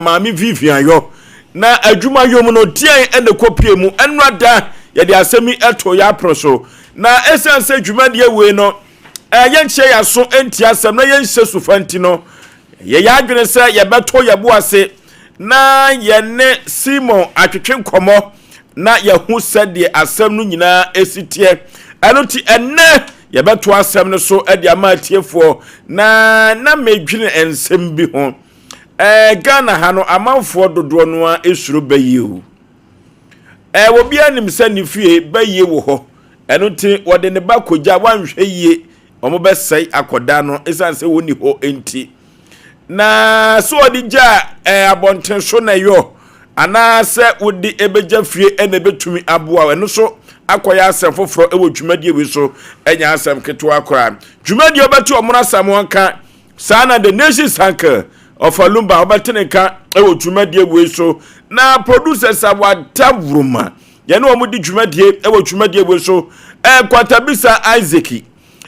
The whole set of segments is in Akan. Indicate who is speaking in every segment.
Speaker 1: Maame Vivian yɔ. Na adwuma yɔ mu no, deɛn na ɛkɔpue mu? Ɛnora da yɛde asɛm yi too yɛn apono so. Na ɛsiane sɛ dwumadie wei no, yɛnkyerɛ yɛn aso ntie asɛm na yɛnhyɛ sufa nti no, yɛyɛ adwene sɛ yɛbɛto yɛn bo ase na yɛne Simon atwetwe nkɔmmɔ na yɛahu sɛdeɛ asɛm no nyinaa ɛsi teɛ. Ɛno nti ɛnnɛ yɛbɛto asɛm no so de ama atiefoɔ na na medwene nsɛm bi ho. Ɛɛ Ghana ha no amanfoɔ dodoɔ no ara suro bayie o. Ɛɛ obiara nim sɛ ne fie bayie wɔ hɔ. Ɛno nti wɔde ne ba kɔgya wanhwɛ yie wɔbɛsɛe akɔdaa no ɛsiane sɛ wɔnni hɔ nti. Na sɛ wɔde gya ɛɛ abɔnten so na ɛyɔ anaasɛ wode ɛbɛgya fie ɛna ɛbɛtumi aboa ɛno so akɔyɛ asɛm foforɔ ɛwɔ dwumadie wei so ɛnyɛ asɛm ketewa koraa. Dwumadie ɔbɛto ɔmono asamoah nka Saa na The Nation's Uncle Ɔfa Lumba wobɛte ne nka wɔ dwumadie wei so. Na producers a wɔada woroma yɛne wɔn di dwumadie wɔ dwumadie wei so. Nkwantabisa Isaac,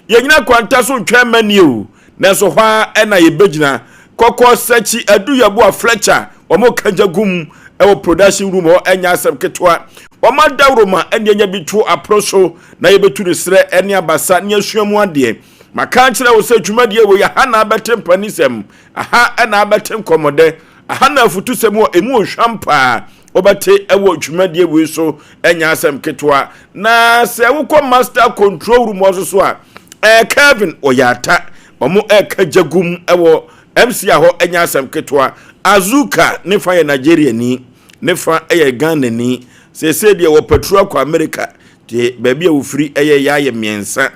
Speaker 1: yɛnyina kwanta so ntwɛn mma nie o, nanso hɔ ara ɛna yɛbɛgyina. Kɔkɔ Sakyi Adu Yeboah Fletcher, wɔn ka gya gum wɔ production room hɔ, ɛnyɛ asɛm ketewa. Wɔn adaworoma ɛne anya bi to apono so na yɛbɛtu ne serɛ ne abasa ne asua mu adeɛ. Maka akyerɛ wo sɛ dwumadie wei aha na abɛte mpanisɛm, aha na abɛte nkɔmmɔdɛ, aha na afutusɛm wɔ emu ohwam paa wobɛte wɔ dwumadie wei so, ɛnyɛ asɛm ketewa. Na sɛ wokɔ master control room hɔ so a, ɛɛ Kelvin ɔyɛ ata, wɔn ɛka gyagum wɔ MC a hɔ, ɛnyɛ asɛm ketewa. Azuka ne fa yɛ Nigeriani, ne fa yɛ Ghanani. Seesei deɛ wɔpatru akɔ America, Te baabi a wɔfiri yɛ yɛ ayɛ mmiɛnsa.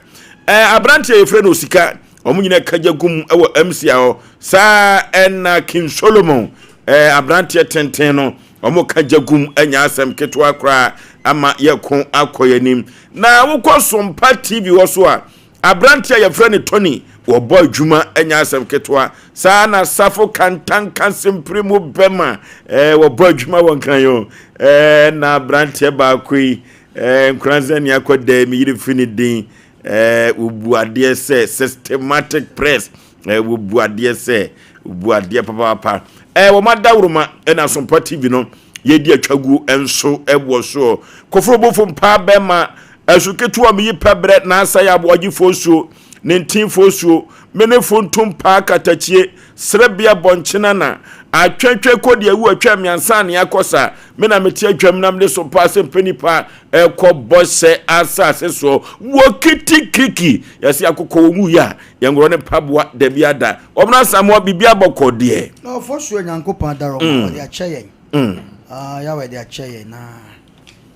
Speaker 1: Ɛɛ aberanteɛ a yɛfrɛ no Osika, wɔn nyinaa ka gya gum wɔ MCA hɔ. Saa ɛna King Solomon, ɛɛ aberanteɛ tenten no, wɔn ka gya gum anya asɛm ketewa koraa ama yɛko akɔ yɛn anim. Na wokɔ Sompa TV hɔ so a, Aberante a yɛfrɛ no Tony, wɔbɔ adwuma nyɛ asɛm ketewa. Saa na Safo Kantanka Sempere mu bɛma eh, wɔbɔ adwuma wɔ Nkran o. Eh, na aberanteɛ baako yi, eh, Nkoranza ni akɔ dɛ, me yere fi ne din, eh, wɔbu adeɛ sɛ systematic press, eh, wɔbu adeɛ sɛ, wɔbu adeɛ papaapa. Eh, wɔn adaworoma ɛna Asompa TV no, yɛdi atwaguo nso ɛwɔ soɔ. Koforo bofo mpaa bɛma Asu ketewa meyi pɛbrɛ n'asa yɛ aboagyefoɔ suo, ne ntinfoɔ suo, mene funtum paa katakyie, serebea bɔnkyena na atwɛtwɛ kɔ deɛ awu atwa mmiansa ne akɔ sa, me na mete adwam na mede so paa sɛ mpɛ nipa ɛkɔ bɔhyɛ asase soɔ wɔ kitikiriki yɛse akokɔ wɔn wuyi a yɛnworɔ ne mpaboa dabi ada wɔn asamoa biribi abɔkɔ deɛ.
Speaker 2: Na ɔfɔsuo Nyankopɔn adaroma ɔde akyɛ yɛn. Ah, Yahweh de akyɛ yɛn na.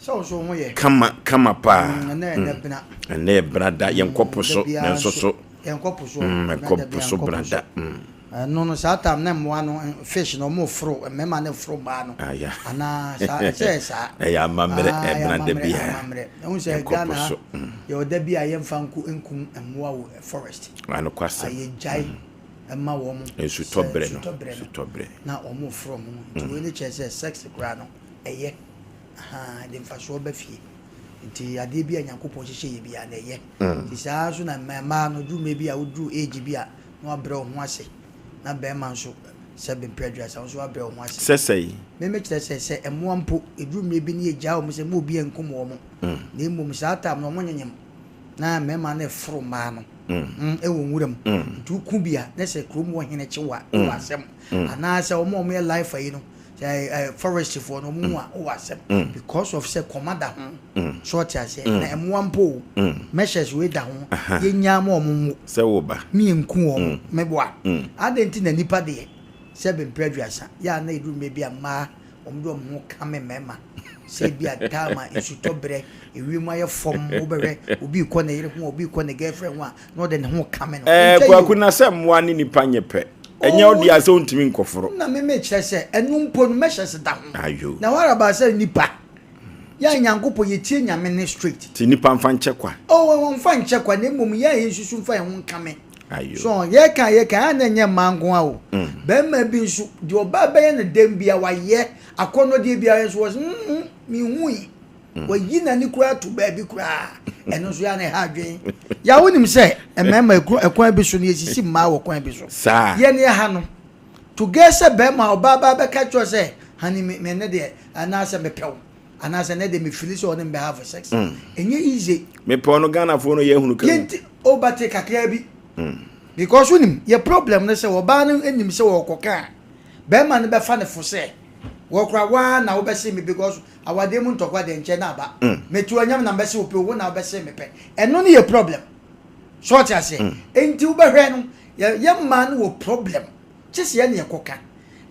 Speaker 2: Sɛ wo nso wo ho yɛ.
Speaker 1: Kama kama paa.
Speaker 2: Mm, ɛnɛ ɛnɛ bena.
Speaker 1: Ɛnɛ yɛ bena da yɛn kɔ po so nanso so.
Speaker 2: Yɛn kɔ po so.
Speaker 1: Mm, yɛn kɔ po so bena da. Mm.
Speaker 2: Ɛno no saa time na mmoa no fish no ɔmo foro mmarima no foro mmaa no.
Speaker 1: Ah, yeah.
Speaker 2: Anaa saa ɛsɛ yɛ saa.
Speaker 1: Ɛyɛ amammerɛ ɛbena da bi a.
Speaker 2: Amammerɛ. Ɛhu sɛ Ghana yɛ ɔda bi a yɛnfa nko nkum mmoa wɔ forest.
Speaker 1: Anokwasɛm.
Speaker 2: Ayɛ gyae ɛma wɔn.
Speaker 1: Nsutɔ berɛ no.
Speaker 2: Nsutɔ berɛ no. Na ɔmo foro ɔmo. Nti wei ne kyerɛ sɛ sex koraa no ɛyɛ. Ahaa, ɛde mfasoɔ ba fie. Nti adeɛ bi a Nyankopɔn hyehyɛ yɛ biara no ɛyɛ. Nti saa ara nso na mmaa no, duru mmerɛ bi a woduru age bi a na wabrɛ wo ho ase. Na barima nso, sɛbe mprɛ aduasa, wo nso wabrɛ wo ho ase.
Speaker 1: Sɛ sɛn?
Speaker 2: Me mekyerɛ sɛ, sɛ mmoa mpo, ɛduru mmerɛ bi na yɛgyaa wɔn sɛ mma obiara nkum wɔn. Na mmom saa time no wɔnyenyem na mmarima no reforo mmaa no wɔ nwura mu. Nti woko bi a, na sɛ kurom hɔ hene kye wo a, wowɔ asɛm. Anaasɛ wɔn a wɔyɛ lifer yi no, sɛ forest foɔ no wɔn mu a wowɔ asɛm mm. because of sɛ kɔma da ho mm. so ɔte aseɛ mm. na mmoa mpo o measures wei da ho yɛnyaa ma wɔn nwo
Speaker 1: sɛ wo ba
Speaker 2: ne yɛnku wɔn meboa adɛn nti na nipa deɛ sɛ bɛmpere aduasa yɛ a na ɛduru mmerɛ bi a mmaa wɔn de wɔn ho kame mmarima sɛ bi a taama nsutɔ berɛ ewiem ayɛ fam wobɛhwɛ obi kɔ ne yere ho obi kɔ ne girlfriend ho a na ɔde ne ho kame no.
Speaker 1: Ɛɛ kwaku na sɛ mmoa ne nipa nyɛ pɛ. Ɛnyɛ wo dea sɛ wontumi nkɔforo.
Speaker 2: Na me mekyerɛ sɛ ɛno mpo no mɛhyɛ da ho.
Speaker 1: Ayo.
Speaker 2: Na what about sɛ nipa? Yɛ a Nyankopɔn yɛtie Nyame nne straight.
Speaker 1: Nti nipa mfa nkyɛ kwa.
Speaker 2: Oh wɔmfa nkyɛ kwa na mmom yɛn a yɛnsusu mfa yɛn ho nkame.
Speaker 1: Ayo.
Speaker 2: So yɛka a yɛka a na ɛnyɛ mmaa nko ara o. Barima bi nso deɛ ɔbaa bɛyɛ no dɛm bia wayɛ akɔnnɔdeɛ biara nso wɔ sɛ mm menhui. Wayi n'ani koraa to baabi koraa. Ɛno nso yɛ a na ɛha adwene. Ya wonim sɛ mmarima ɛkwan bi so no yɛsisi mmaa wɔ kwan bi so.
Speaker 1: Saa.
Speaker 2: Yɛn yɛ ha no. To get sɛ bɛrima ɔbaa baa bɛka kyerɛ sɛ honey me me ne deɛ anaasɛ mepɛ wo anaasɛ ne deɛ me feel sɛ ɔne me bɛ have sex. Ɛnyɛ easy.
Speaker 1: Mepɛ wo no Ghanafoɔ no yɛ hunu ka mu.
Speaker 2: Yɛnti o bate kakraa bi. Because wonim yɛ problem ne sɛ ɔbaa no nim sɛ ɔrekɔka a bɛrima no bɛfa no fo sɛ wɔkora waa na wobɛse me because awadeɛ mu ntɔkwa deɛ nkyɛ na aba. Meto anyam na mbɛse wo pɛ o wo na wobɛse me pɛ. Ɛno ne yɛ problem. So ɔte aseɛ? Enti wobɛhwɛ no yɛ yɛ mmaa no wɔ problem kye sɛ yɛne yɛkɔka.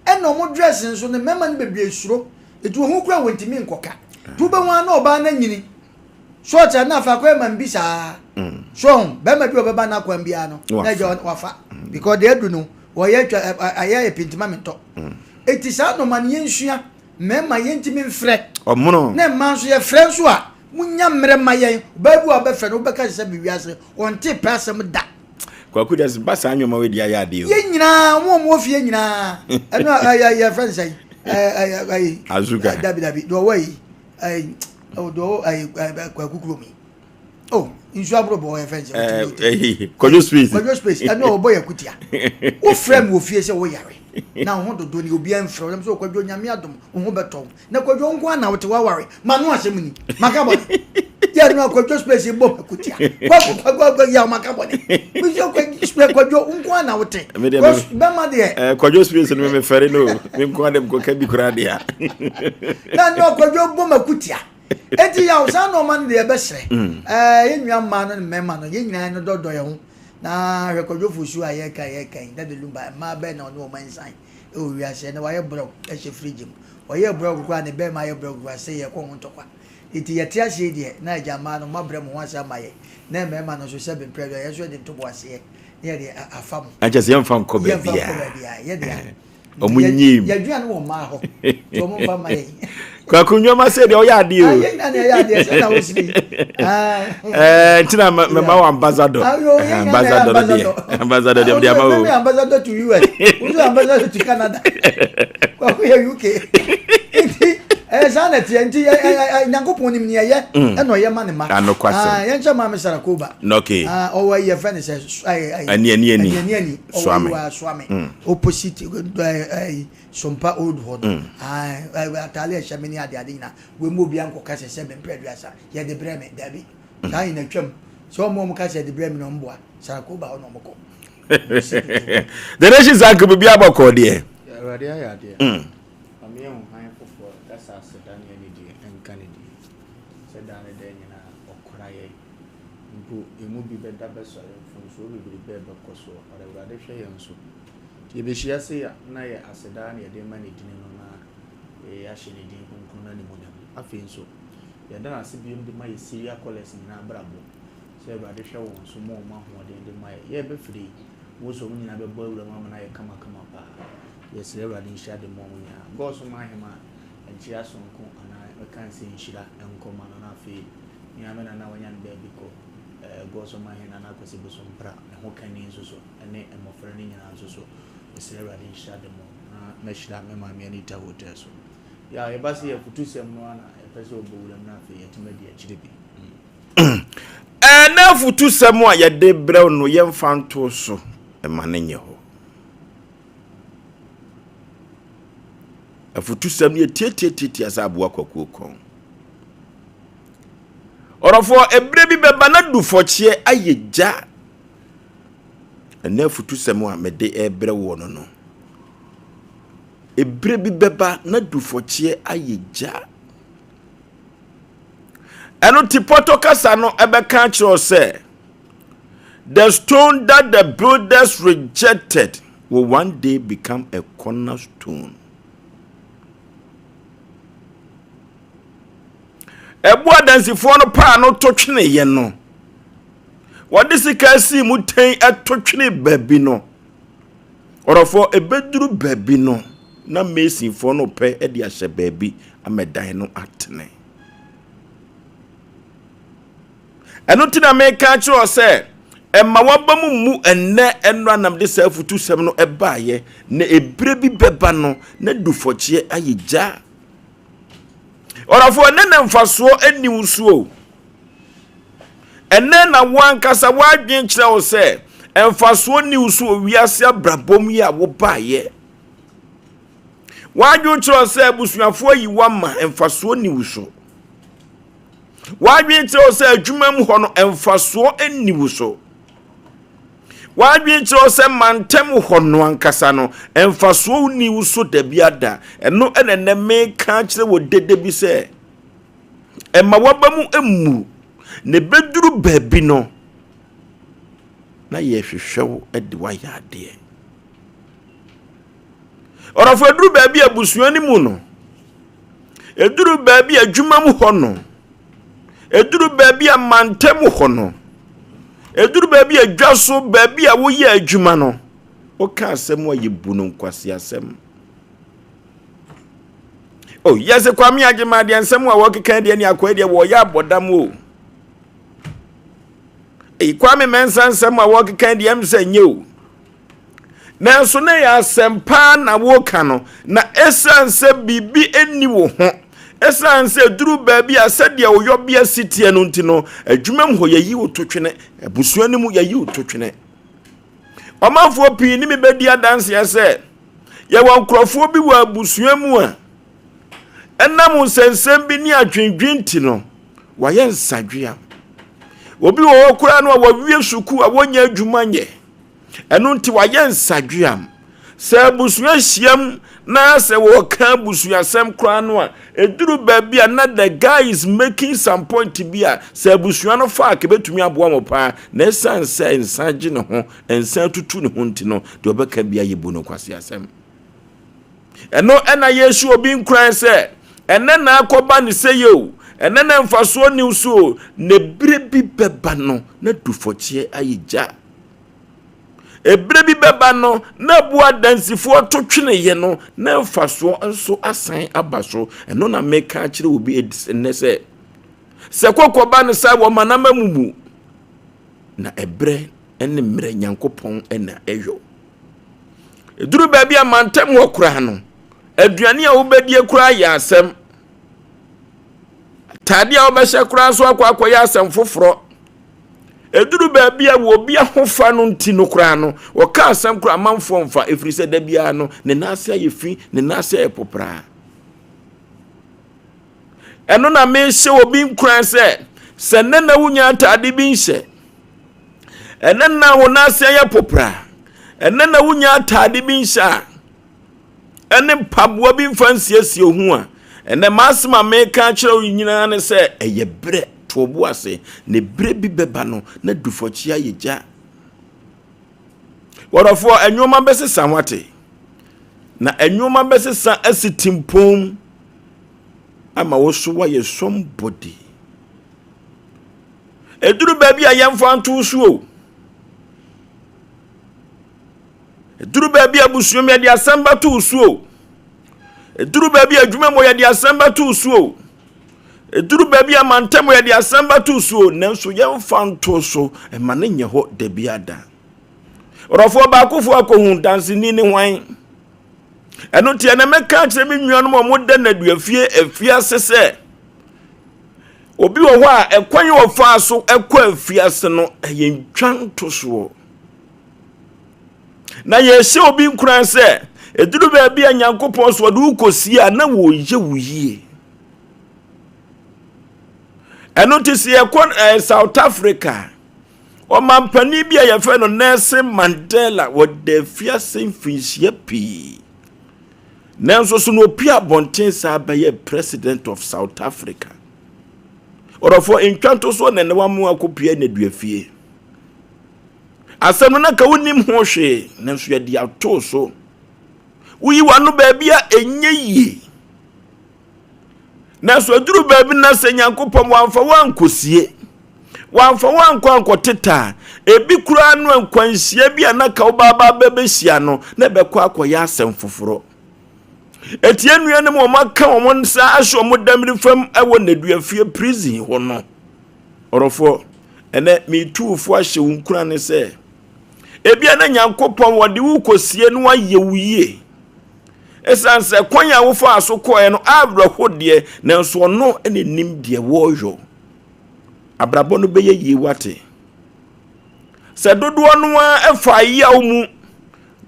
Speaker 2: Ɛna ɔmo dress nso no mmarima no bebree suro nti wɔn ho kura wɔntumi nkɔka. Nti wobɛhu ara na ɔbaa no anyini. So ɔte aseɛ? Na afei akɔyɛ man bi saa. So ɔho bɛrima bi a ɔbɛba n'akwan biara no na agya wafa because deɛ adu no wɔyɛ atwa ayɛ pintima mentɔ. Eti saa nnoɔma no yɛnsua mmarima yɛntumi mfrɛ.
Speaker 1: Ɔmono.
Speaker 2: Na mmaa nso yɛfrɛ nso a munya mmerɛ ma yɛn. Ɔbaa bi a ɔbɛfrɛ no wobɛka sɛ sɛ wiase ɔnte pɛ asɛm da.
Speaker 1: Kwaku das ba saa nneɛma wei de ayɛ adeɛ o.
Speaker 2: Yɛn nyinaa wɔn a wɔwɔ fie nyinaa ɛno a ɛyɛ yɛfrɛ no sɛn ɛɛ ɛɛ
Speaker 1: Azuka.
Speaker 2: Dabi dabi deɛ ɔwɔ yi ɛɛ deɛ ɔwɔ ɛɛ Kwaku kurom yi oh nsuo aboro bɔ yɛfrɛ no sɛn.
Speaker 1: Ɛɛ Kwadwo space.
Speaker 2: Kwadwo space ɛno a ɔbɔ yɛ kutia wofrɛ mi wɔ fie sɛ woyare na wo ho dodo ni obiara mfrɛ wo sɛ Kwadwo Nyame adom wo ho bɛtɔ wo na Kwadwo nko ara na wote waware ma no asɛm ni maka bɔne yɛ no Kwadwo space bɔ makutia kwaku kwaku yɛ maka bɔne mesɛ kwadwo Kwadwo nko ara na wote bɛma deɛ
Speaker 1: eh, Kwadwo space no mefɛre no me nko ara de mkɔka bi koraa deɛ
Speaker 2: na no Kwadwo bɔ makutia enti yaw saa nɔɔma no deɛ ɛbɛsrɛ mm. eh, yɛn nua mmaa no ne mmarima no yɛn nyinaa no dɔdɔ yɛn ho na hwɛ Kwadwo Fosu a yɛka yɛka yi Daddy Lumba mmaa bɛn na ɔne wɔn nsan ɛwɔ wiase ɛnɛ wayɛ brɛw ɛhyɛ fridge mu ɔyɛɛ brɛw koraa ne bɛɛma ayɛ brɛw koraa sɛ yɛkɔ ho ntɔkwa nti yɛte aseɛ yi deɛ na agya mmaa no moabrɛ mo ho ase ama yɛn na mmarima no nso sɛbe mprɛ deɛ yɛn nso yɛde ntoboaseɛ na yɛde afa mo.
Speaker 1: Na kyerɛ sɛ yɛmfa nkɔ
Speaker 2: Yɛmfa nkɔ
Speaker 1: baabiara.
Speaker 2: baabiara yɛ deɛ
Speaker 1: Ɔmo nyim.
Speaker 2: Yɛaduane wɔ mmaa hɔ nti ɔmo mfa mma yɛn.
Speaker 1: Kwaku nneɛma sɛ deɛ ɔyɛ adeɛ o.
Speaker 2: Yɛn nyinaa na yɛyɛ adeɛ sɛ na wosiri.
Speaker 1: Ɛɛ nti na mɛma wɔ ambassador. Ambassador deɛ ambassador deɛ mede ama o.
Speaker 2: Mɛmi ambassador to US, wosu ambassador to Canada, Kwaku yɛ UK. Nti ɛyɛ saa na ɛteɛ nti Nyankopɔn nim nea ɛyɛ ɛna ɔyɛ ma ne ma.
Speaker 1: Anokwasɛm.
Speaker 2: Yɛn kyɛ maame Sarah Koba.
Speaker 1: Okay.
Speaker 2: Ɔwɔ yɛ fɛ ne sɛ
Speaker 1: Ani ani ani.
Speaker 2: Ani ani.
Speaker 1: Suame.
Speaker 2: Ɔwɔ Suame. Opposite ɛyi Sompa old hɔ no. Ataale a ɛhyɛ me ne ade ade nyinaa. Wei mu obiara nkɔka sɛ sɛ mempɛ aduasa yɛde brɛ me dabi. Saa nyina twam. Sɛ wɔn a wɔka sɛ yɛde brɛ me na wɔn boa. Sarah Koba hɔ na wɔn kɔ.
Speaker 1: The nation sanko biribi abɔkɔ deɛ.
Speaker 3: Awurade ayɛ adeɛ. Ɔma yɛhu hann foforɔ da sɛ aseda ne anidie nka ne din. Sɛ daa ne daa nyinaa ɔkora yɛn. Mpo emu bi bɛda bɛsɔre, mfomsoɔ bebrebe a ɛbɛkɔ soɔ, but Awurade hwɛ yɛn so. Nti yɛbɛhyia sei a, na yɛ aseda ara na yɛde rema ne dini no na yɛahyɛ ne din kronkron no animuonyam. Afei nso, yɛda no ase biom de ma yɛ Syria callers nyinaa abrabɔ, sɛ Awurade hwɛ wɔn so ma wɔn ahoɔden de ma yɛ. Yɛrebɛfiri yi, wohu sɛ wɔn nyinaa bɛbɔ awura mu ama no ayɛ kamakama paa. Yɛsrɛ Awurade nhyira de ma wɔn nyinaa. God so ma ahema nkyea sononko anaa mɛka ne sɛ nhyira nkɔ ma no na afei Me ara me nana a wanya ne baabi kɔ, eh, Gorsomahene Nana Kwasi Bosompra, ne ho kani nso so, ne mmɔfra no nyinaa nso so, mesrɛ Awurade nhyira de mo, na mɛhyira me maame Anita Hotel so. Ya, yɛba sɛ yɛ afutusɛm no ara na yɛpɛ sɛ ɔbɔ wuram na afei yɛatumi adi akyire bi.
Speaker 1: Mm. Ɛnɛ afutusɛm a yɛde brɛ wo no yɛmfa nto so ma no nyɛ hɔ. Afutusɛm no yɛ tiatiatiatia sɛ aboa kwakuo kɔn. Ɔdɔfoɔ, ɛberɛ bi bɛba na dufɔkyeɛ ayɛ gya. Ɛnɛ afutusɛm a mede rebrɛ woɔ no no, ɛberɛ bi bɛba na dufɔkyeɛ ayɛ gya. Ɛno ti pɔtɔ kasa no ɛbɛka akyerɛ wo sɛ, the stone that the builders rejected will one day become a cornerstone. Ɛbo adansifoɔ no paa no to tweneeɛ no, wɔde sika sii mu tɛn to twene baabi no, ɔdɔfoɔ ɛbɛduru baabi no, na masonfoɔ no pɛ de ahyɛ baabi ama dan no atene. Ɛno nti na meka akyerɛ wo sɛ, ɛma w'aba mu mmu ɛnnɛ ɛno anam de saa afutusɛm no ɛbaeɛ, na ebire bi bɛba no, na dufɔkyeɛ ayɛ gya. Ɔdɔfoɔ, ɛnnɛ na mfasoɔ nni wo so o. Ɛnnɛ na wo ankasa w'adwene kyerɛ wo sɛ mfasoɔ nni wo so wɔ wiase abrabɔ mu yi a wobaeɛ. W'adwene kyerɛ sɛ abusuafoɔ ayi wo ama mfasoɔ nni wo so. W'adwene kyerɛ sɛ adwuma mu hɔ no mfasoɔ nni wo so. W'adwene kyerɛ sɛ mantam hɔ no ankasa no mfasoɔ nni wo so da bi ada. Ɛno ɛna ɛnɛ meka kyerɛ wɔ dede bi sɛ ɛma w'aba mu mmu na ɛbɛduru baabi no na yɛhwehwɛ wo de woayɛ adeɛ. Ɔdɔfo, ɛduru baabi abusua no mu no, ɛduru baabi adwuma mu hɔ no, ɛduru baabi a mantam hɔ no, ɛduru baabi adwa so, baabi a woyɛ adwuma no, woka asɛm a yɛbu no nkwaseasɛm. Oh, yɛsɛ Kwame Agyema deɛ nsɛm a wɔkeka deɛ ne akɔɛ deɛ wɔyɛ abɔdam o. Ei, Kwame Mensah nsɛm a wɔkeka deɛ ɛm sɛ nyɛ o. Nanso na ɛyɛ asɛm paa na woka no, na ɛsiane sɛ biribi nni wo ho, ɛsiane sɛ duru baabi a sɛdeɛ wo yɔbea si teɛ no nti no, adwuma mu hɔ yɛyi wo to twene, abusua no mu yɛyi wo to twene. Ɔmanfoɔ pii ne me bɛdi adanseɛ sɛ yɛwɔ nkurɔfoɔ bi wɔ abusua mu a ɛnam nsɛnsɛm bi ne adwendwen nti no, wɔayɛ nsadweam. Obi wɔ hɔ koraa no a wɔawie sukuu a wɔnyɛ adwuma nyɛ. Ɛno nti wɔayɛ nsadweam. Sɛ abusua hyiam na sɛ wɔka abusuasɛm koraa no a, ɛduru baabi a na the guy is making some point bi a sɛ abusua no fa a kɛbɛtumi aboa mo paa. Na ɛsiane sɛ nsa gye ne ho, nsa tutu ne ho nti no, deɛ ɔbɛka bia yɛbu no nkwaseasɛm. Ɛno ɛna yɛhyɛ obi nkuran sɛ ɛnɛ na akɔba ne sɛ yɛ o, ɛnɛ na mfasoɔ ni so o, na ebire bi bɛba no na dufɔkyeɛ ayɛ gya. Ebere bi bɛba no, na abu adansifoɔ to tweneeɛ no, na mfasoɔ nso asan aba so. Ɛno na meka akyerɛ obi nnɛ sɛ, sɛ kɔkɔ ba no saa wɔma no ama mumu. Na ɛberɛ ne mmerɛ Nyankopɔn na ɛyɔ. Ɛduru baabi a mantam hɔ koraa no, aduane a wobɛdie koraa yɛ asɛm. Ataadeɛ a wobɛhyɛ koraa nso akɔ akɔyɛ asɛm foforɔ. Ɛduru baabi a wɔ obi ahofa no nti no koraa no, wɔka asɛm koraa amanfoɔ mfa, ɛfiri sɛ da biara no, ne nan ase ayɛ fi, ne nan ase ayɛ popraa. Ɛno na mehyɛ obi nkuran sɛ, sɛ nnɛ na wonya ataade bi nhyɛ, ɛnɛ na wo nan ase ayɛ popraa, ɛnɛ na wonya ataade bi nhyɛ a, ɛne mpaboa bi mfa nsiesie ho a, ɛnɛ m'asɛm a meka akyerɛ wo nyinaa ne sɛ ɛyɛ berɛ to bo ase na berɛ bi bɛba no na dufɔkye ayɛ gya. Wɔdɔfoɔ, nneɛma bɛsesa ho ate na nneɛma bɛsesa asi timpɔn ama wo so woayɛ somebody. Ɛduru baabi a yɛmfa nto so o. Ɛduru baabi a abusua mu yɛde asɛm bɛto wo so o. Ɛduru baabi a adwuma mu yɛde asɛm bɛto wo so o. Ɛduru baabi a mantam yɛde asɛm bɛto wo so o. Nanso yɛmfa nto so ɛma no nyɛ hɔ da bi ada. Ɔdɔfoɔ baakofoɔ akɔhu danseni ne hwan? Ɛno nti ɛnɛ mɛka akyerɛ me nuanom a wɔda nnaduafie afiase sɛ obi wɔ hɔ a ɛkwan a ɔfaa so ɛkɔ afiase no ɛyɛ ntwa ntosoɔ. Na yɛhyɛ obi nkuran sɛ ɛduru baabi a Nyankopɔn so ɔde wo kɔsie a na wɔyɛ wo yie. Ɛno nti sɛ yɛkɔ eh, South Africa ɔmampanin bi a yɛfrɛ no Nelson Mandela wɔda afiase mfinhyia pii nanso so na opie abɔnten saa bɛyɛ president of South Africa. Ɔdɔfoɔ ntwa ntosoɔ na ɛnɛ wamoa akɔpie nneduafie. Asɛm no na ka wonim ho hwee, nanso yɛde atoo so. Woyi w'ano baabi a ɛnyɛ yie. Nanso aduru baabi na sɛ Nyankopɔn wamfa wo ankɔsie, wamfa wo ankɔ ankɔteta a, ebi koraa no nkwanhyia bi a na ka wo baaba bɛbɛhyia no na ɛbɛkɔ akɔyɛ asɛm foforɔ. Eti anuanom a wɔaka wɔn nsa ahyɛ wɔn damiri fam wɔ nneduafie prison hɔ no, Ɔdɔfoɔ, ɛnɛ meretu wo fo ahyɛ wo nkuran ne sɛ, ebia na Nyankopɔn wɔde wo kɔsie no ayɛ wo yie. Ɛsiane sɛ kwan a wofaa so kɔɛ no awerɛho deɛ, nanso ɔno na nim deɛ wɔreyɔ. Abrabɔ no bɛyɛ yie wate. Sɛ dodoɔ no ara fa yaw mu,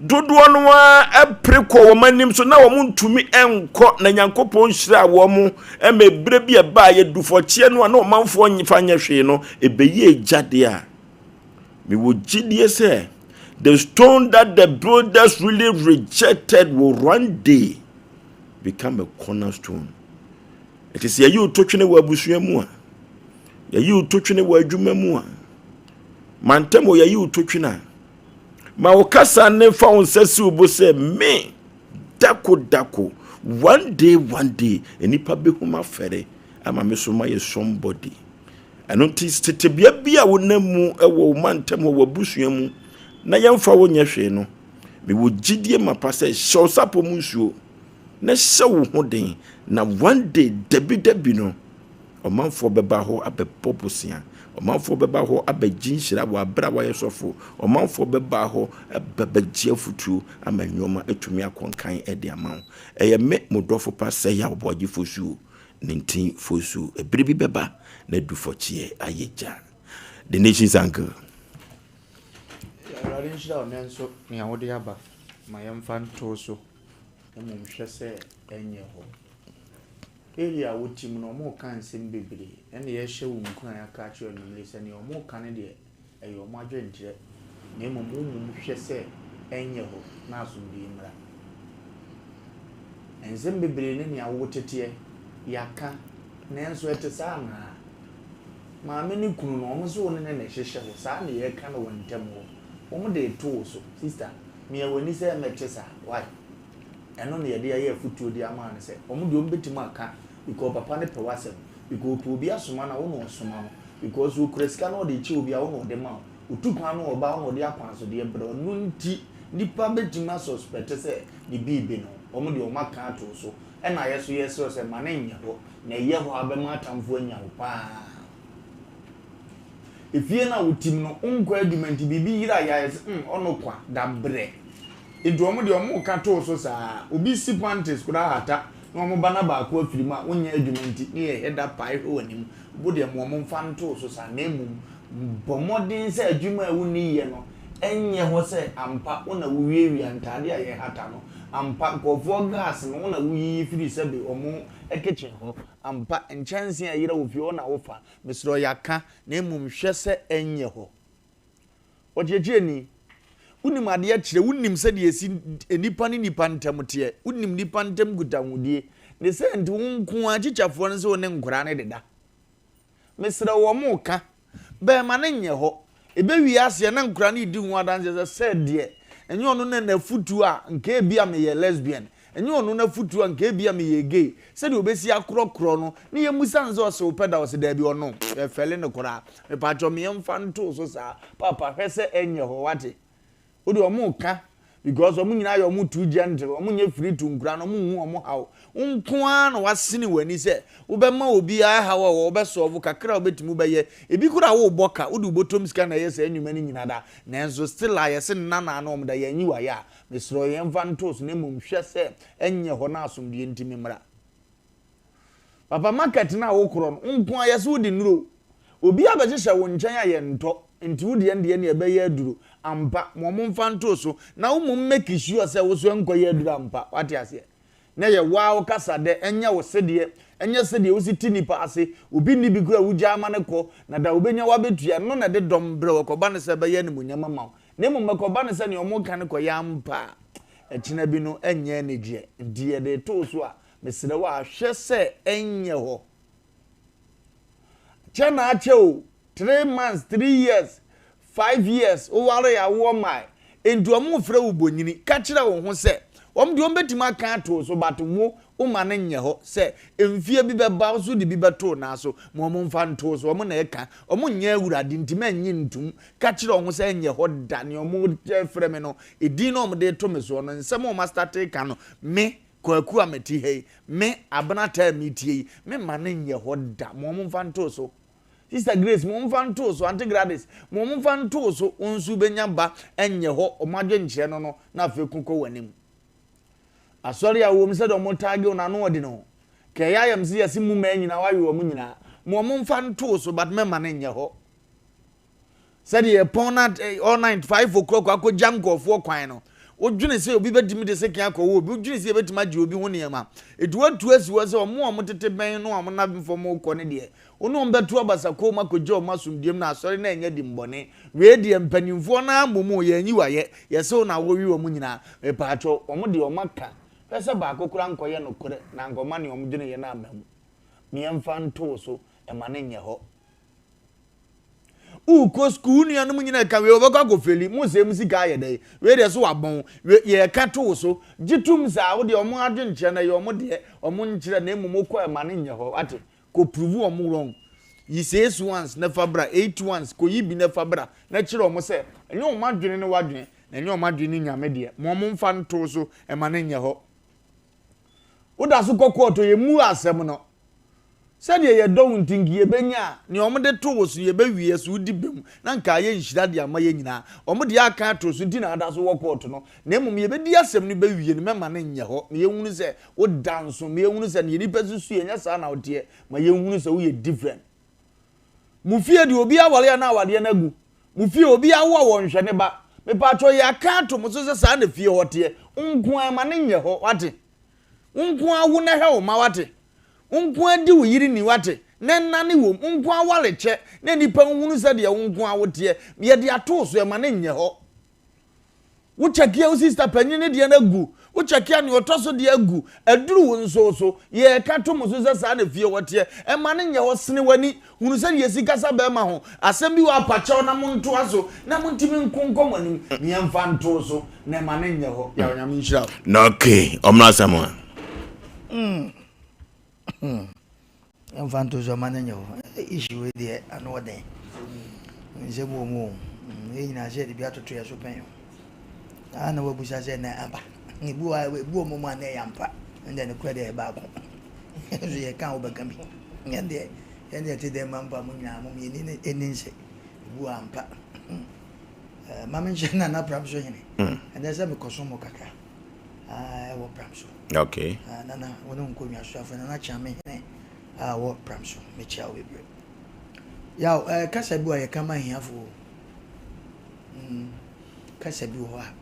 Speaker 1: Dodoɔ no ara pere kɔ wɔn anim so na wɔn ntumi nkɔ na Nyankopɔn hyiraa wɔn ma ebere bi a ɛbaeɛ dufɔkyeɛ no a na ɔmanfoɔ fa nyɛ hwee no ɛbɛyɛɛ gya deɛ a mewɔ gyidie sɛ the stone that the builders really rejected will one day become a cornerstone. Ɛte sɛ yɛyi wo to twene wɔ abusua mu a, yɛyi wo to twene wɔ adwuma mu a, mantam wɔ yɛyi wo to twene a, ma wo kasa ne fa wo nsa si wo bo sɛ me dako dako one day one day nnipa bɛhu m'afɛre ama me so mayɛ somebody. Ɛno nti tetebea bi a wonam mu wɔ wo mantam wɔ w'abusua mu na yɛmfa wo nyɛ hwee no, mewɔ gyidie mapa sɛ hyɛ wo sapɔ mu nsuo na hyɛ wo ho den na one day dabi dabi no ɔmanfoɔ bɛba hɔ abɛbɔ bosea, ɔmanfoɔ bɛba hɔ abɛgye nhyira wɔ abere a wayɛ sɔfo, ɔmanfoɔ bɛba hɔ bɛgye afutuo ama nneɛma atumi akɔ nkan de ama wo. Ɛyɛ me mo dɔfo pa sɛ yɛ ɔboagye fosuo ne ntin fosuo. Ɛbere bi bɛba na dufɔkyeɛ ayɛ gya. The Nation's Uncle.
Speaker 3: Awurade nhyira wo nanso nea wode aba ma yɛmfa nto so mmom hwɛ sɛ ɛnyɛ hɔ. Area a wote mu no, wɔreka nsɛm bebree. Ɛnna yɛrehyɛ wo nkuran aka akyerɛ wo anwummere yi sɛ nea wɔreka no deɛ, ɛyɛ wɔn adwenkyerɛ, na mmom wo mmom hwɛ sɛ ɛnyɛ hɔ na asomdwoeɛ mmra. Nsɛm bebree ne nea woteteɛ, yɛaka, nanso ɛte saa anaa? Maame ne kunu no, wɔn nso wo ne no na ɛhyehyɛ hɔ, saa na yɛreka no wɔ ntam hɔ. Wɔde reto wo so. Sista, mia w'ani sɛ mɛte saa. Why? Ɛno na yɛde ayɛ afutuo de ama no sɛ wɔn deɛ wɔn bɛtumi aka because papa no pɛ w'asɛm because ɔpɛ obi asoma no a wo na ɔsoma wo because ɔkura sika na ɔde rekyɛ obi a wo na ɔde ma wo ɔtu kwan na ɔba wo na ɔde akwansodeɛ brɛ wo ɛno nti nipa bɛtumi asuspɛte sɛ ne biibi no wɔn deɛ wɔn aka ato wo so ɛna yɛ so yɛsrɛ sɛ ma no nyɛ hɔ na ɛyɛ hɔ a bɛma atamfo anya wo paa. Efie no a wotim no, wonkɔ adwuma nti biribi yera a yɛayɛ sɛ mm ɔno kwa, dabrɛ. Nti wɔn deɛ wɔn reka too so saa. Obi si panties koraa hata na wɔn ba na baako afiri mu a wonyɛ adwuma nti ne yɛ hɛ da pae hwɛ w'anim. Wo deɛ ma wɔn mfa ntoo so saa na mmom bɔ mmɔden sɛ adwuma a wonni yɛ no nyɛ hɔ sɛ ampa wo na wowiawia ntaade a yɛhata no, ampa nkurɔfoɔ gas no wo na woyiyi firi sɛbe wɔn kitchen hɔ, ampa nkyɛnsee a ɛyera wɔ fie hɔ na wofa. Mesrɛ wo yɛaka, na mmom hwɛ sɛ ɛnyɛ hɔ. Ɔkyerɛkyerɛni, wonim adeɛ kyerɛ, wonim sɛdeɛ ɛsi nnipa ne nnipa ntam teɛ, wonim nnipa ntam nkutahodie, ne sɛ nti wo nko ara kyikyafoɔ no sɛ wo ne nkwadaa no deda. Mesrɛ wo wɔn reka, bɛn ma no nyɛ hɔ. Ɛbɛwie aseɛ na nkwadaa no redi ho adanseɛ sɛ sɛ deɛ ɛnyɛ ɔno na n'afutuo a nka ebia meyɛ lesbian, Ɛnyɛ ɔno n'afotuo a nka ebia meyɛ gay, sɛdeɛ ɔbɛsi akorɔkorɔ no ne yɛmmisa no sɛ ɔse wopɛ da ɔse daabi ɔno yɛfɛle no koraa mepakyɛw me yɛmfa nto so saa paapa hwɛ sɛ ɛnyɛ hɔ wate wodeɛ ɔmo ka because ɔmo nyinaa yɛ ɔmo too gentle ɔmo nyɛ free to nkura no ɔmo nhu ɔmo haw wo nko ara na wasene w'ani sɛ wobɛma obiara haw a ɔwɔ wobɛsɔɔvo kakra a wobɛtumi wobɛyɛ ebi koraa wobɔ ka wode wobɔtɔm sika na ɛyɛ saa nnwuma no nyina da nanso still a yɛse nna na ano ɔmo da yɛanyi wayɛ a Mesrɛ wo, yɛmfa nto so na mmom hwɛ sɛ ɛnyɛ hɔ na asomdwoeɛ nti memmra. Papa, market no a wokorɔ no, wo nko ara yɛse wode nnuro. Obi abɛhyehyɛ wo nkyɛn a yɛntɔ, nti wo deɛ ndeɛ nea ɛbɛyɛ aduro. Ampa, ma wɔn mfa nto so na wo mmom make sure sɛ wo so ɛnkɔyɛ aduro ampa. Wate aseɛ? Na ɛyɛ wo ara wo kasa dɛ, ɛnyɛ wo sedeɛ, ɛnyɛ sɛdeɛ wosi te nnipa ase, obi nni bi koraa a wogyaa ma no kɔ, na da wobɛnya woabɛtua, ɛno na ɛde dɔm brɛ wo, ɛkɔba no sɛ ɛbɛyɛ animuonyam ama wo. Na mmom ɛkɔba no sɛ nea wɔka no kɔyɛ ampa a, ɛkyena bi no ɛnyɛ anigyeɛ. Nti yɛde reto wo so a, mesrɛ wo a, hwɛ sɛ ɛnyɛ hɔ. Kyɛ na akyɛ o, 3 months, 3 years, 5 years, wowaree awoɔ mmae. Nti wɔn refrɛ wo bonyini. Ka kyerɛ wo ho sɛ, wɔn deɛ wɔbɛtumi aka ato wo so but wo, woma no nyɛ hɔ sɛ mfie bi bɛba wo so de bi bɛto wo nan so ma wɔn mfa nto wo so. Wɔn na ɛka. Wɔn nyɛ awurade nti mɛnnye ntom. Ka kyerɛ wɔn sɛ ɛnyɛ hɔ da. Nea wɔrefrɛ me no, edin no a wɔde reto me soɔ no, nsɛm a wɔastate reka no, me, Kwaku a mete ha yi, me, Abena Taa a metie yi, memma no nyɛ hɔ da. Ma wɔmfa nto wo so. Sister Grace, ma wɔmfa nto wo so. Auntie Gladys, ma wɔmfa nto wo so. Wo nso wobɛnya ba. Ɛnyɛ hɔ. Wɔn adwenkyerɛ no no, na afei ko kɔ w'anim. Asɔre a wɔwɔ mu sɛdeɛ wɔn taage wo no ano ɔden o. Ka ɛyɛ ayam sɛ yɛse mu mmaa nyinaa wɔawe wɔn nyinaa. Ma wɔmfa nto wo so but mɛma no nyɛ hɔ. Sɛdeɛ yɛpɔn na eh, all night 5 o'clock akɔgya nkurɔfoɔ kwan no.
Speaker 4: Wodwene sɛ obi bɛtumi de sekan akɔwɔ obi, wodwene sɛ yɛbɛtumi agye obi ho nneɛma. Enti woatu asi hɔ sɛ wɔn a wɔtete bɛn no a wɔnam fam rekɔ no deɛ, wo ne wɔn bɛto abasakɔn mu akɔgya wɔn asomdwoeɛ mu na asɔre no anyɛ dimmɔne. Wei deɛ mpanimfoɔ no ara mmom o, yɛanyi wo ayɛ, yɛse wo na wowe wɔn nyinaa. Mepaakyɛw, wɔn deɛ wɔaka, hwɛ sɛ baako koraa nkɔyɛ nokorɛ na ankɔma nea wɔdweneeɛ no amma mu. Meɛmfa nto wo so, mma no nyɛ hɔ. Wokɔ sukuu, wo nuanom nyina ka wei wɔbɛkɔ akɔ feli, mo sɛ mu sika ayɛ dɛn, wei deɛ so wabɔn, wei yɛka to wo so, gye tom saa, wo deɛ ɔmo adwenkyerɛ no ɛyɛ ɔmo deɛ, ɔmo nkyerɛ na mmom wokɔ ɛma no nyɛ hɔ, wate, kɔ prove ɔmo wrong, yi six ones na fa bra, eight ones, kɔ yi bi na fa bra, na kyerɛ ɔmo sɛ, ɛnyɛ ɔmo adwene ne w'adwene, na ɛnyɛ ɔmo adwene ne Nyame deɛ, ma ɔmo mfa nto wo so, ɛma no nyɛ hɔ. Woda so kɔ kɔɔto, yɛmmu asɛm no. Sɛdeɛ yɛdɔ wo nti, nka yɛbɛnya a, nea wɔde to wo so yɛbɛwie so wodi bem, na nka ayɛ nhyira de ama yɛn nyinaa. Wɔde aka ato so nti na ada so wɔ kɔɔto no, na mmom yɛbɛdi asɛm no bɛwie no, mɛma no nyɛ hɔ, ma yɛnhunu sɛ woda nso, ma yɛnhunu sɛ deɛ nnipa susu yɛ, nyɛ saa na woteɛ, ma yɛnhunu sɛ woyɛ different. Mo fie deɛ obi aware a na awadeɛ no agu. Mo fie obi awo a wɔnhwɛ ne ba. Mepatwɔ yɛaka ato mo so sɛ saa na fie hɔ teɛ. Wo nko ara ma no nyɛ hɔ, wate? Wo nko ara wo na hwɛ wo mma, wate? Wo nko ara di wo yere ni, wate? Na nnane wom. Wo nko ara ware kyɛ na nnipa nhunu sɛdeɛ wo nko ara woteɛ. Yɛde ato wo so, ɛma no nyɛ hɔ. Wo kyɛkea wo sista panyin no deɛ no agu. Wo kyɛkea nea ɔtɔ so deɛ agu. Aduru wo nso so. Yɛreka to mo so sɛ saa na fie hɔ teɛ. Ɛma no nyɛ hɔ. Sene w'ani. Hunu sɛdeɛ yɛsi kasa bɛrima ho. Asɛm bi wɔ ha, pakyɛw na montoa so na montumi nko nkɔ mo anim. Na yɛmfa nto wo so na ɛma no nyɛ hɔ. Yaw Nyame nhyira wo.
Speaker 1: Na okay, ɔmmra asɛm a.
Speaker 2: Yɛmfa nto so mma no nyɛ hɔ. Issue wei deɛ ano wɔ den. Nsɛm wɔ mu o. Yɛn nyinaa sɛ yɛde bi atoto yɛn so pɛn o. Saa na wabusa sɛ na aba. Ebi wɔ hɔ a ebi wɔ mu a na ɛyɛ ampa. Ɛnde nokorɛ deɛ ɛyɛ baako. Nso yɛka a wobɛka bi. Yɛn deɛ yɛn deɛ te dɛ mma mpa mo nyinaa mom yɛn ani ani nsɛ. Ebi wɔ ampa. Ma menhyɛ Nana Pram so hene. Ɛnɛ sɛ mekɔsom mo kakra. ɛwɔ pram so.
Speaker 1: Okay.
Speaker 2: Ah, nana, wo ne nkonnwa so afei nana kyame hene a wɔ pram so. Mekyia wo bebree. Yaw, eh, kasa bi wɔ yɛka ma ahiafo o. Mm, kasa bi wɔ hɔ a,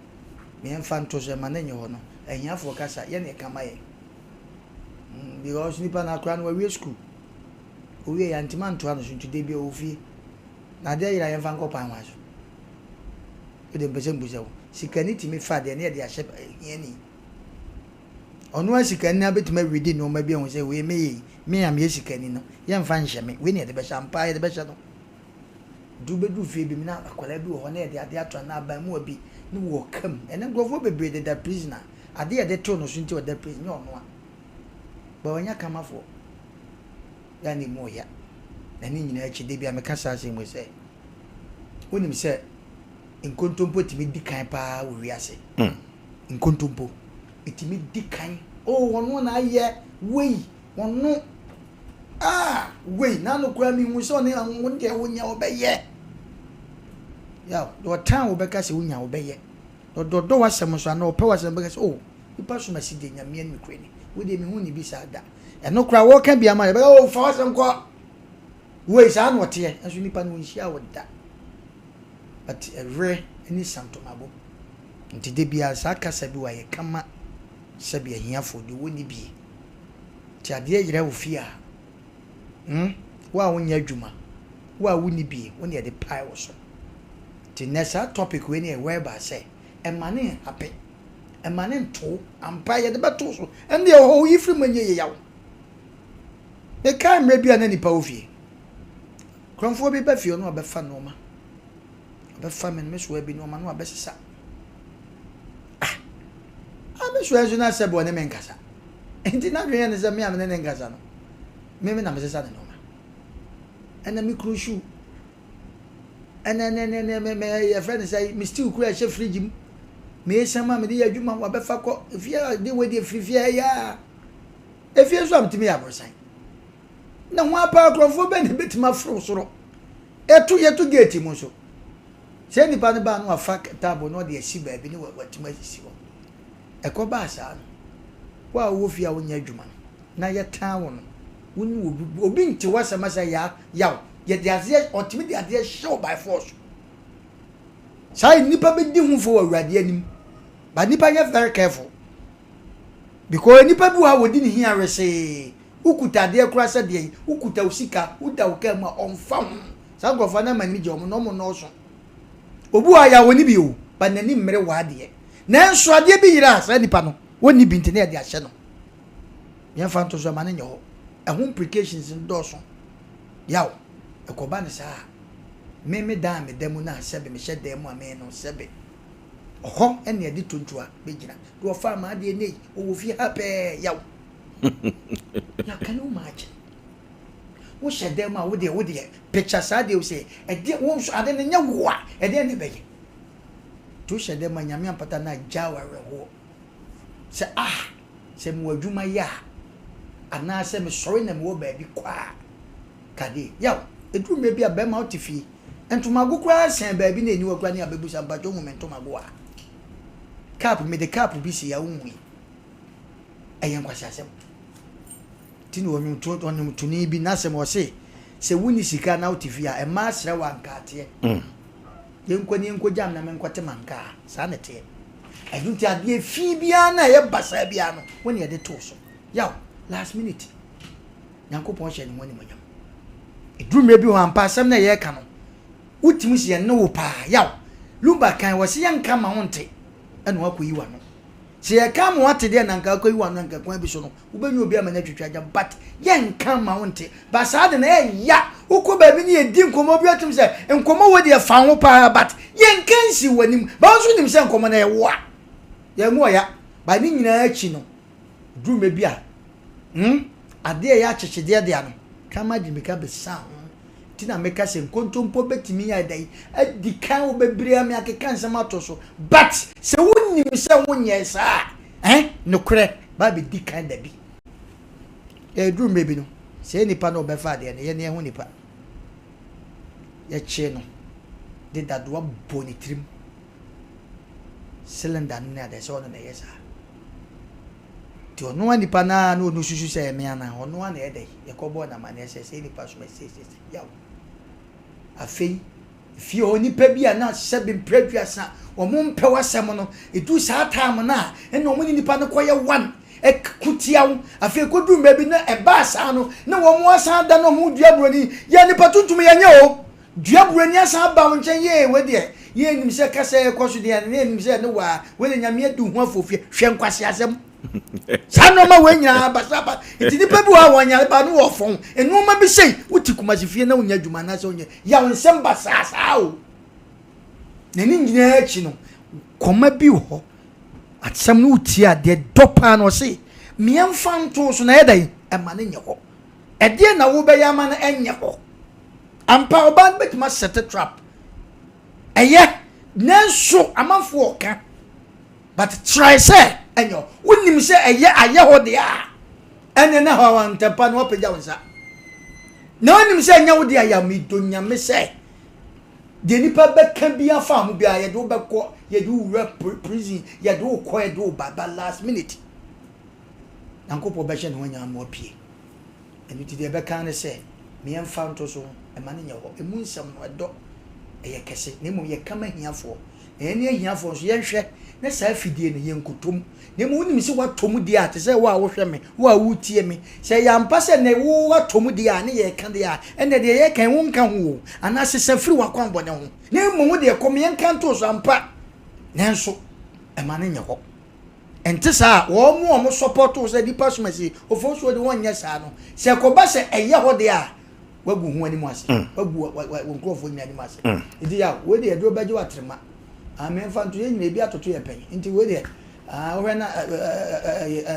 Speaker 2: meɛmfa nto so ɛma ne nyɛ hɔ no. Ahiafoɔ kasa, yɛ ne ɛka ma yɛn. Mm, because nipa no akora no wawie school. Owie yɛ antima ntoa no so nti da bi ɔwɔ fie. Na adeɛ yera yɛmfa nkɔ kwan hwan so. Wo deɛ mepɛ sɛ mbusa wo, sikani tumi fa adeɛ na yɛde ahyɛ hiani? Ɔno ara sikani no ara bɛtumi awidi nneɛma bi ahu sɛ wei meyɛ yi, me a meyɛ sikani no, yɛmfa nhyɛ me, wei na yɛde bɛhyɛ, ampa ara yɛde bɛhyɛ no. Nti wobɛduru fie bi mu na akwadaa bi wɔ hɔ na yɛde adeɛ ato anaa abaamuwa bi ne wɔ ka mu. Ɛnɛ nkurɔfoɔ bebree deda prison a, adeɛ yɛde too no so nti ɔda prison, nyɛ ɔno a. But ɔnyɛ kamafoɔ. Yɛ a na ɛmu ɔya. Na ne nyinaa akyi, da bi a meka saa asɛm wei sɛ, Wonim sɛ nkontompo tumi di kan paa wɔ wiase? Mm. Nkontompo. Ɛtumi di kan. Oh, ɔno na ayɛ wei, ɔno. Ah, wei, n'ano koraa mehu sɛ ɔne wo deɛ wonya wɔbɛyɛ. Yaw, deɛ ɔtan wo bɛka sɛ wonya wobɛyɛ. Deɛ ɔdɔ w'asɛm nso anaa ɔpɛ w'asɛm bɛka sɛ, oh, nipa som asi deɛ Nyame anim korɛ ni. Wo deɛ mehu ne bi saa da. Ɛno koraa wɔka bi ama yɛbɛka, oh, fa w'asɛm kɔ. Wei saa na ɔteɛ nso nipa no ɔnhyia wo da but ɛwerɛ ne santomabo nti da biara saa kasa bi wɔ a yɛka ma sɛbi ahiafoɔ deɛ wɔnni bie nti adeɛ yera wo fie a hmm wo a wonyɛ adwuma wo a wonni bie wo ne yɛde pae wo so nti nnɛ saa topic wei ne ɛwɔ ɛbaa sɛ ɛma ne nhape ɛma ne nto ampa yɛde bɛto so ɛnde ɛwɔ hɔ woyi firi mu ɛnyɛ yɛ yaw. Mekae mmerɛ bi a na nnipa wɔ fie. Korɔmfoɔ bi ba fie hɔ na wabɛfa nnoɔma. Ɔbɛfa me me soa bi nnoɔma na wabɛsesa. Ah! Ah, me soa nso na sɛ bɔ ne me nkasa. Nti n'adwene yɛ ne sɛ me a me ne ne nkasa no, me me na mesesa ne nnoɔma. Ɛna me kunu shoe. Ɛna ne ne ne me me yɛfrɛ ne sɛ me stew kura ɛhyɛ fridge mu. Meesa ma mede yɛ adwuma wabɛfa kɔ. Efie a de wei deɛ firi fie ha yi a. Efie nso a metumi yɛ aborosan. Na ho apa akorɔmfoɔ bɛn na ebetumi aforo soro? Ɛto yɛto gate mu nso. Sɛ nipa no baa no wafa taabo na ɔde asi baabi ne watumi asisi hɔ. Ɛkɔ baa saa no, wo a wowɔ fie a wonyɛ adwuma no na yɛtan wo no, wo ne obi obi nte w'asɛm asɛ ya yaw yɛde adeɛ ɔtumi de adeɛ hyɛ wo by force. Saa nnipa bɛdi ho fɔ wɔ Awurade anim. But nipa nyɛ very careful. Because nipa bi wɔ ha wɔdi ne hia wesee. Wokuta adeɛ koraa sɛ deɛn, wokuta wo sika, woda wo kaa mu a, ɔmfa ho. Saa nkurɔfoɔ no ama ani gye wɔn na wɔn nnɔɔso. Obi wɔ ha yɛ a ɔnni bi o, but n'ani mmere w'adeɛ. Nanso adeɛ bi yera a, saa nipa no, ɔnni bi nti na yɛde ahyɛ no. Yɛmfa nto so, ɛma no nyɛ hɔ. Ɛho implications no dɔɔso. Yaw, ɛkɔba no saa a, me me dan a meda mu no a sɛbe mehyɛ dan mu a me no sɛbe ɔhɔ ɛna ɛde tontoa bɛgyina. Deɛ ɔfaa m'adeɛ nnɛ yi, ɔwɔ fie ha pɛɛ, yaw. Yaw, can you imagine? Wohyɛ dan mu a wodeɛ wodeɛ picture saa deɛ sɛ ɛdeɛ wo nso ade no nyɛ wo a ɛdeɛ na ɛbɛyɛ. Nti wohyɛ dan mu a Nyame ampata no agya wo awerɛhoɔ sɛ ah sɛ mewɔ adwuma yɛ a anaasɛ mesɔre na mewɔ baabi kɔ a kade yaw ɛduru mmerɛ bi a bɛrima wote fie ntomago koraa sɛn baabi na ɛni hɔ koraa ne abɛbusa mpakyɛ wohu me ntomago a cup mede cup bi si a wonhui ɛyɛ nkwaseasɛm nti na ɔnwomtoni bi n'asɛm ɔse sɛ wonni sika na wote fie a ɛma asrɛ wɔ ankaateɛ mm. Yɛnkɔ na yɛnkɔgyam na menkɔte mankaa. Saa na ɛteɛ. Ɛno nti adeɛ fi biara no a ɛyɛ basaa biara no, wo na yɛde too so. Yaw, last minute. Nyankopɔn hyɛ ne ho animuonyam. Ɛduru mmerɛ bi hɔ ampa asɛm no a yɛreka no, wotumi si yɛne wo paa. Yaw, Lumba kan wɔ se yɛnka ma wo nte ɛna wakɔyi w'ano. Sɛ yɛka ama wate deɛ na nka akɔyi w'ano anka kwan bi so no, Wobɛnya obi ama no atwitwa agya but yɛnka mma wo nte. But saa de no ɛya. Wokɔ baabi ne yɛdi nkɔmmɔ bi atum sɛ nkɔmmɔ wɔ deɛ fa ho paa but yɛnka nsi w'anim. But wo nso nim sɛ nkɔmmɔ no ɛyɛ wo a. Yɛn mu ɔya. But ne nyinaa akyi no, duru mɛ bi a, hmm, adeɛ a ɛyɛ akyekyedeɛ dea no, kraman de mmirika bɛsa ho. Nti na meka sɛ nkontompo bɛtumi ayɛ dɛn adi kan wɔ bebree a me akeka nsɛm ato so. But sɛ wonim sɛ wonyɛɛ saa a, Eh, nokorɛ, ba bɛdi kan da bi. Ɛduru mmerɛ bi no, sɛɛ nipa no ɔbɛfa adeɛ no, yɛne ɛho nipa. Yɛkyee no, de dadoa bɔɔ ne tirim. Cylinder no ne adeɛ sɛ ɔno na ɛyɛ saa. Nti ɔno a nipa no a na ɔno susu sɛ ɛme anaa, ɔno a na ɛyɛ dɛ, yɛkɔbɔɔ no amaneɛ sɛ sɛɛ nipa som ɛsiesie, yaw. Afei, Fie hɔ nnipa bi a na sɛbe mprɛ aduasa wɔn mpɛ w'asɛm no, ɛduru saa time no a, ɛna wɔn ne nipa no kɔyɛ one, ɛko tia wo. Afei ɛkɔduru mmerɛ bi na ɛbaa saa no, na wɔn asan ada na wɔn dua buroni, yɛ nipa tuntum yɛnyɛ o, dua buroni asan aba wo nkyɛn, yee wei deɛ, yɛnim sɛ kasa ɛkɔ so deɛ, na yɛnim sɛ ɛne waa, wei deɛ Nyame adi ho afofie, hwɛ nkwaseasɛm. Saa nneɛma wei nyinaa basaba nti nipa bi wɔ a wɔn yare ba no wɔ fɔn nneɛma bi sei wote kumasi fie na wonya adwuma anaasɛ wonya yaw nsɛm basaa saa o na ne nyinaa akyi no kɔma bi wɔ hɔ asɛm no wotie a deɛ dɔ paa no ɔse mmiɛnfa nto so na ɛyɛ dɛn ɛma no nyɛ hɔ ɛdeɛ na wobɛyɛ ama no ɛnyɛ hɔ ampa ɔbaa no bɛtumi asɛte trap ɛyɛ nanso amanfoɔ ɔka But try sɛ ɛnyɛ hɔ. Wonim sɛ ɛyɛ ayɛ hɔ deɛ a, ɛneɛ na hɔ ntɛmpa na wapagya wo nsa. Na wonim sɛ ɛnyɛ wo deɛ a, yɛ medɔ Nyame sɛ deɛ nipa bɛka bi afa ho biara yɛde wo bɛkɔ, yɛde wo wura prison, yɛde wo kɔ, yɛde wo ba, but last minute Nyankopɔn bɛhyɛ ne ho anyam ma wapue. Ɛno nti deɛ ɛbɛka ara ne sɛ, me yɛmfa nto so, mma no nyɛ hɔ. Ɛmu nsɛm no, ɛdɔ, ɛyɛ kɛse, na mmom yɛka ma ahiafoɔ. Na yɛne ahiafoɔ nso, yɛnhwɛ na saa afidie no, yɛnkɔtɔ mu. Na mmom wonim sɛ woatɔ mu deɛ a, te sɛ wo a wohwɛ me, wo a woretie me, sɛ ɛyɛ ampa sɛ nnɛ wo woatɔ mu deɛ a, ne yɛreka deɛ a, ɛnneɛ deɛ yɛreka yi, wonka ho o, anaa sesa firi w'akwammɔne ho. Na mmom wo deɛ, kɔ me yɛnka nto so ampa, nanso mma no nyɛ hɔ. Ɛnte saa a, wɔn a wɔsɔpɔto wo sɛ nnipa som asi ofosuo de wɔnyɛ saa no, sɛ ɛkɔba sɛ ɛyɛ hɔ deɛ a, wagu ho anim ase, mm. wagu wo nkurɔfoɔ nyina anim ase. Mm. Nti yaw, wei deɛ aduro bɛgye watrema. Ame mfa nto yɛn nyina ebi atoto yɛ pɛn. Nti wei deɛ wohwɛ na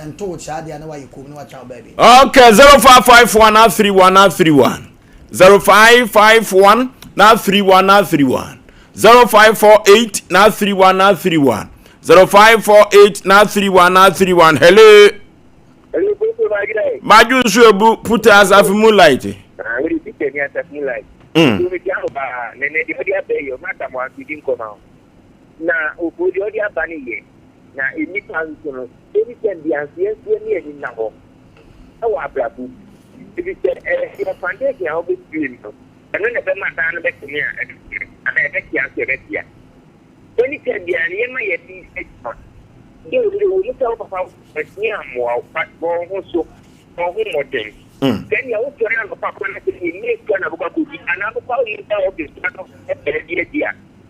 Speaker 2: nto wo saa deɛ na wayɛ kom na watena wo baabi.
Speaker 1: Okay, 0551 31 31. 0551 931 931 0548 931 931 0548 931 931 hello madwo nso ebu puta asafo moonlight
Speaker 5: mm. na obuo deɛ ɔde aba no yɛ na nnipa nso no ɛni sɛ mbianseɛ nso ani ani nna hɔ wɔ abrabɔ mu, efisɛ ɛyɛ foundation a wobɛpue no, ɛno na ɛbɛma dan no bɛtene a ɛbɛtene, anaa ɛbɛtea nso ɛbɛtea. Ɛne sɛ biara no, yɛma yɛn ani adwuma. Dɛ ɛwɔ mu sɛ wo papa antumi ammoa wo, but bɔ wo ho so, bɔ wo ho mmɔden. Sɛnea wosɔre anɔpa koraa na sɛ yɛnnya sika na wobɛkɔ akɔdi anaa wobɛkɔ wo office koraa na wobɛpɛ de adi a,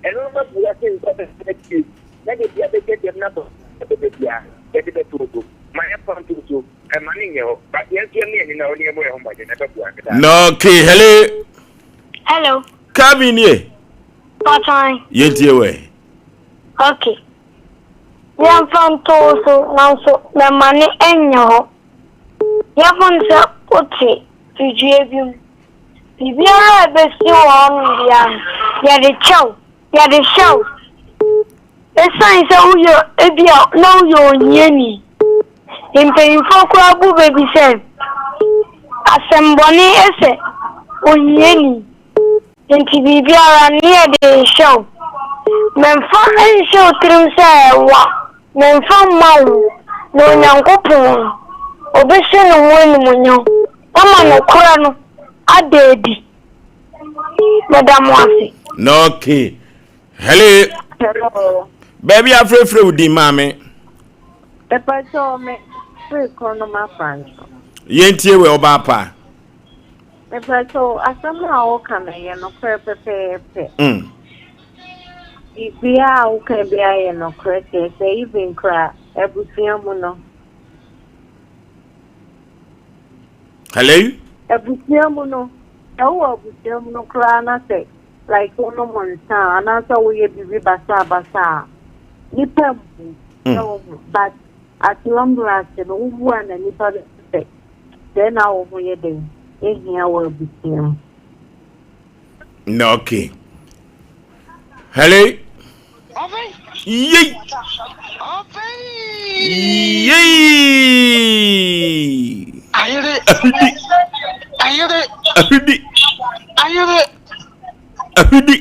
Speaker 5: ɛno no bɛboa sen sɛ wobɛtena fie na da biara bɛgya dɛm na bɔ bɛda biara yɛde bɛto wo so. Ma yɛmfa nto wo so, mma no nyɛ hɔ, but yɛn nso yɛmmɔ yɛn ani na wo ne yɛmmɔ yɛn ho mmɔden, ɛbɛboa. Meda ase.
Speaker 1: Okay, hello.
Speaker 6: Hello.
Speaker 1: Calvin nie.
Speaker 6: Patan.
Speaker 1: Yɛntie wɛ.
Speaker 6: Okay. Yɛmfa nto wo so, nanso mɛma no nyɛ hɔ. Yɛmfa no sɛ wote dua bi mu. Biribiara a ɛbɛsi wɔ hɔnom biara no, yɛde kyɛ wo, yɛde hyɛ wo. Esiane sɛ woyɛ ebia na woyɛ ohiani. Mpanyimfoɔ koraa bu bɛ bi sɛ, asɛmmɔne sɛ ohiani. Enti biribiara ne yɛde rehyɛ wo. Mɛmfa nhyɛ wo tirim sɛ wa, mɛmfa mma wo, na Onyankopɔn no, ɔbɛhyɛ ne ho animuonyam, wama nokorɛ no ada adi. Meda mo ase.
Speaker 1: Okay. Hello.
Speaker 7: Hello.
Speaker 1: Baabi afrɛfrɛ wo din maame.
Speaker 7: Mepakyɛw me firi Kronoma Franco.
Speaker 1: Yɛntie wɛ ɔbaa pa.
Speaker 7: Mepakyɛw, asɛm a woka no yɛ nokorɛ pɛpɛɛpɛ. Biribiara a woka biara yɛ nokorɛ kyerɛ sɛ even koraa abusua mu no.
Speaker 1: Hello?
Speaker 7: Abusua mu no, sɛ wowɔ abusua mu no koraa na sɛ like wonom nsa a anaasɛ woyɛ biribi basabasa a, nipa mmu sɛ wohu but at long last no wowu a na nipa bɛhu sɛ Sɛɛ na wo ho yɛ dɛn hia wɔ abusua mu.
Speaker 1: Na okay. Hello. Yei. Yei.
Speaker 8: Ayere.
Speaker 1: Ahidi.
Speaker 8: Ayere.
Speaker 1: Ahidi.
Speaker 8: Ayere.
Speaker 1: Ahidi.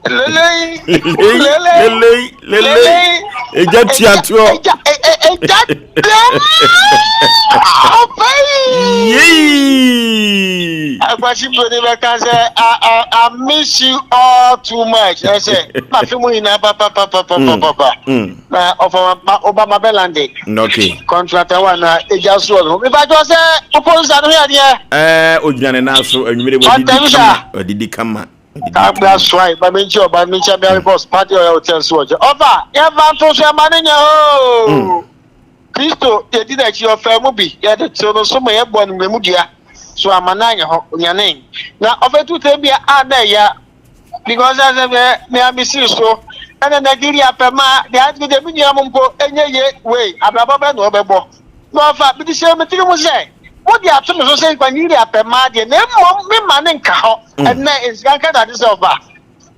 Speaker 8: Lelei.
Speaker 1: Lelei. Lelei. Eja tiatoɔ.
Speaker 8: Eja eja dɛm.
Speaker 1: Yei.
Speaker 8: Akwasi Broni bɛka sɛ I I I miss you all too much. Ɛsɛ ma fi mu nyinaa papapapapapa. Na ɔfa ma Obama bɛlande.
Speaker 1: Okay.
Speaker 8: Contractor wa na egya so ɔno. Mipatwɔ sɛ wopɔ nsa no hwɛ adeɛ.
Speaker 1: Ɛɛ ogyina ne nan so anwumere wadidi kama wadidi kama.
Speaker 8: Abra soai ma me nkyɛ ɔba me nkyɛ me boss party ɔyɛ hotel so ɔkyɛ. Ɔfa yɛmfa nto so ɛma no nyɛ hoo. Kristo yɛdi n'akyi ɔfaa mu bi yɛde tew no so ma yɛbɔ no mmamu dua so ama no anyɛ hɔ onyanee na ɔfɛtu tɛm bia a na ɛya because ɛsɛ sɛ me a mesii so ɛna Nigeria pɛ ma deɛ adi deɛ me nua mo mpo ɛnyɛ ye wei abrabɔ bɛ na ɔbɛbɔ na ɔfa mede hyɛ me tiri mu sɛ mo de ato me so sɛ Nigeria pɛ ma deɛ na mmom me ma ne nka hɔ ɛnɛ nsika nka dade sɛ ɔfa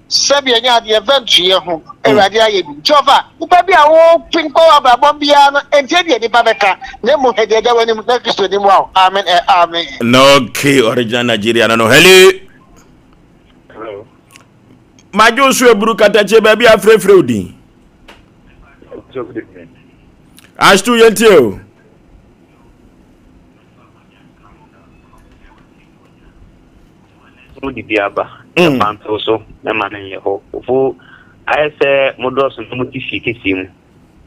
Speaker 8: sɛbi ɛnyɛ adeɛ mfa ntuiɛ ho awurade ayɛ bi nti ɔfa nipa bi a wopin kɔ abrabɔ biara no ɛntie deɛ nipa bɛka na mmom hwɛ deɛ ɛda w'anim na Kristo nim wa amen ɛ amen.
Speaker 1: Okay, original Nigeria no no. Hello.
Speaker 5: Hello.
Speaker 1: Madwo so eburu katakye baabi afrɛfrɛ wo din.
Speaker 5: So good evening.
Speaker 1: Ashtu yɛntie o.
Speaker 9: Mo de bi aba. Ɛfa ntow so na ma no nyɛ hɔ. Ofo ayɛ sɛ mo dɔɔso na mo te fie kɛseɛ mu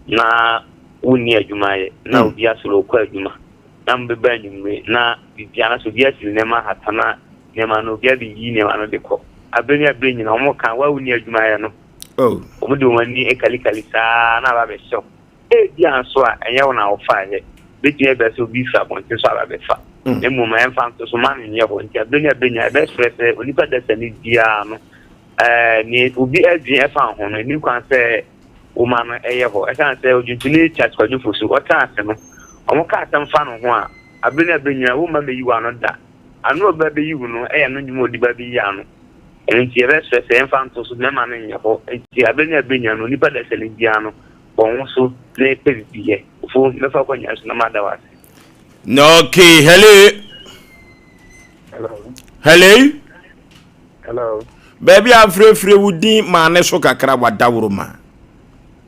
Speaker 9: na wonni adwuma yɛ na obi asɔre ɔkɔ adwuma na mo bɛba anwummere na biribi anaasɛ obi asiri nneɛma ahata na nneɛma no obi abɛyi nneɛma no de kɔ. Abere ne abere nyinaa wɔn ka wa wonni adwuma yɛ no. Wɔn de wɔn ani kalikali saa na aba abɛhyɛ wo. Ebia nso a ɛnyɛ wo na wofaeɛ. Ebetumi aba sɛ obi fi abɔnten so aba abɛfa. Na mmom ma yɛmfa nto so, mma no nyɛ hɔ. Nti abere ne abere nyinaa yɛbɛsrɛ sɛ onipa dasani biara no, ɛɛ nea obi adwene ɛfa ho no, ɛni kwan sɛ woma no ɛyɛ hɔ. Ɛsiane sɛ odwontoni Charles Kwadwo Fosu, ɔtena ase no, wɔka asɛm fa ne ho a, abere ne abere nyinaa womma mmeyi w'ano da. Ano a obi ba bɛyi wo no yɛ ano nnwuma a ɔde ba bɛyi ano. Ɛno nti yɛbɛsrɛ sɛ yɛmfa nto so, mmarima no nyɛ hɔ. Nti abere ne abere nyinaa no, onipa dasani biara no, bɔ wo ho so na pɛ biribi yɛ. Ofo, mɛfa akwannya so na mada wo ase.
Speaker 1: Okay, hello.
Speaker 5: Hello.
Speaker 1: Hello.
Speaker 5: Hello.
Speaker 1: Baabi a afirafira wo din maa ne so kakra wadaworo ma.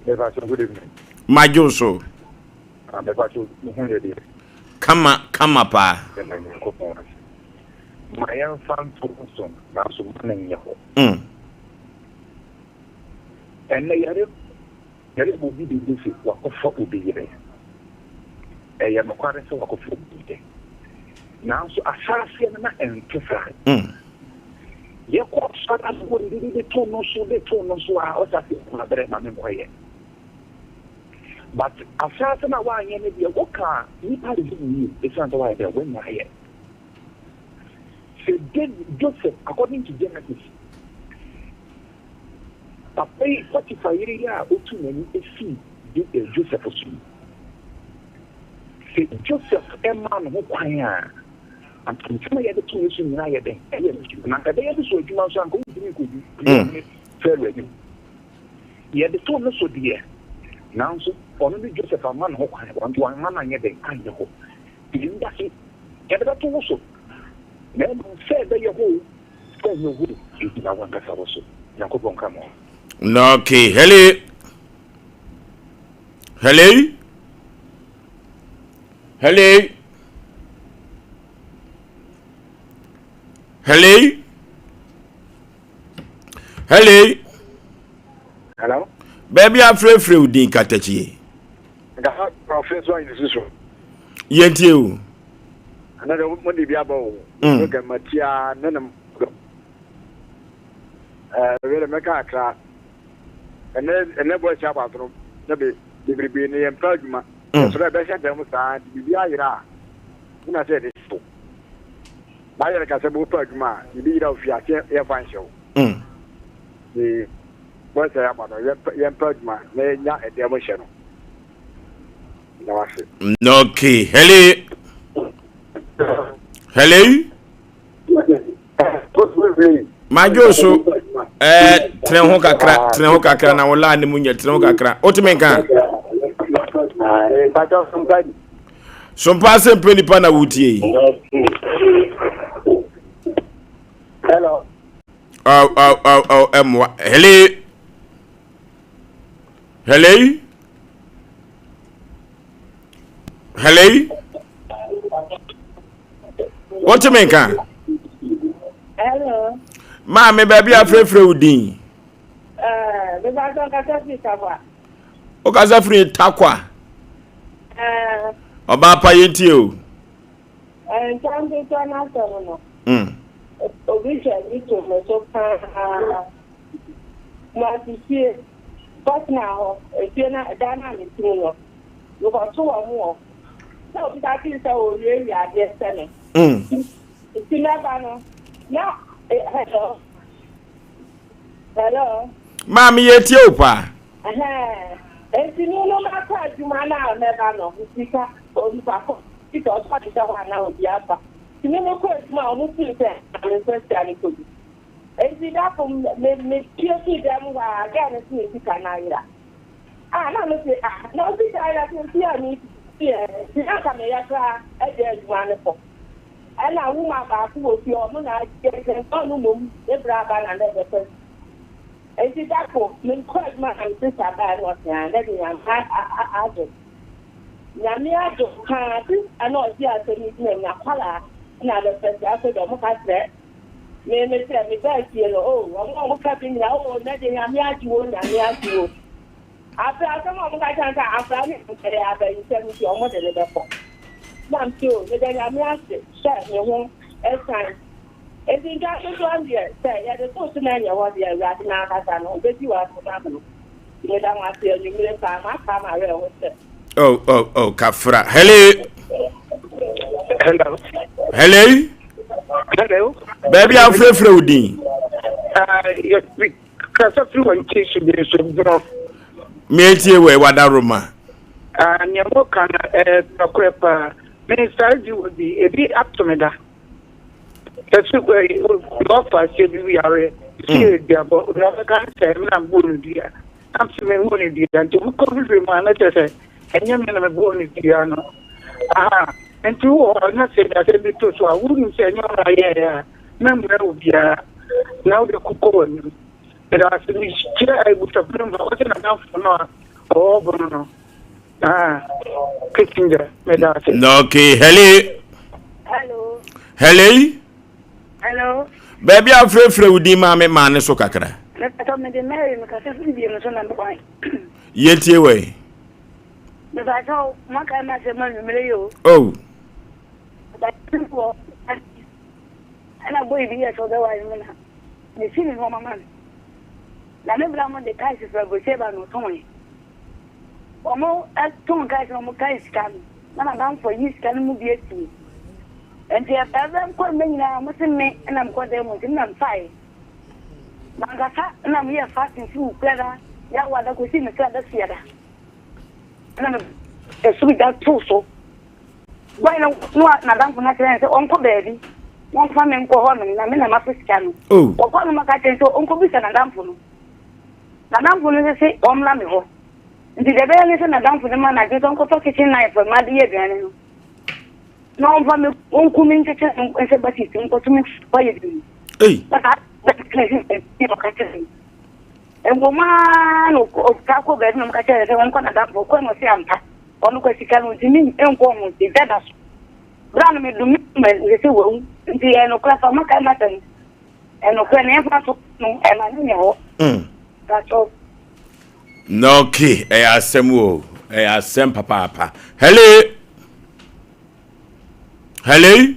Speaker 5: Mepa good evening.
Speaker 1: Madwo so.
Speaker 5: Ah, mepa so ho yɛ deɛ.
Speaker 1: Kama kama paa.
Speaker 5: Yɛda Nyankopɔn ase. Ma yɛmfa nto wo so nanso ma no nyɛ hɔ. Ɛnnɛ yare. Yɛrebɔ obi din se wakɔfa obi yere. Ɛyɛ nokware sɛ wakɔfa obi yere. Nanso ahyɛaseɛ no na ɛnte saa. Yɛkɔɔ so ara na wɔde de too no so de too no so a ɔhyɛ aseɛ ko abrɛ ma menkɔyɛ. But ahyɛase no a woanyɛ no deɛ woka a nnipa de wo yie ɛsiane sɛ woayɛ dɛ woanya ayɛ. Sɛ David, Joseph according to Genesis Papa yi, Potifar yere yi a otuu n'ani sii Joseph so yi, sɛ Joseph mmaa ne ho kwan a, anka nsɛm a yɛde to ne so nyinaa yɛ dɛn? Ɛyɛ ne so. Na anka ɛbɛyɛ ne so adwuma nso, anka ontumi nkɔdi ɔhene Farao anim. Yɛde too ne so deɛ, nanso ɔno ne Joseph amma ne ho kwan, wamma no anyɛ dɛn? Anyɛ hɔ. Yɛn da so, yɛde bɛto wo so, na mmom sɛ ɛbɛyɛ hɔ o, Sɛ nyɛ wo egyina wankasa wo so. Nyankopɔn nka mo ho.
Speaker 1: Okay, hello. Hello. Hello. Hello. Hello.
Speaker 8: Hello.
Speaker 1: Baabi afrɛfrɛ wo din katakyie.
Speaker 8: Nkasa ɔfrɛ so ayɛ susu.
Speaker 1: Yɛntie o.
Speaker 8: Ana de mo de bi aba o. Mm. Program matia ne ne dɔ. Eh, wele mɛka akra. Ɛnɛ ɛnɛ boys aba so no na be bebrebe ne yɛn pɛ adwuma. Mm. Ɛsɛ ɛbɛhyɛ dɛm saa nti biribi ayera a wona sɛ yɛde so. Na yɛreka sɛ bɛwopɛ adwuma a biribi yera wo fie a sɛ yɛmfa nhyɛ wo. Mm. Nti boys aba no yɛmpɛ adwuma na yɛnya ɛdɛm hyɛ no.
Speaker 1: Okay, hello. Hello. Madwo so eh tene ho kakra, tene ho kakra na wo la ne mu nyɛ tene ho kakra. Wotumi nka? Sompa sɛ mpɛ nipa na wotie yi.
Speaker 8: Hello.
Speaker 1: Oh, oh, oh, oh, ɛmmoa. Hello. Hello? Hello? Wote me nka?
Speaker 7: Hello.
Speaker 1: Maame baabi afrɛfrɛ wo din.
Speaker 7: Eh, kasa firi Takwa.
Speaker 1: Wokasa firi Takwa?
Speaker 7: Eh.
Speaker 1: Ɔbaa pa yɛntie o.
Speaker 7: Ntam ketewa n'asɛm no. Obi hwɛ bi to me so paa. Kumasi fie, kɔtena hɔ, efie na dan no a mete mu no, mekɔto wɔn wɔ hɔ. Na obi ka kyerɛ sɛ ɔrewiawia adeɛ sɛ me. Nti mɛba no, na hello, hello.
Speaker 1: Maame yɛtie wo paa.
Speaker 7: Ɛhɛn, nti me no makɔ adwuma no a mɛba no, sika, onipa ko, sika ɔtɔ de hyɛ hɔ a na obi afa. Nti me mekɔ adwuma a wɔn firi sɛ me nsa sika no kɔdi. Enti da ko me mepue fii dan mu hɔ a, girl no se ne sika no ayera. Ah, na me se ah, na wo sika ayera sɛ nti a me fi ɛ, nti na nka meyɛ koraa agya adwuma no kɔ. Ɛna woman baako wɔ fie hɔ, ɔno na agye nti ɔno mmom ne bra aba na na ɛbɛfa sika. Enti da ko mekɔ adwuma na me sista bae na ɔse ah, na de Nyame adom. Nyame adom paa, sista na ɔgye asɛm yi gyina mu, n'akwadaa na abɛfa sika, afei deɛ ɔmo ka kyerɛ Me me sɛ me baa fie no oh wɔn a wɔn ka bi nyinaa oh nɛ deɛ nyame agye wo nyame agye wo afei asɛm a wɔn ka kyerɛ sɛ afra ne ɛyɛ abayisɛm nti wɔn de ne bɛkɔ na m sɛ oh meda nyame ase sɛ me ho ɛsan nti nka ketewa deɛ sɛ yɛde to so na ɛnyɛ hɔ deɛ awurade n'ankasa no obɛdi wɔ asɛm ama no meda mo ase anwummere paa maka ma werɛ ho sɛ
Speaker 1: Oh, oh, oh, kafra. Hello.
Speaker 8: Hello.
Speaker 1: Hello.
Speaker 8: Hello.
Speaker 1: Baabi a wofrɛfrɛ wo din.
Speaker 8: Kasa firi wɔn ti so bi so borɔ.
Speaker 1: Meetie wɔ ɛwada Roma.
Speaker 8: Nea mo ka no ɛyɛ nokorɛ paa. Me saa di wɔ bi ebi ato me da. Ɛso lɔfa sɛ bi yare si aduabɔ na ɔbɛka sɛ me na mbɔ no dua. Na mese menhuu no dua nti mokɔ hwehwɛ mu a na kyerɛ sɛ ɛnyɛ me na mebɔɔ no dua no. Aha, nti wowɔ hɔ na sɛ asɛm bi to so a wonim sɛ ɛnyɛ wo na ayɛeɛ a, mɛmmrɛ obiara na wode kokɔ w'anim. Meda ase mekyerɛ abusuafo no ma wɔsɛ n'adamfo no a ɔwɔ bono no. Ah, Kissinger, meda ase.
Speaker 1: Okay, hello.
Speaker 7: Hello.
Speaker 1: Hello.
Speaker 7: Hello.
Speaker 1: Baabi a wofrɛfrɛ wo din maa me maa ne so kakra.
Speaker 7: Mepatɔ mede Mary mekasa firi biem so na mekwan.
Speaker 1: Yɛntie wɔ yi.
Speaker 6: Mepakyɛw, moakae m'asɛm anwummere yi o.
Speaker 1: Oh.
Speaker 6: Wɔ ɛna boy bi yɛ sɛ ɔbɛware me na mesi ne nneɛma ma no. Na me bra mo de cars firi aburokyire ba na ɔtɔn. Wɔn tɔn cars na wɔn kae sika no na m'adamfo yi sika no mu bi asie. Nti ɛbɛ nkɔ mma nyinaa wɔn se me na mekɔ dan mu nti me na mefaeɛ. Mankasa na meyɛ fasting firi Wukuada, Yawada kɔsi Mesrada Fiada. Na me ɛsoro gya too so. Boy no no n'adamfo no akyerɛ no sɛ ɔnkɔ baabi na ɔmfa me nkɔ hɔnom na me na mafa sika no.
Speaker 1: Oh.
Speaker 6: Ɔkɔ no maka kyerɛ no sɛ ɔnkɔbisa n'adamfo no. N'adamfo no nso se ɔmmra me hɔ. Nti deɛ ɛbɛyɛ ne sɛ n'adamfo no ma no adwene sɛ ɔnkɔtɔ kitchen knife a made yɛ aduane no na ɔmfa me ɔnku me nkyekyere no nhyɛ bucket mu nkɔto me kwaeɛ bi mu.
Speaker 1: Ei.
Speaker 6: Na saa na ɔka kyerɛ me. Ɛwom ara na ɔtaa kɔ baabi na ɔka kyerɛ no sɛ ɔnkɔ n'adamfo hɔ. Ɔkɔe no ɔse ampa, ɔno kɔ sika no ɔntumi nkɔ ho nti gya da so. Berɛ a no medome ma ɛsɛ sɛ wawu nti ɛyɛ nokorɛ fa maka m'asɛm. Ɛyɛ nokorɛ na yɛmfa nto no ɛma no nyɛ hɔ. Pakyɛw.
Speaker 1: Na okay, ɛyɛ asɛm o, ɛyɛ asɛm papaapa. Hello. Hello.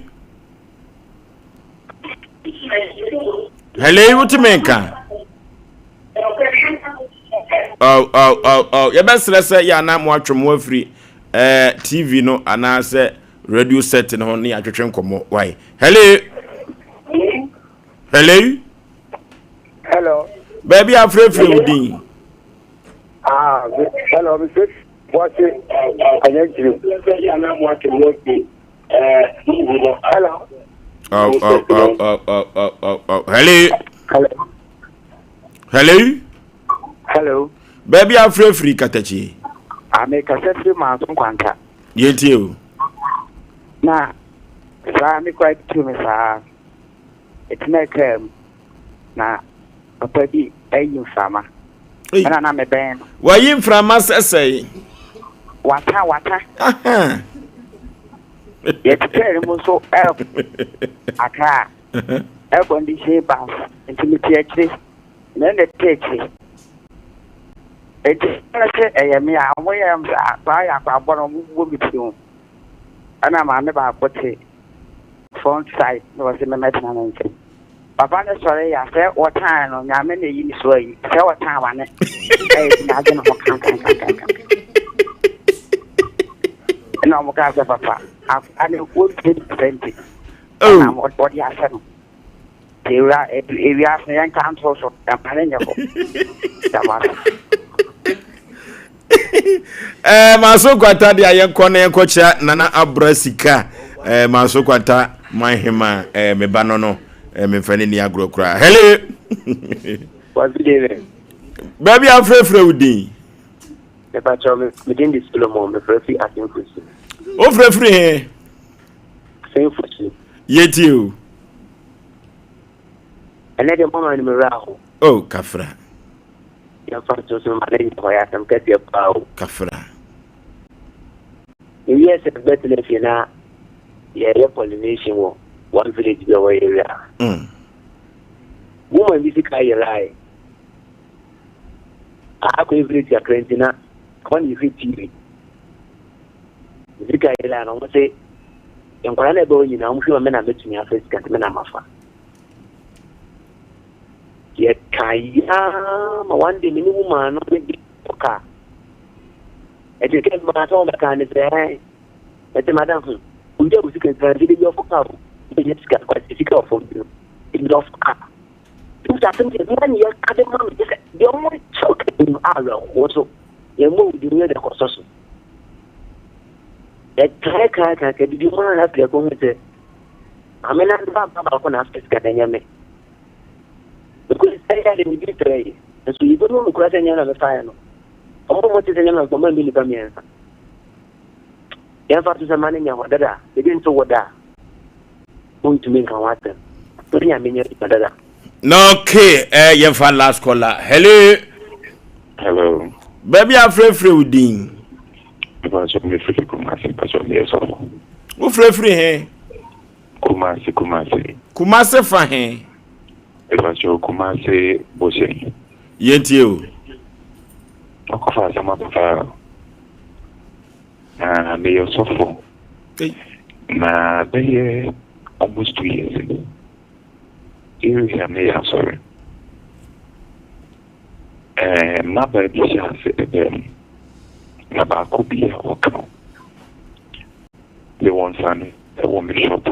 Speaker 1: Hello, wotumi nka? Oh, oh, oh, oh. Yɛbɛsrɛ sɛ yɛ anaa mo atwe mo afiri eh, TV no anaasɛ radio set no ho ne yɛatwetwe nkɔmmɔ. Why? Hello. Hello.
Speaker 5: Hello.
Speaker 1: Baabi afrɛfrɛ wo din.
Speaker 5: Ah, hello, Mr. Boise, Anyankyiri. Hello.
Speaker 1: Oh, oh, oh, oh, oh, oh, oh, oh. Hello.
Speaker 5: Hello.
Speaker 1: Hello.
Speaker 5: Hello.
Speaker 1: Baabi afrɛfiri katakyi.
Speaker 5: Ame kasa firi Manso Nkwanta.
Speaker 1: Yɛntie o.
Speaker 5: Na saa me kora tu me saa. Ɛtena kaa mu na papa bi ayi mframa. Ɛna na mebɛn no.
Speaker 1: Wayi mframa sɛsɛe.
Speaker 5: Wata wata. Yɛte kaa no mu nso ɛrekɔ Accra. Air condition bus nti mete akyire. Na ɛna ɛte akyire. Nti ɛna sɛ ɛyɛ me a wɔn yɛ saa saa yɛ akɔ abɔ no wɔn bobɔ me tiri ho. Ɛna maame baako te front side na wɔsi mɛmɛtena ne nkyɛn. Papa no sɔre ya sɛ wɔtan no nyame na eyi ne so ayi sɛ wɔtan wane ɛyɛ ti n'adwene ho kankankankan. Ɛna wɔn kaa sɛ papa akwadaa no wɔntumi pɛnti ɛna wɔde ahyɛ no. Ewura ewiase yɛn ka nto so ɛma ne nyɛ hɔ. Dama so.
Speaker 1: Eh, manso kwanta deɛ yɛnkɔ na yɛnkɔkyerɛ nana abra sika eh, manso kwanta manhema eh, me ba no no eh, memfa ne ni agorɔ koraa hello baabi afrɛfrɛ wo din
Speaker 9: mepakyɛw me din de solomon mefrɛ fi asenfosu
Speaker 1: wofrɛfiri he
Speaker 9: asenfosu
Speaker 1: yɛtie o
Speaker 9: ɛnɛ deɛ mama no mewerɛ aho
Speaker 1: oh kafra
Speaker 9: Yɛmfa nto so ma no nyɛ hɔ yɛ asɛm kɛseɛ paa o.
Speaker 1: Kafra.
Speaker 9: Mewiee sɛ mebɛtena fie na yɛyɛ pollination wɔ one village bi a ɛwɔ area ha.
Speaker 1: Mm.
Speaker 9: Woman bi sika yerae. Akɔyɛ village kakra nti na ɛhɔ na yɛhwɛ TV. Sika yerae no wɔn se nkwadaa na ɛbɛ hɔ nyinaa wɔn hwɛ ma me na mɛtumi afa sika nti me na mafa. Yɛkae ara ma one day me ne woman no ne bi kɔ kaa. Ɛte sɛ mmaa sɛ wɔbɛka ne sɛ ɛn ɛte madam ho wogya wo sika ntina nti de bi ɔfo kaa o ɛnyɛ sika kwasi sika ɔfam bi no ebi ɔfo kaa. Nti asɛm sɛ mmea ne yɛka de ma me sɛ deɛ ɔmo kyɛw ka mu awerɛhoɔ so yɛn mmɔ wo din yɛ de kɔsɔ so. Yɛkae kae kae kae didi mu ara afei ɛkɔ hu sɛ maame no ba ba baako na afɛ sika na ɛnyɛ me. Because ɛyɛ de medi pɛɛ yi nso yɛbɛhu no koraa sɛ nyɛ na mefaeɛ no ɔmo mo te sɛ nyɛ na mfa ma nnipa mmiɛnsa yɛmfa so sɛ ma no nyɛ hɔ dada ebi nso wɔ da a wontumi nka ho asɛm wode nyame nyɛ adwuma dada.
Speaker 1: Na okay, eh, yɛmfa last caller. Hello.
Speaker 10: Hello.
Speaker 1: Baabi afrɛfrɛ wo din.
Speaker 10: Mpatsɔ mefiri Kumasi, mpatsɔ meyɛ sɔfo.
Speaker 1: Wofrɛfiri he?
Speaker 10: Kumasi, Kumasi.
Speaker 1: Kumasi fa he?
Speaker 10: Mepakyɛw, Kumasi Bohyɛn.
Speaker 1: Yɛntie o.
Speaker 10: Makɔfa asɛm aba paa. Na meyɛ ɔsɔfo. Na bɛyɛ almost 2 years ni. Area meyɛ asɔre. Ɛɛ mmabaa bi hyɛ ase ɛbɛn mu. Na baako bi a ɔka ho. Mewɔ nsane ɛwɔ me shop.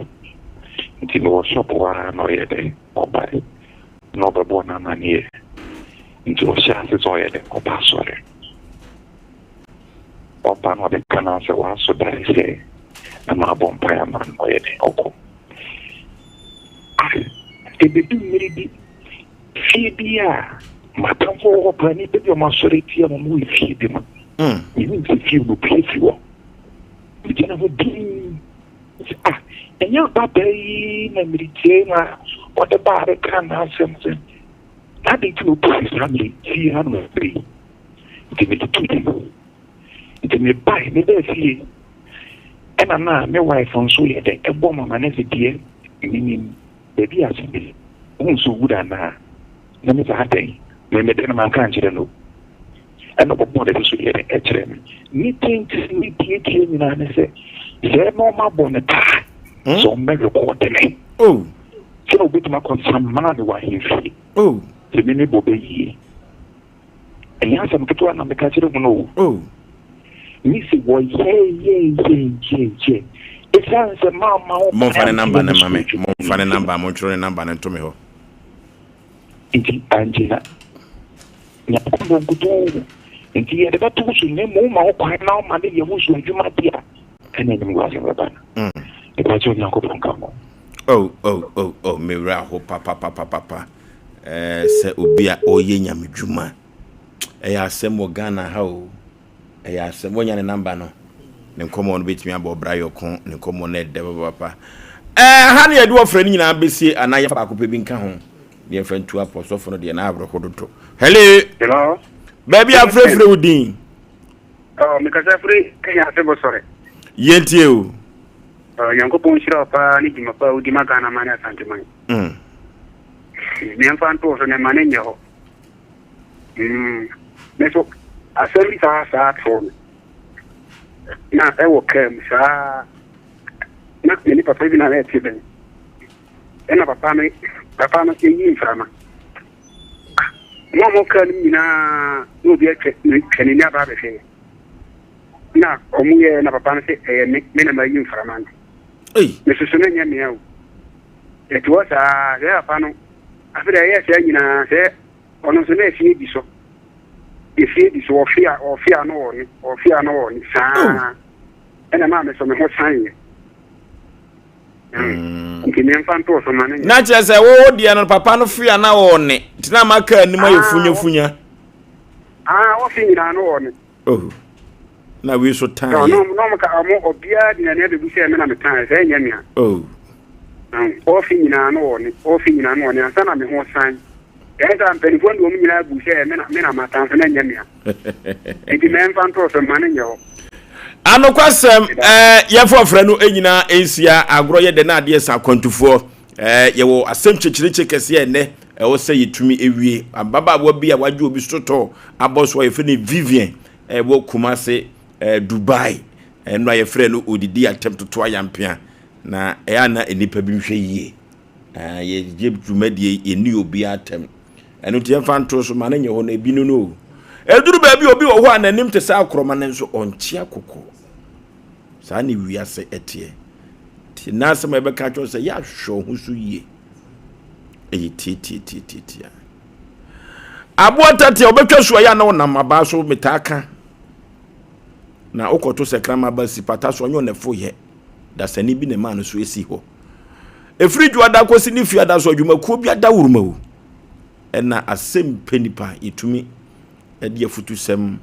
Speaker 10: Nti mewɔ shop hɔ ara na ɔyɛ dɛ ɔbae. Na ɔbɛbɔɔ n'amanneɛ. Nti ɔhyɛɛ ase sɛ ɔyɛ dɛ ɔba asɔre. Ɔba na ɔbɛka no sɛ waso dae sɛ na mabɔ mpae ama no ɔyɛ dɛ ɔkɔ. Ah, ebedu mmere bi, fie bi a m'atamfo wɔ hɔ paa, nnipa bi a wɔasɔre atia me wɔ fie bi mu. Menim sɛ fie no pue fi hɔ. Megyina hɔ dinn. Sɛ ah, ɛnyɛ ababaa yi na meretie na ɔde baa bɛka n'asɛm sɛ na adɛn nti na ɔpue fi saa mmere fie ha no mmere yi. Nti mede too mu. Nti mebae, mebaa fie. Ɛna na me wife nso yɛ dɛ ɛbɔ me amanneɛ sɛ deɛ menim baabi a asɛm bi wohu sɛ owu da anaa? Na me sɛ adɛn? Me mede no manka ankyerɛ no o. Ɛna ɔbɔɔ ne so yɛ dɛ ɛkyerɛ me. Ne tenten ne tietie nyinaa ne sɛ sɛ na ɔma bɔ ne paa sɛ ɔmmɛ rekɔɔde me.
Speaker 1: Oh.
Speaker 10: Sɛ na obetumi akɔnsa maa me wɔ ahemfie.
Speaker 1: Oh.
Speaker 10: Sɛ me me bɔ bɛ yie. Ɛnyɛ asɛm ketewa na meka kyerɛ mu no o.
Speaker 1: Oh.
Speaker 10: Me se wɔyɛyɛyɛyɛyɛ ɛsiane sɛ maama wo
Speaker 1: Momfa ne number no ma me. Momfa ne number, montwerɛ ne number no nto me hɔ.
Speaker 10: Nti angyina Nyankopɔn nkutoo nti yɛde bɛto wo so na mmom woma wo kwan na woma no yɛ wo so adwuma de a ɛna animguase bɛba no. Ɛbɛyɛ sɛ Onyankopɔn nka ho.
Speaker 1: Oh, oh, oh, oh, me werɛ aho papapapapa. Eh, sɛ obi a ɔyɛ nyamedwuma. Ɛyɛ asɛm wɔ Ghana ha o. Ɛyɛ asɛm. Wonya ne namba no. Ne nkɔmmɔ no bɛtumi abɔ ɔbra yɔko. Ne nkɔmmɔ no ɛdɛ papapapa. Eh, ha ne yɛde ɔfrɛ no nyinaa bɛsie anaa yɛfa baako pɛ bi nka ho. Ne yɛmfa ntu apɔ sɔfo no deɛ na awerɛho dodo. Hello.
Speaker 11: Hello.
Speaker 1: Baabi a frɛfrɛ wo din.
Speaker 11: Oh, mekasa firi Kenya ase bɔsɔre.
Speaker 1: Yɛntie o.
Speaker 11: Oh, Nyankopɔn nhyira wo paa ne dwuma pa a wodi ma Ghana man ne Asante man.
Speaker 1: Mm.
Speaker 11: Meɛmfa ntoo so na ɛma no nyɛ hɔ. Mm. Me so asɛm bi saa saa too me. Na ɛwɔ kaa mu saa. Na me ne papa bi na ɛte bɛn. Ɛna papa no papa no eyi mframa. Ah, mo a mo kaa no nyinaa na obi atwa twa n'ani aba abɛhwɛ yɛ. Na ɔmo yɛ na papa no sɛ ɛyɛ me me na mayi mframa nti.
Speaker 1: Ei.
Speaker 11: Me soso no nyɛ mea o. Ɛte hɔ saa sɛ papa no afei deɛ ɛyɛ saa nyinaa sɛ ɔno nso na efie di so. Efie di so ɔfe a ɔfe a no ɔne ɔfe a no ɔne saa. Ɛna maa me so me ho san yɛ. Mm. Nti me mfa nto so ma no nyɛ.
Speaker 1: Na kyerɛ sɛ wo deɛ no papa no fe a na ɔne nti na ama kaa anim ayɛ funyafunya.
Speaker 11: Ah, wɔfe nyinaa no ɔne.
Speaker 1: Oh. Na wei so tan yɛ.
Speaker 11: No, no, ka ɔmo obiara de n'ani abɛbu sɛ me na me tan sɛ ɛnyɛ mea.
Speaker 1: Oh.
Speaker 11: Ɔfe nyinaa no ɔne, ɔfe nyinaa no ɔne ansa na me ho san. Ɛyɛ sɛ mpanimfoɔ de wɔn nyinaa bu sɛ me na me na matan so na ɛnyɛ mea. Nti mɛmfa nto so mma no nyɛ hɔ.
Speaker 1: Anokwasɛm, ɛɛ yɛmfa ɔfrɛ no nyinaa nsia agorɔ yɛ dɛ na adeɛ sa akwantufoɔ. Ɛɛ yɛwɔ asɛm kyekyerekye kɛseɛ ɛnɛ ɛwɔ sɛ yɛtumi ewie. Ababaawa bi a wagye obi sotɔ abɔ so a yɛfrɛ no Vivian ɛwɔ Kumase ɛɛ Dubai. Ɛno a yɛfrɛ no odidi atɛm toto ayampea na ɛyɛ ana nnipa bi nhwɛ yie. Ɛɛ yɛgye dwumadie yɛnni obiara atɛm. Ɛno nti yɛmfa nto so ma no nyɛ hɔ no ebi no no o. Ɛduru baabi obi wɔ hɔ a n'anim te sɛ akorɔma no nso ɔnkyea kɔkɔɔ. Saa ne wiase ɛteɛ. Nti n'asɛm a yɛbɛka kyerɛ sɛ yɛahwɛ wo ho so yie. Ɛyɛ tiatiatiatiatia. Aboa tate a ɔbɛtwa so a yɛ a na ɔnam abaa so metaa ka. Na wokɔto sɛ kraman ba si pata so ɔnyɛ ɔnɛfo yɛ. Dasani bi na ɛmaa no so esi hɔ. Ɛfiri dwoada kɔsi ne fiada so adwumakuo bi adaworoma o. Ɛna asɛm pɛ nipa yɛtumi de afutusɛm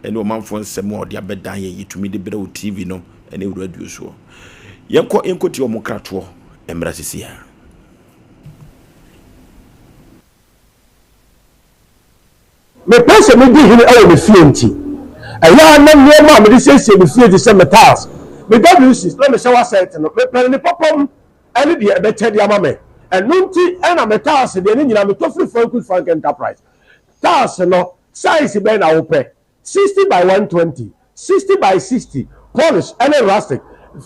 Speaker 1: ne ɔmanfoɔ nsɛm a ɔde abɛdan yɛ yɛtumi de brɛ wo TV no ne radio soɔ. Yɛnkɔ yɛnkɔtie wɔn kratoɔ mmra sisi a.
Speaker 12: Mepɛ sɛ midi hene wɔ me fie nti, ɛyɛ a na nneɛma a mede siesie me fie te sɛ me tiles, me WCs, na me shower set no, mepɛ no ne papa mu ne deɛ ɛbɛkyɛ de ama me. Ɛno nti na me tiles deɛ ne nyinaa metɔ firi Frankus Frank Enterprise. Tiles no. Size bɛn na wopɛ? 60 by 120, 60 by 60, polish ne rustic,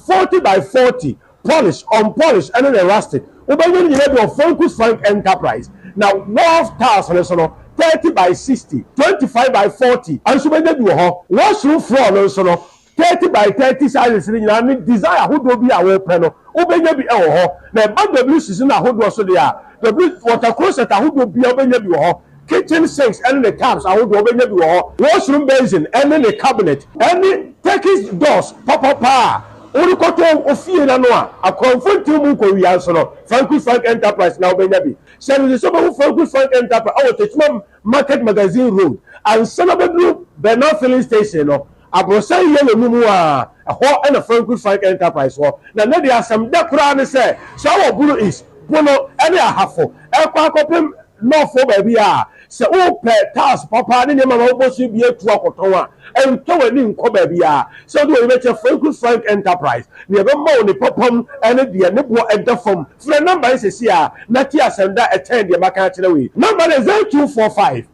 Speaker 12: 40 by 40, polish, unpolish ne ne rustic. Wobɛnya ne nyinaa bi wɔ Frankus Frank Enterprise. Na wharf tiles no nso no, 30 by 60, 25 by 40 nso wobɛnya bi wɔ hɔ. Washroom floor no nso no, 30 by 30 sizes no nyinaa ne design ahodoɔ bi a wopɛ no, wobɛnya bi wɔ hɔ. Na ɛba WCs no ahodoɔ so deɛ a, W water closet ahodoɔ biara wobɛnya bi wɔ hɔ. Kitchen sinks ne ne taps ahodoɔ wobɛnya bi wɔ hɔ. Washroom basin ne ne cabinet ne Turkish doors papapa a worekɔtɔ wo fie no ano a akorɔmfo ntew mu nkɔwia nso no, Frankus Frank Enterprise na wobɛnya bi. Hyɛ no nso sɛ wobɛhu Frankus Frank Enterprise wɔ Techiman Market Magazine Road ansa na wobɛduru Bernal Filling Station no. Aborosan yellow no mu a, ɛhɔ na Frankus Frank Enterprise wɔ. Na nnɛ deɛ asɛm dɛ koraa ne sɛ, sɛ wowɔ Bono East, Bono ne Ahafo ɛrekɔ akɔpem North hɔ baabi a, sɛ wopɛ tiles papa ne nneɛma ma wobɔ so bi atu akɔtɔn a, ntɔ w'ani nkɔ baabiara. Sɛ wode w'ani bɛkyerɛ Frankus Frank Enterprise, nea ɛbɛma wo ne papam ne deɛ ne boɔ da fam. Frɛ nɔmba yi seesei ara na tie asɛm da a ɛkyɛn deɛ maka akyerɛ wo yi. Nɔmba no yɛ 0245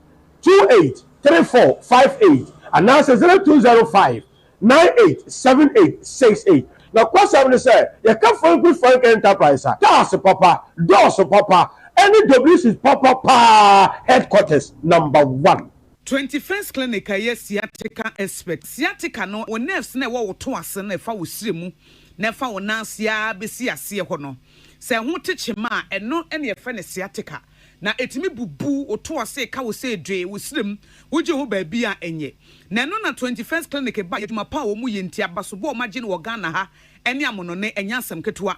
Speaker 12: 28 34 58 anaasɛ 0205 98 78 68. Nokwasɛm ne sɛ, yɛka Frankus Frank Enterprise a, cars papa, doors papa, ɛne WCs papa paa headquarters number one.
Speaker 13: 21st Clinic a ɛyɛ sciatica expert. Sciatica no, wo nerves no a ɛwɔ wo to ase no a ɛfa wo srɛ mu na ɛfa wo nan ase ara bɛsi aseɛ hɔ no, sɛ ɛho te kyema a, ɛno na yɛfrɛ no sciatica. Na ɛtumi bubu wo to ase, ɛka wo sɛ dwee, wo srɛ mu, wogye ho baabi a ɛnyɛ. Na ɛno na 21st Clinic baeɛ, adwuma pa a wɔyɛ nti, abasobɔ a wɔagye no wɔ Ghana ha ne amonɔne, ɛnyɛ asɛm ketewa.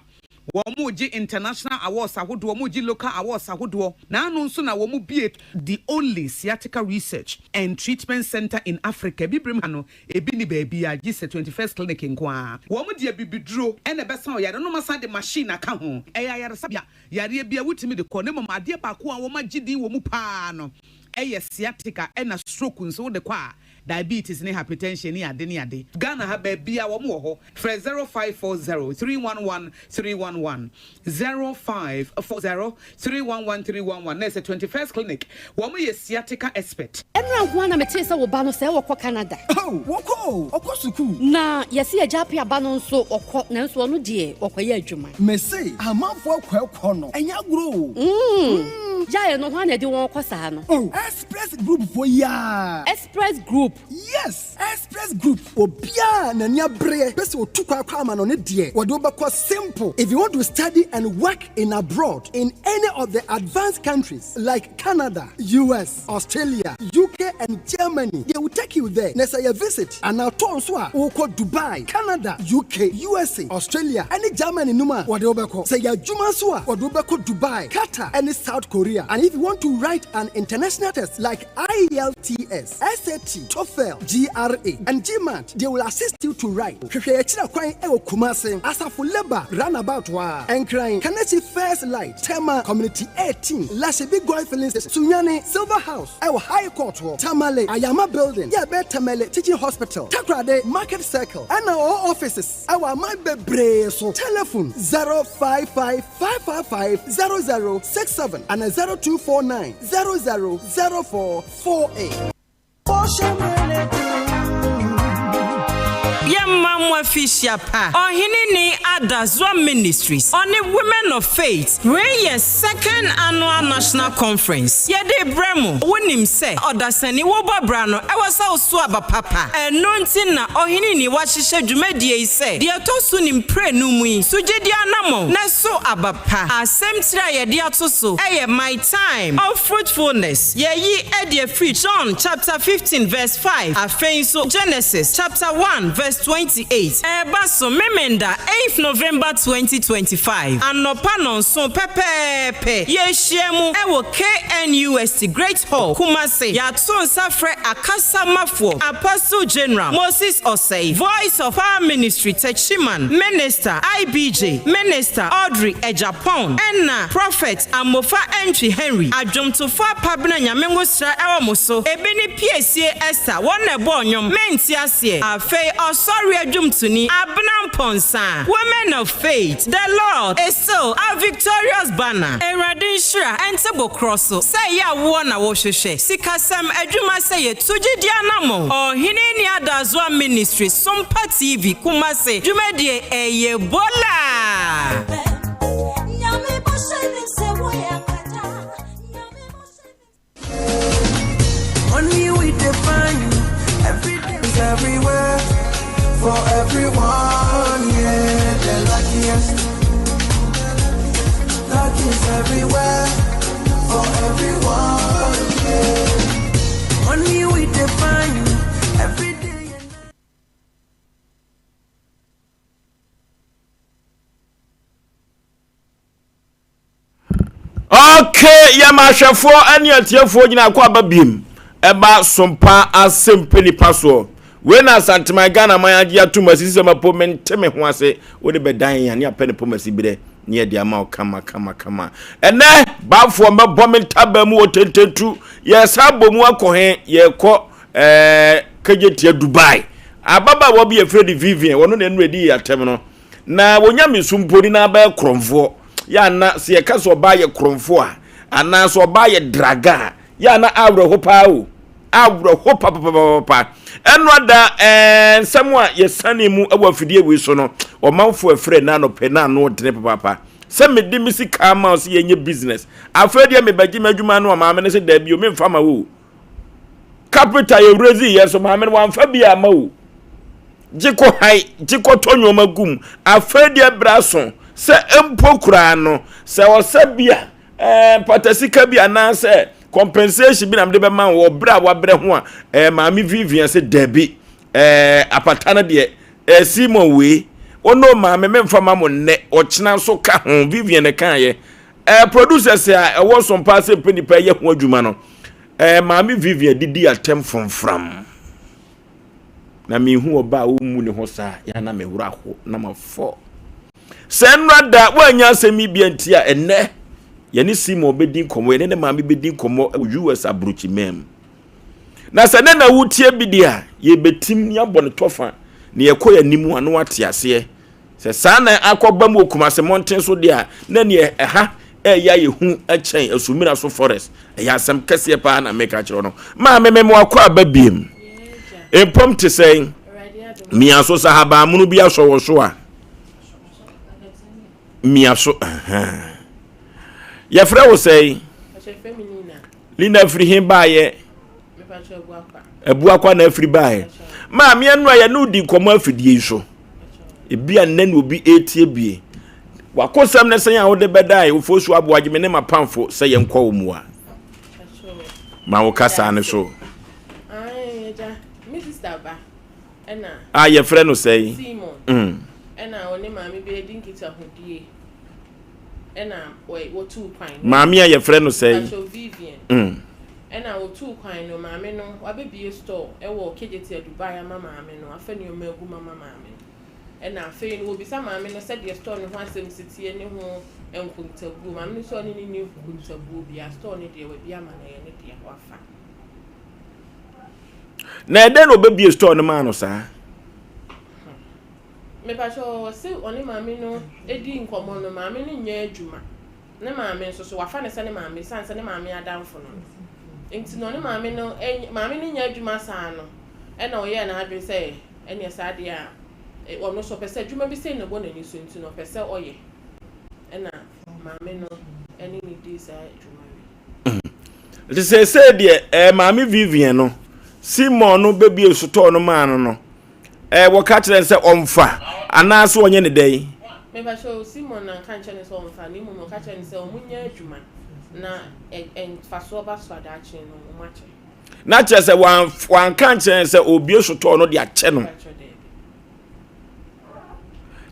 Speaker 13: Wɔregye international awards ahodoɔ, wɔregye local awards ahodoɔ, na ano nso na wɔbue the only sciatica research and treatment centre in Africa, Abibirem ha no, ebi nni baabiara gye sɛ 21st Clinic nko ara. Wɔde abibiduro na ɛbɛsa ɔyare no na wɔasan de machine aka ho. Ɛyɛ ayaresabea, yareɛ biara wotumi de kɔ, na mmom adeɛ baako a wɔagye din wɔ mu pa ara no yɛ sciatica ɛna stroke nso wode kɔ a Diabetes ne hypertension ne ade ne ade. Ghana ha baabiaa wɔn wɔ hɔ. Frɛ 0540 311 311, 0540 311 311 na ɛsɛ 21st clinic wɔn yɛ sciatica expert.
Speaker 14: Ɛnora nko ara na metee sɛ wo ba no sɛɛ ɔkɔ Canada.
Speaker 15: Oh, wɔkɔ o, ɔkɔ sukuu.
Speaker 14: Na yɛse agya Appiah ba no nso ɔkɔ nanso ɔno deɛ ɔkɔyɛ adwuma.
Speaker 15: Mese amanfoɔ akɔ ɛkɔ no, ɛnyɛ agorɔ o.
Speaker 14: Mm, gyae no, hwan na ɛde wɔn kɔ saa no?
Speaker 15: Oh, Express Group foɔ yi ara.
Speaker 14: Express Group.
Speaker 15: Yes! Express Group. Obiara a n'ani abereɛ pɛ sɛ ɔtu kwan kɔ amanɔne deɛ, wɔde wo bɛkɔ simple. If you want to study and work in abroad in any of the advanced countries like Canada, US, Australia, UK and Germany, they will take you there. Na sɛ ɛyɛ visit anaa tour nso a, wokɔ Dubai, Canada, UK, USA, Australia ne Germany nom a, wɔde wo bɛkɔ. Sɛ ɛyɛ adwuma nso a, wɔde wo bɛkɔ Dubai, Qatar ne South Korea. And if you want to write an international test like IELTS, SAT, TOEFL, GRE, and GMAT, they will assist you to write. Hwehwɛ yɛn akyiri kwan wɔ Kumasi, Asafo Labour Runabout hɔ ara, Nkran, Kaneshie First Light, Tema Community 18, Lashibi Goil Filling Station, Sunyani, Silver House wɔ High Court hɔ, Tamale, Ayama Building, yɛ ɛbɛn Tamale Teaching Hospital, Takoradi, Market Circle, ɛna ɔwɔ offices wɔ aman bebree so. Telephone 055 555 0067 ana 0249 00 04 48.
Speaker 16: Yɛma mo afihyia pa. Ɔhene ni Adazoa Ministries ɔne Women of Faith wei yɛ second annual national conference yɛde rebrɛ mo. Wonim sɛ ɔdasani wobɔ bra no ɛwɔ sɛ woso aba papa ɛno nti na Ɔhene ni wahyehyɛ dwumadie yi sɛ deɛ ɛtɔ so ne mprenu mu yi so gyedie anamɔn na ɛso aba pa. Asɛm tiri a yɛde ato so yɛ My Time of Fruitfulness. Yɛayi adi afiri John chapter 15 verse 5, afei nso Genesis chapter 1 verse 28. Ɛreba so Memenda eighth November 2025, anɔpa nnɔnson pɛpɛɛpɛ. Yɛrehyia mu wɔ KNUST Great Hall, Kumasi. Yɛato nsa frɛ akasamafoɔ Apostle General Moses Osei, Voice of Power Ministry Techiman Minister IBJ, Minister Audrey Agyapong, ɛna Prophet Amofa Antwi Henry, Adwomtofoɔ Apabena Nyame Ngosra ɛwɔ mo so, ebi ne Piesie Esther, wɔn na ɛbɔɔ nnwom, Mente Aseɛ, afei Ɔsɔre Adwomtoni, Abena Mpɔnsa, Women. Women of Faith, The Lord is still our victorious banner. Awurade nhyira ɛnte bokorɔ so sɛ ɛyɛ awoɔ na wohwehwɛ, sikasɛm, adwuma sɛ yɛtu gyidie anammɔn. Ɔhene Nni Adazoa Ministries, Sompa TV, Kumasi, dwumadie ɛyɛ Bola!
Speaker 17: Money we define everything's everywhere for everyone. Yeah, the luckiest. Luck is everywhere for everyone. Yeah, money we define every day.
Speaker 1: Okay, yɛ ma ahwɛfoɔ ne atiefoɔ nyinaa kɔ aba biem ɛba sompa asɛmpa nipa soɔ wei na asanteman ghana man agye atom asisi sɛ mapo mente me ho ase wode bɛdan yɛn ne apɛ ne pom asi berɛ ne yɛde ama wo kama kama kama ɛnɛ baafoɔ mɛbɔ me ntaba mu wɔ tententu yɛsa bɔ mu akɔ he yɛkɔ ɛɛ kagye dubai ababaawa bi yɛfrɛ de vivian wɔno na ɛnu ɛdi yɛ atɛm no Na wɔ nyamesom mpo ni na abɛyɛ korɔmfoɔ. Yɛ ana sɛ yɛka sɛ ɔbaa yɛ korɔmfoɔ a, anaa sɛ ɔbaa yɛ draga a, yɛ ana awerɛho paa o. Awerɛho papapapapa. Ɛno ada ɛɛ nsɛm a yɛsane mu wɔ afidie wei so no, ɔmanfoɔ ɛfrɛ na anɔpɛ na ano ɔdene papaapa. Sɛ mede me sika ama wo sɛ yɛnyɛ business. Afei deɛ mebɛgye m'adwuma no a maame no sɛ daabi o memfa ma wo o. Capital yɛ raise yɛ so maame no wamfa bi ama o. Gye kɔ hae, gye kɔtɔ nneɛma gu mu. Afei deɛ berɛ aso sɛ mpo koraa no sɛ ɔsɛ bi a ɛɛ mpatasika bi anaasɛ compensation bi na mede bɛma wɔ berɛ a wabrɛ ho a ɛɛ maame Vivian sɛ dabi ɛɛ apata no deɛ ɛɛ Simon wei ɔno maame memfa ma mo nnɛ ɔkyena nso ka ho Vivian na ɛkaeɛ ɛɛ producers a ɛwɔ so mpaa sɛ mpɛ nipa yɛ ho adwuma no ɛɛ maame Vivian didi atɛm fomfram. Na mehu ɔba a ɔmmu ne ho saa yɛ na me werɛ aho na mafɔ. Sɛ nnora da woanya asɛm yi bia nti a ɛnnɛ yɛne Simon bɛdi nkɔmmɔ, yɛne ne maame bɛdi nkɔmmɔ wɔ US aburokyiman mu. Na sɛ ne na wotie bi deɛ a yɛbɛtim ne abɔ ne tɔfa na yɛkɔ yɛn anim a na wate aseɛ Sɛ saa na akɔba mu wɔ Kumase mmɔnten so deɛ a, na neɛ ɛha ɛyɛ ayɛ hu kyɛn Asumina so forest. Ɛyɛ asɛm kɛseɛ paa na meka kyerɛ no. Maame me mo akɔ aba biem. Mpom te sɛn? Mia so sɛ ahabanmono bi asɔ wɔ so a. Mia so. Yɛfrɛ wo sɛn? Lina firi he baayɛ? Abuakwa na afiri baeɛ. Maame ɛno a yɛne wodi nkɔmmɔ afidie yi so. Ebi a nnɛ na obi etie bie. Wakosɛm ne sɛn a wode bɛdae ofosu aboagye me ne m'apamfo sɛ yɛnkɔ wo mua. Ma wo kasa ne so. A yɛfrɛ no sɛn?
Speaker 18: Mm. Ɛna ɔne maame bi adi nkitahodie. Ɛna wɔtuu kwan.
Speaker 1: Maame a yɛfrɛ no sɛn?
Speaker 18: Vivian. Mm. Ɛna wɔtuu kwan no, maame no wabɛbue store wɔ Kejetia Dubai ama maame no, afa nneɛma agu mu ama maame no. Ɛna afei no wɔbisa maame no sɛdeɛ store no ho asɛm si teɛ ne ho nkontabuo. Maame no sɛ ɔne no nni nkontabuo biara, store no deɛ wabue ama no, ɛyɛ ne dea, wafa.
Speaker 1: Na ɛdɛn na ɔbɛbue store no maa no saa?
Speaker 18: Mepakyɛw, ɔse ɔne maame no di nkɔmmɔ no, maame no nyɛ adwuma. Ne maame nso so, wafa no sɛ ne maame esiane sɛ ne maame adamfo no no nti no, ɔne maame no maame no nyɛ adwuma saa no, ɛna ɔyɛɛ n'adwene sɛ ɛneɛ saa deɛ a, ɔno nso ɔpɛ sɛ adwuma bi sei na ɛbɔ n'ani so nti no ɔpɛ sɛ ɔyɛ. Ɛna maame no ne no dii saa adwuma wei.
Speaker 1: Nti seesei deɛ ɛɛ maame Vivian no, Simon no bɛbie sotɔɔ no maa no no, Ɛɛ, wɔka kyerɛ no sɛ ɔmfa anaasɛ ɔnyɛ ne dɛn?
Speaker 18: Mepakyɛw, Simon anka ankyerɛ no sɛ ɔmfa, na mmom ɔka kyerɛɛ no sɛ wɔnyɛ adwuma na mfasoɔ ba so a daakye no wɔakyɛ.
Speaker 1: Na kyerɛ sɛ wanka ankyerɛ no sɛ ɔrebue sotɔɔ no de akyɛ no.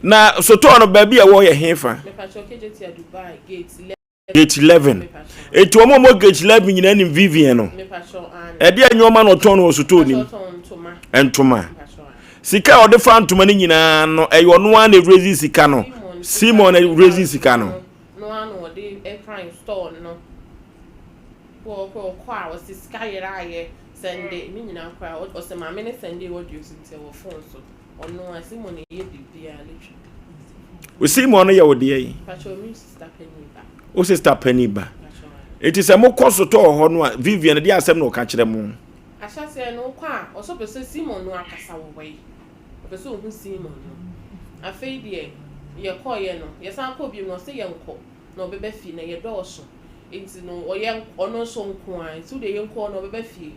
Speaker 1: Na sotɔɔ no baabi a ɛwɔ yɛ hefa?
Speaker 18: Mepakyɛw, Kejetia Dubai, Gate 11.
Speaker 1: Gate 11. Eti wɔn a wɔwɔ gate 11 nyinaa nim Vivian no. Ɛdeɛ nneɛma na ɔtɔn no wɔ sotɔɔ nim. Ntoma. Sika a ɔde fa ntoma no nyinaa no, ɛyɛ ɔno ara na ɛrezi sika no. Simon na ɛrezi sika no.
Speaker 18: No ara na ɔde kran store no. Kɔ kɔ kɔ a ɔsi sika yera ayɛ sɛnde ne nyinaa koraa ɔsɛ maame ne sɛnde audio nti ɛwɔ phone so. Ɔno a Simon ɛyɛ biribiara literally.
Speaker 1: Wo Simon no yɛ wo deɛ yi? Wo sister panin ba. Eti sɛ mokɔ so tɔɔ hɔ no a, Vivian de asɛm na ɔka kyerɛ mo.
Speaker 18: Ahyɛseɛ no wokɔ a, ɔsɛ ɔpɛ sɛ Simon no akasa wɔ hɔ yi. Ɔpɛ sɛ ɔhu Simon no. Afei deɛ yɛkɔeɛ no, yɛsan kɔɔ bio no ɔse yɛnkɔ na ɔbɛba fie na yɛdɔɔso. Nti no ɔyɛ ɔno nso nko ara nti wodeɛ yɛnkɔ na ɔbɛba fie.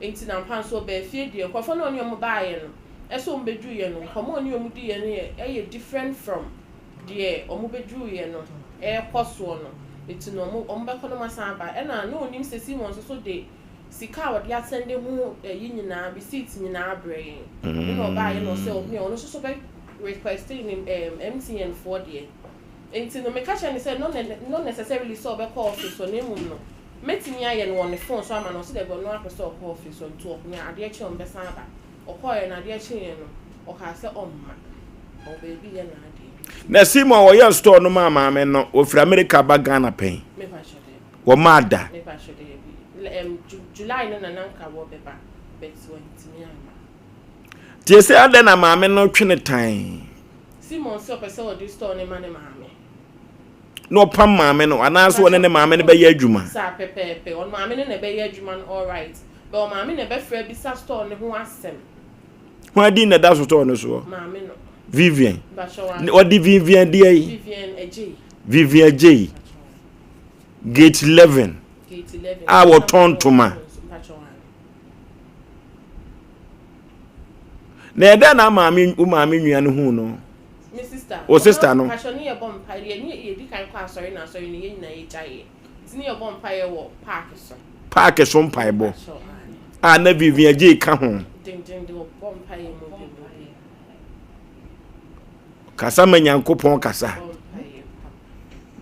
Speaker 18: Nti na ampa nso ɔbaa fie deɛ nkurɔfoɔ no a ɔne wɔn baeɛ no ɛsɛ wɔn bɛduruiɛ no nkɔmmɔ a ɔne wɔn diiɛ no yɛ ɛyɛ different from deɛ wɔn bɛduruiɛ no ɛrekɔ soɔ no. Nti no wɔn wɔn bɛkɔ na wɔn asan aba. Ɛna na ɔnim sɛ Simon nso so de sika a ɔde asɛnde ho ɛyi nyinaa receipt nyinaa abrɛ yɛn. Ɛna ɔbaeɛ na ɔsɛ ɔne ɔno nso so bɛ request ne ɛɛm MTN foɔ deɛ. Nti no meka kyerɛɛ no sɛ not necessarily sɛ ɔbɛkɔ office hɔ na mmom no mɛtumi ayɛ no wɔ ne phone so ama no, ɔse dabi ɔno ara pɛ sɛ ɔkɔ office hɔ nti ɔnya adeɛ kye a ɔmbɛsan aba. Ɔkɔeɛ no adeɛ kyeeɛ no ɔkaa sɛ ɔmma, ɔwɔ baabi yɛ n'adeɛ.
Speaker 1: Na Simon a ɔyɛɛ store no maa maame no, ɔfiri Amerika ba Ghana pɛn?
Speaker 18: Mepakyɛ daabi.
Speaker 1: Wɔmaa da?
Speaker 18: Mepakyɛ daabi. Ɛm July no na na nka wɔbɛba but wantumi amma.
Speaker 1: Tie sɛ adɛn na maame no twe ne tan?
Speaker 18: Simon sɛ ɔpɛ sɛ ɔde store no ma ne maame.
Speaker 1: Na ɔpam maame no anaasɛ ɔne ne maame no bɛyɛ adwuma.
Speaker 18: Saa pɛpɛɛpɛ, ɔne maame no na ɛbɛyɛ adwuma no alright, but ɔmaame na ɛbɛfrɛ abisa store no ho asɛm.
Speaker 1: Hwan din na ɛda so store no soɔ?
Speaker 18: Maame no.
Speaker 1: Vivian. Ɔde Vivian deɛ yi?
Speaker 18: Vivian Adjei.
Speaker 1: Vivian Adjei. Gate 11.
Speaker 18: Gate 11.
Speaker 1: A wɔtɔn ntoma. Na ɛdɛn na maame wo maame nua no huu no?
Speaker 18: Me sister.
Speaker 1: Wo sister no.
Speaker 18: Pastor ne yɛbɔ mpaeɛ yɛ ne yɛdi kan kɔ asɔre na asɔre no yɛn nyinaa yɛgyaeɛ. Nti ne yɛbɔ mpaeɛ wɔ park so.
Speaker 1: Park so mpaebɔ. A na Vivian Gyei ka ho.
Speaker 18: Dendenden wɔbɔ mpaeɛ mu bi mu bi.
Speaker 1: Kasa ma Nyankopɔn kasa.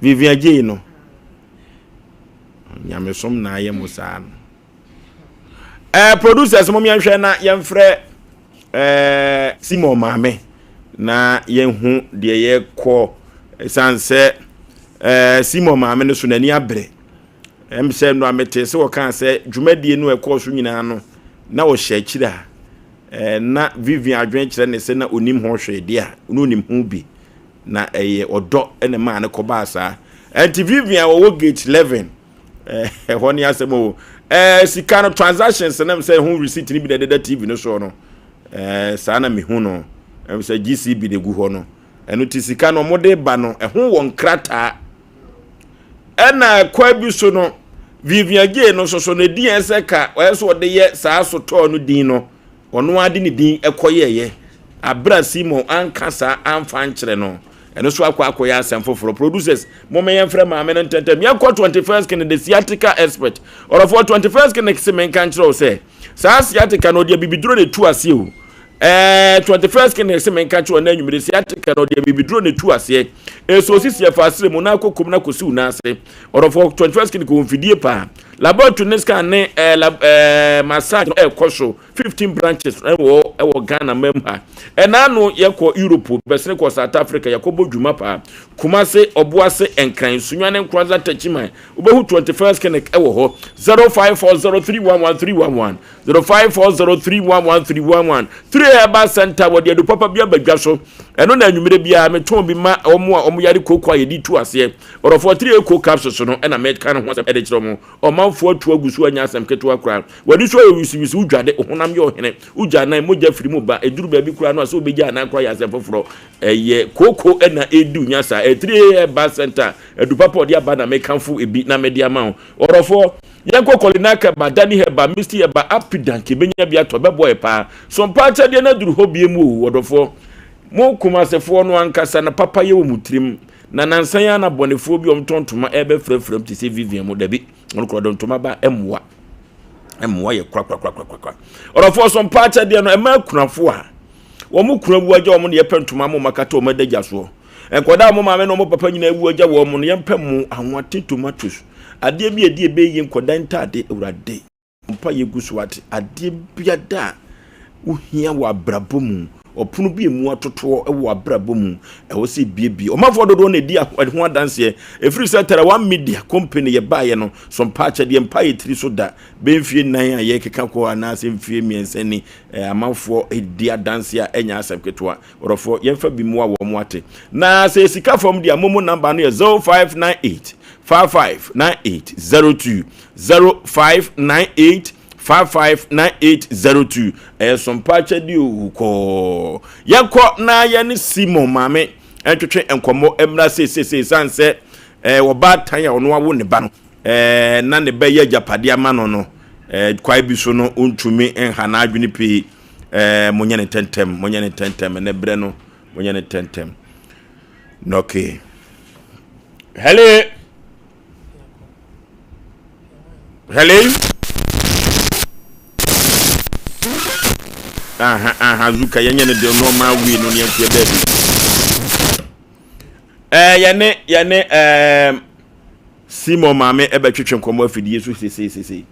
Speaker 1: Vivian Gyei no. Nyamesom na ayɛ mo saa no. Eh, producers mo yɛnhwɛ na yɛmfrɛ eh, Simon maame na yɛnhu deɛ yɛkɔ ɛsiane sɛ eh, Simon maame no so n'ani abere ɛm sɛ no a mete sɛ wɔkaa sɛ dwumadie no ɛkɔɔ so nyinaa no na ɔhyɛ akyiri a eh, na Vivian adwene kyerɛ ne sɛ na onim ho hwee deɛ a na onim ho bi na ɛyɛ ɔdɔ na ɛmaa no kɔbaa saa ɛnti Vivian wɔwɔ gate 11 ɛhɔ ne asɛm o ɛɛ sika no transactions nam sɛ ɛho receipt no bi na ɛdeda tv no soɔ no ɛɛ saa na mehu no ɛm sɛ gcb na egu hɔ no ɛno ti sika no wɔde ba no ɛho wɔ nkrataa ɛna kwan bi so no Vivian Jay no nso so no edi yɛn sɛ ka ɔyɛ sɛ ɔde yɛ saa sotɔɔ no din no Ɔno ara de ne din kɔyɛeɛ aberɛ a Simon anka saa amfa ankyerɛ no. Ɛno nso akɔ akɔyɛ asɛm foforɔ. Producers, momma yɛmfrɛ maame no ntɛntɛm. Yɛnkɔ 21st Clinic, the sciatica expert. Ɔdɔfoɔ, 21st Clinic se menka nkyerɛ wo sɛ, saa sciatica no ɔde abibiduro na ɛtu aseɛ o. Ɛɛ, 21st Clinic se menka nkyerɛ wo na anwummere sciatica no ɔde abibiduro na ɛtu aseɛ. Ɛsɛ osisi ɛfa asrɛ mu na akɔ kom na akɔsi wo nan ase. Ɔdɔfoɔ, 21st Clinic wɔ mfidie paa. Laboratory ne scan ne ɛɛ lab ɛɛ massage no ɛkɔ so 15 branches ɛwɔ ɛwɔ Ghana mam ha. Ɛna ano yɛkɔ Europe bɛsene kɔ South Africa yɛkɔ bɔ dwuma paa. Kumase, Ɔboase, Nkran, Sunyani, Nkoranza, Techiman. Wobɛhu 21st Clinic ɛwɔ hɔ. 0540311311 0540311311 3 Herbal Center wɔde adu papa bi aba dwa so. Ɛno na anwummerɛ biara metɔn bi ma wɔn a wɔn yare kooko a yɛde tu aseɛ. Ɔdɔfoɔ 3 Eco capsules no na meka ne ho asɛm de kyerɛ mo. Ɔmanfoɔ atu agu so anya asɛm ketewa koraa. W'ani so ayɛ wisiwisi, wodwade, wo honam yɛ ɔhene, wogya anan, mogya firi mu ba, ɛduru baabi koraa no a sɛ wobɛgya anan koraa yɛ asɛm foforɔ. Ɛyɛ kooko na ɛredi wo nya saa. Ɛyɛ 3 Herbal Center, adu papa a ɔde aba na mekamfo ebi na mede ama wo. Ɔdɔfoɔ, yɛnkɔ Kɔlinak Herbal, Dani Herbal, Misty Herbal, Apidank, yɛbɛnya bi atɔ, ɛbɛboa yɛ paa. Sompa akyɛdeɛ no aduru hɔ biem o, ɔdɔfoɔ. Mo Kumasefoɔ no ankasa no papayɛ wɔ mo tirim. Na nansa yi ara na bɔnefoɔ bi a wɔtɔn ntoma ɛrebɛfrafra mu te sɛ Vivian mu. Dabi, wɔn korɔ de ntoma ba mmoa. Mmoa yɛ korakorakorakora. Ɔdɔfoɔ so mpa akyɛdeɛ no ɛma akunafoɔ a wɔn kunu awu agya wɔn na yɛpɛ ntoma ma wɔn akata wɔn adagya soɔ. Nkwadaa a wɔn maame ne wɔn papa nyinaa awu agya wɔn no yɛmpɛ mo ahoate tomatoes. Adeɛ bi a ɛdi ɛbɛyie nkwadaa ntaade awurade. Mpaeɛ gu so ate. Adeɛ biada a wohia wɔ abrabɔ mu. Ɔpono bi emu atotoɔ wɔ abrabɔ mu, ɛwɔ sɛ ebiebie. Ɔmanfoɔ dodoɔ na ɛdi ho adanseɛ. Ɛfiri sɛ Tarawa Media Company yɛbaeɛ no, so mpa akyɛdeɛ mpa yɛ tiri so da. Bɛyɛ mfie nnan a yɛrekeka kɔ anaasɛ mfie mmiɛnsa ni, amanfoɔ di adanseɛ a ɛnyɛ asɛm ketewa. Ɔdɔfoɔ, yɛmfa bi mmoa wɔn ate. Na sɛ yɛ sika fam deɛ a, momo namba no yɛ 0598 5598 02 0598 559802. Ɛyɛ sompa akyɛdeɛ o kɔɔ. Yɛnkɔ na yɛne Simon maame ntwetwe nkɔmmɔ mmra seesei sane sɛ ɛɛ ɔbaatan a ɔno awo ne ba no ɛɛ na ne ba yɛ agyapadeɛ ama no no ɛɛ kwae bi so no ɔntumi nha n'adwene pii. Ɛɛ monyɛ ne ntɛntɛm, monyɛ ne ntɛntɛm, ɛnɛ berɛ no, monyɛ ne ntɛntɛm. Okay. Hello. Hello. Aha, aha, Zuka, yɛnyɛ ne de normal way no ne yɛnteɛ baabi. Ɛɛ yɛne yɛne ɛɛ Simon maame ɛbɛtwetwe nkɔmmɔ afidie so sesei sesei.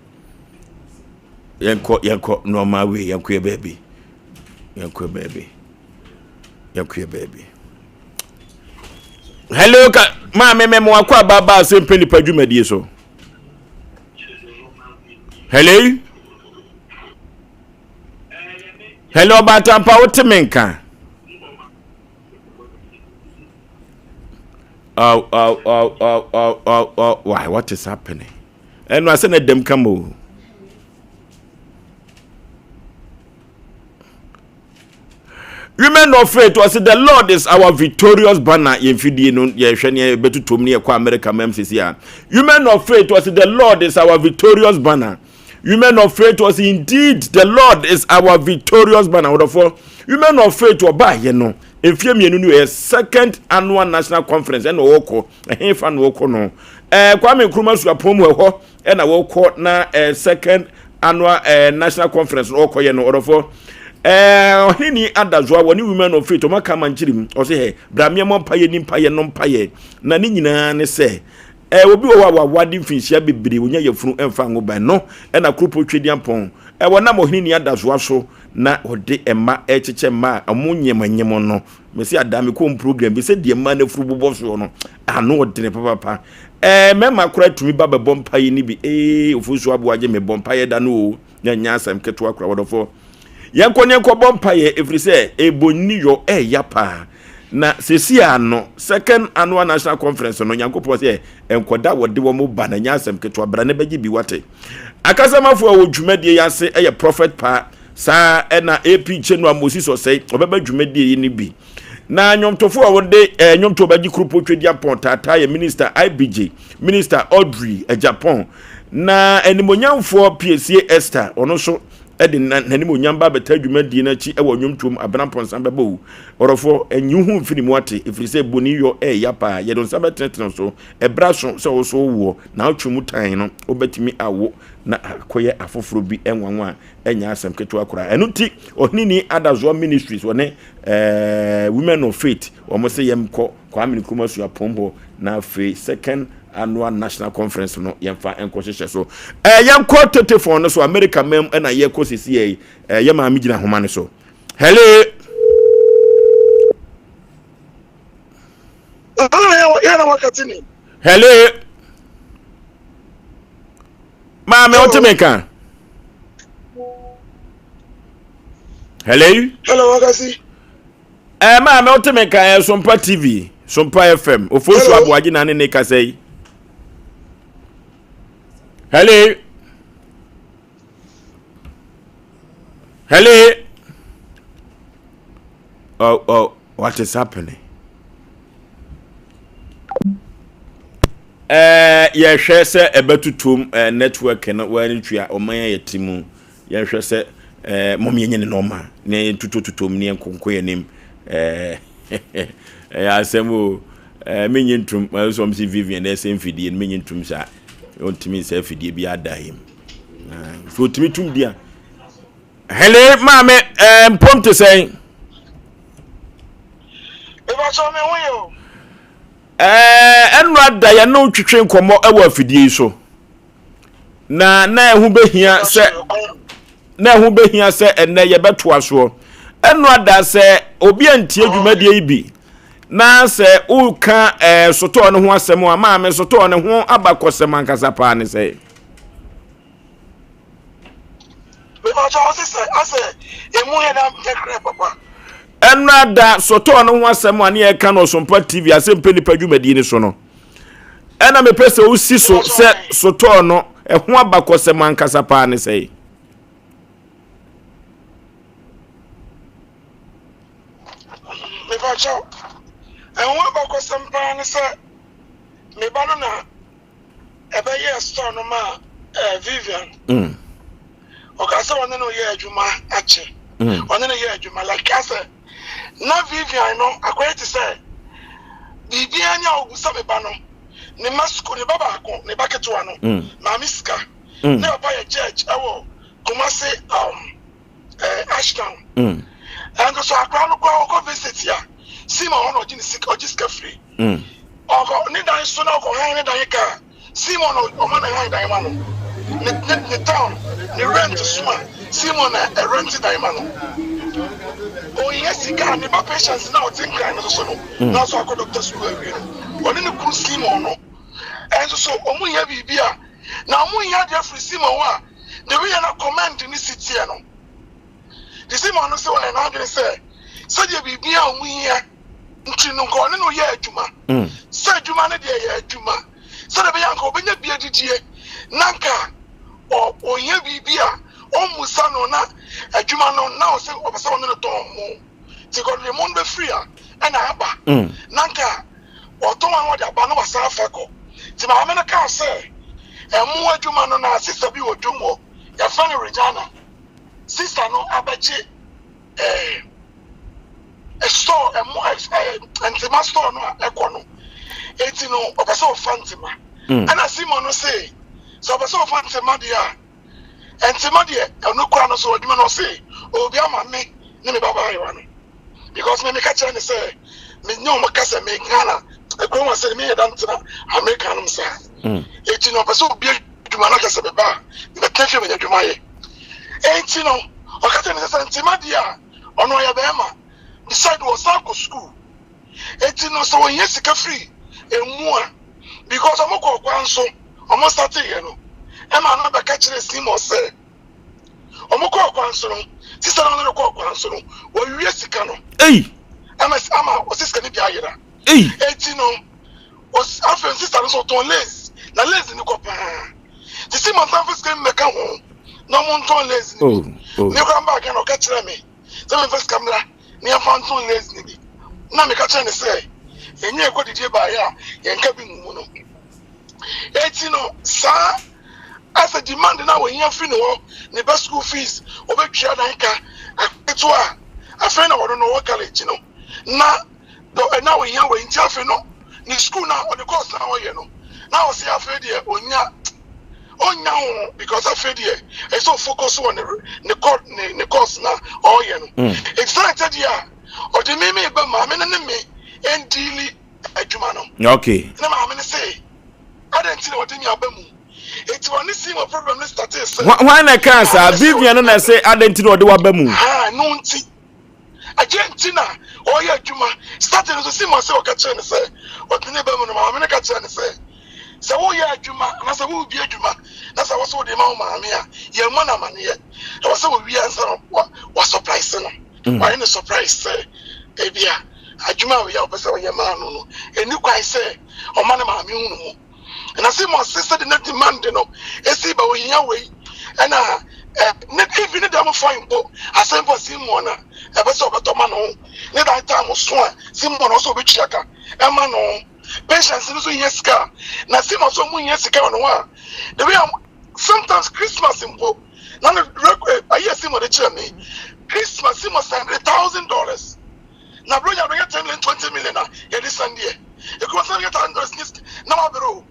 Speaker 1: Yɛnkɔ yɛnkɔ nneɛma wei yɛnkɔ yɛ baabi yɛnkɔ yɛ baabi yɛnkɔ yɛ baabi. Hello ka maame mɛ mo akɔ aba ba ase mpɛ nipa dwumadie so. Hello. Hello ɔbaatampa wote me nka. Oh, oh, oh, oh, oh, oh, oh, why? What is happening? Ɛno asɛ na dɛm kama o. Women of faith wɔsi the Lord is our victorious banner yɛn fidie no yɛhwɛ ne yɛbɛtutom ne yɛkɔ America mam sisi a. Women of faith wɔsi the Lord is our victorious banner. Women of faith wɔsi indeed the Lord is our victorious banner. Wɔdɔfoɔ women of faith ɔbaayɛ no mfie mmienu no yɛ second annual national conference ɛna ɔkɔ ɛhefa na ɔkɔ no ɛɛ Kwame Nkrumah suapɔn mu ɛhɔ ɛna wɔkɔ na ɛɛ second annual ɛɛ national conference na ɔkɔ yɛ no ɔdɔfoɔ ɛɛ ɔhene adazoa wɔne women of faith ɔmo aka amankyere mu ɔsɛ hɛ brameɛ mɔ mpayɛ ni mpayɛ no mpayɛ na ne nyinaa ne sɛ ɛɛ obi wɔ hɔ a wawade mfinhyia bebree onya yafunu ɛmfa ngo ban no ɛna kuropo twediampɔn ɛwɔ nam ɔhene ni adazoa so na ɔde ɛma ɛkyekyɛ mma a ɔmo nyɛmanyɛm no Mese adaa me kɔn program bi sɛ deɛ mmaa no afuru bobɔ soɔ no ano ɔdene papapa. Ɛɛ mmarima koraa tumi ba bɛbɔ mpaeɛ no bi ee ofusu aboagye mebɔ mpaeɛ da no o na nyɛ asɛm ketewa koraa wɔdɔfoɔ. Yɛnkɔ ne yɛnkɔ bɔ mpaeɛ ɛfiri sɛ ɛbɔ nni yɔ ɛɛya paa. Na sɛsi a no second annual national conference no Nyankopɔn sɛ nkɔda wɔde wɔn ba na nyɛ asɛm ketewa bra ne bɛgye bi wate. Akasamafo a wɔ dwumadie yi ase yɛ Prophet Paa Saa ɛna AP Chenua Moses Osei ɔbɛba dwumadie yi no bi. Na nnwomtofo a wɔde eh, nnwomtoɔ bɛgye Kuropɔn Twediampɔn taataa yɛ Minister IBJ, Minister Audrey Agyapong. Na animonyamfoɔ Piesie Esther ɔno nso de n'animonyam ba bɛta dwumadie no akyi wɔ nnwomtoɔ mu Abena Mpɔnsa bɛbɔ o. Ɔdɔfoɔ, nyi wo ho mfiri mu ate, ɛfiri sɛ boni yɔ ɛɛya paa. Yɛde nsa bɛtenetene so. Ɛberɛ aso sɛ wo so wowoɔ, na wotwe mu tan no, wobɛtumi awo na akɔyɛ afoforɔ bi nwanwa ɛnyɛ asɛm ketewa koraa. Ɛno nti, Ɔheneni Adazoa Ministries wɔne eh, Women of Faith wɔn sɛ yɛnkɔ Kwame Nkrumah Suapɔn hɔ na afei second annual national conference no yɛmfa nkɔhyehyɛ so. Eh, yɛnkɔ tetefon no so America mam ɛna yɛkɔ sisi yɛ eh, yɛ maame gyina homa no so. Hello. Hello. Maame wote me nka? Hello?
Speaker 19: Hello, Wakasi.
Speaker 1: Eh, maame wote me nka eh, Sompa TV, Sompa FM. Ofosu Aboagye na ne ne kasa yi. Hello? Hello? Oh, oh, what is happening? Ɛɛ yɛhwɛ sɛ ɛbɛtotom ɛɛ network no wɔantua ɔman a yɛte mu yɛhwɛ sɛ ɛɛ mom yɛnyɛ ne nɔɔma na yɛntotototom ne yɛnkonko yɛn anim ɛɛ ɛyɛ asɛm o ɛɛ menye ntom ɛɛ sɛ ɔm sɛ Vivian na ɛsɛ mfidie no menye ntom saa ɔntumi nsɛ afidie bi ada yi mu so ɔtumi tum di a Hello maame ɛɛ mpom te sɛn.
Speaker 19: Ìbàṣọ mi ho yɛ o.
Speaker 1: Ɛɛ ɛnora da yɛne wo twetwe nkɔmmɔ wɔ afidie yi so. Na na ɛho bɛhia sɛ na ɛho bɛhia sɛ ɛnɛ yɛbɛtoa soɔ. Ɛno ada sɛ obi antie dwumadie yi bi na sɛ woka ɛɛ sotɔɔ no ho asɛm a maame sotɔɔ no ho abakɔsɛm ankasa paa ne sɛ. Ɛno ada sotɔɔ no ho asɛm a ne yɛka no Ɔsompa TV asɛmpɛ nipa dwumadie no so no. Ɛna mepɛ sɛ wosi so sɛ sotɔɔ no ɛho abakɔsɛm ankasa paa ne sɛ.
Speaker 19: Mepakyɛw, ɛho abakɔsɛm paa ne sɛ me ba no na ɛbɛyɛɛ store no maa eh, Vivian. Mm. Ɔka sɛ ɔne no yɛ adwuma akyɛ. Mm. Ɔne no yɛ adwuma like asɛ na Vivian no akɔyɛ te sɛ biribiara ni a ɔbusa me ba no ne ma sukuu ne ba baako ne ba ketewa no mm. maame sika. Mm. Ne papa yɛ judge ɛwɔ Kumasi um, eh, Ashtown. Mm. Ɛnso so akora no koraa ɔkɔ visit a Sima hɔ na ɔgye ne sika ɔgye sika firi. Mm. Ɔkɔ ne dan so na ɔkɔ han ne dan ka Simon na ɔma ne han dan ma no. Ne ne ne town ne rent so a Simon na ɛrent dan ma no. Ohia sika ne ba patience na ɔte nkran no so no. Mm. Na so akɔ doctor school awie no. Ɔne ne kunu Simon no. Ɛnso so ɔmo hia biribi a na ɔmo hia adeɛ firi Simon hɔ a The way a na command no si teɛ no, te Simon no sɛ wayɛ n'adwene sɛ sɛdeɛ biribi a wɔn hia nti no nka ɔne no yɛ adwuma. Mm. Sɛ adwuma no deɛ yɛ adwuma sɛdeɛ ɛbɛyɛ anka ɔbɛnya bi adidie na nka ɔhia biribi a ɔmmusa no na adwuma no na ɔsɛ ɔpɛ sɛ ɔne no tɔn mo nti nka ɔde mo no bɛfiri a ɛna aba mm. na nka Ɔtɔn a na ɔde aba na wasan afa kɔ. Nti maame no kaa sɛ ɛmo adwuma no na sista bi wɔ dwom hɔ yɛfrɛ no Regina. Sista no abɛgye ɛɛ store ɛmo ɛɛ ntoma store no a ɛkɔ no. Eti no ɔpɛ sɛ ɔfa ntoma. Mm. Ɛna Simon no se sɛ ɔpɛ sɛ ɔfa ntoma deɛ a ntoma deɛ ɛno kora no so adwuma no ɔse obi ama me ne me ba baayewa no. because me meka kyerɛ ne sɛ me nye wɔn ka sɛ me Ghana ekurom ase me yɛ da ntena America nom saa mm. eti no ɔpɛ sɛ obi adwuma na kɛsɛ me ba mebɛtena fie menya adwuma yɛ eti no ɔka kyerɛ ne sɛ sɛ ntoma deɛ a ɔno ɔyɛ bɛrima beside wɔsan kɔ school eti no sɛ wɔhia sika firi emu a because ɔmo kɔ ɔkwan so ɔmo starte yɛ no ɛma no bɛka kyerɛ Simon sɛ Wɔn kɔɔ kwan so no, sista no ne no kɔɔ kwan so no, wɔawie sika no.
Speaker 1: Ei!
Speaker 19: Ama ama ɔsi sika no bi ayera.
Speaker 1: Ei!
Speaker 19: Eti no, afei sista no nso ɔtɔn lace, na lace no kɔ paa. Te si ma nsan fa sika no mmɛka ho na wɔn ntɔn lace no bi.
Speaker 1: Oh, oh.
Speaker 19: Me kora mbaa Ghana ɔka kyerɛ me sɛ memfa sika mmra na yɛmfa ntɔn lace no bi. Na meka kyerɛ no sɛ, ɛnyɛ ɛkɔ didie baeɛ a yɛnka bi ngu mu no. Eti no, saa Asɛ demand no a wɔhia firi ne hɔ, ne ba school fees, wɔbɛtua dan ka, aketewa a afei na ɔno no ɔwɔ college no na dɔ na ɔhia wei nti afei no ne school na ɔde course na ɔyɛ no na ɔsɛ afei deɛ ɔnya ɔnya ho because afei deɛ ɛsɛ sɛ ɔfocus wɔ ne ne course ne ne course na ɔyɛ no ɛti sɛ ɛkyɛ deɛ a ɔde me me ba maame no ne me ɛndiili adwuma no
Speaker 1: okay
Speaker 19: ne maame no se Adɛn nti na wɔde me aba mu? Enti wɔne Simon problem no startee sɛ.
Speaker 1: Hwan na ɛkaa saa? Vivian no na ɛsɛ adɛn nti na ɔde waba mu?
Speaker 19: Ha, no nti. Ɛgye nti na ɔyɛ adwuma. Starting no so Simon sɛ ɔka kyerɛ no sɛ ɔde ne ba mu no, maame no ka kyerɛ no sɛ sɛ woyɛ adwuma anaasɛ worebi adwuma na sɛ wɔsɛ wode ma wo maame a, yɛmmɔ no amaneɛ. Ɛwɔ sɛ wɔwie ansa na wasɔpraise no. Mm. Wayɛ no surprise sɛ ebia adwuma a ɔyɛ a ɔpɛ sɛ ɔyɛ maa no no, ɛni kwan sɛ ɔma ne maame hunu mu. Na sɛ mo ase sɛde na demand no esi ba ohia wei ɛna ɛ ne even ne dɛm fine mpo asɛm mpo Simon na ɛbɛ sɛ ɔbɛtɔ ma no ne that time so a Simon ɔsɛ ɔbɛtua ka ɛma no patience no so hia sika na Simon so ɔmo hia sika wɔ ne ho a the way sometimes Christmas mpo na ne ayɛ Simon de kyerɛ me Christmas Simon send $1,000 Na bro nya bɛyɛ 10 million 20 million a yɛde sɛn deɛ ekuma sɛ yɛ thousand dollars ne sika na wabere o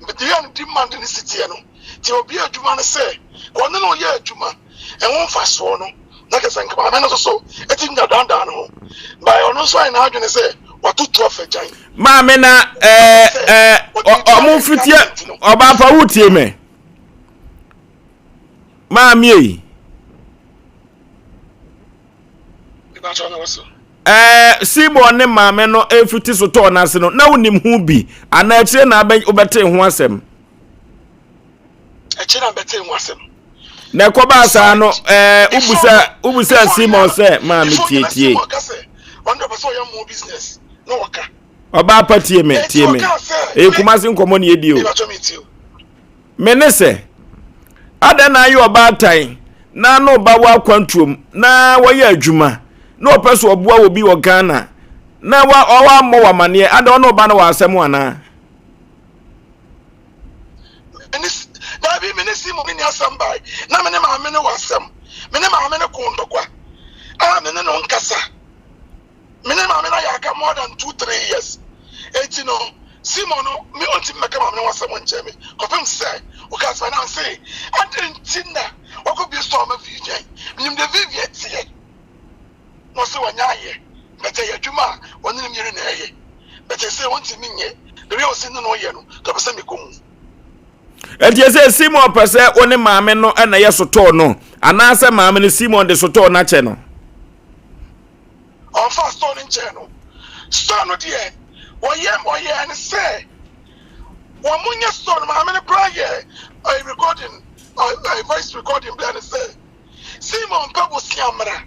Speaker 19: the way a ne demand ne si teɛ no nti obi adwuma no sɛ ɔne no yɛ adwuma ɛho mfasoɔ no na kyɛ sɛ nka maame no nso so ɛti nya dandan ne ho by ɔno nso ayɛ n'adwene sɛ watoto afa gyan.
Speaker 1: Maame na ɛɛ ɛɛ ɔmo mfitiɛ ɔbaa pa wotie me maame yi. Ɛɛ Simon ne maame no efiti sotɔɔ n'ase no na wonim ho bi anaa akyire na abɛ wobɛtee ho asɛm?
Speaker 19: Akyire na bɛtee ho asɛm.
Speaker 1: Na ɛkɔbaa saa no ɛɛ wobusa wobusa Simon sɛ maame tietie. Ɔbaa pa tie me tie me ɛyɛ Kumasi nkɔmɔ ne yɛdi o. Me ne sɛ, adɛn na ayɛ ɔbaatan na ne ɔba wɔ akwantuom na wɔyɛ adwuma na ɔpɛ so ɔboa obi wɔ Ghana na wa wammɔ wɔ amaneɛ adɛn ɔne ɔba no wɔ asɛm anaa?
Speaker 19: Daabi, me ne Simon ne asɛm bae na me ne maame no wɔ asɛm. Me ne maame no ko ntɔkwa a me ne no nkasa. Me ne maame no ayɛ aka more than 2 3 years. Eti no Simon no me ɔntumi mmɛka maame no ho asɛm nkyerɛ me kɔpem sɛ ɔka sɛ na ase adɛn nti na wakɔbie store ama Vivian. Menim deɛ Vivian teɛ na ɔsɛ wanya ayɛ but ɛyɛ adwuma a ɔne ne mmienu na ɛyɛ but ɛsɛ ɔntumi nyɛ the way ɔsi ne no ɔyɛ no ka pɛ sɛ mekɔ mu.
Speaker 1: Ɛnti ɛsɛ Simon pɛ sɛ wo ne maame no na ɛyɛ sotɔɔ no anaasɛ maame no Simon de sotɔɔ no akyɛ no?
Speaker 19: Ɔmfa store no nkyɛɛ no. Store no deɛ wɔyɛ wɔyɛɛ no sɛ wɔn nyɛ store no maame no koraa yɛ ɛɛ recording ɛɛ voice recording bia no sɛ Simon pɛ bosia mmra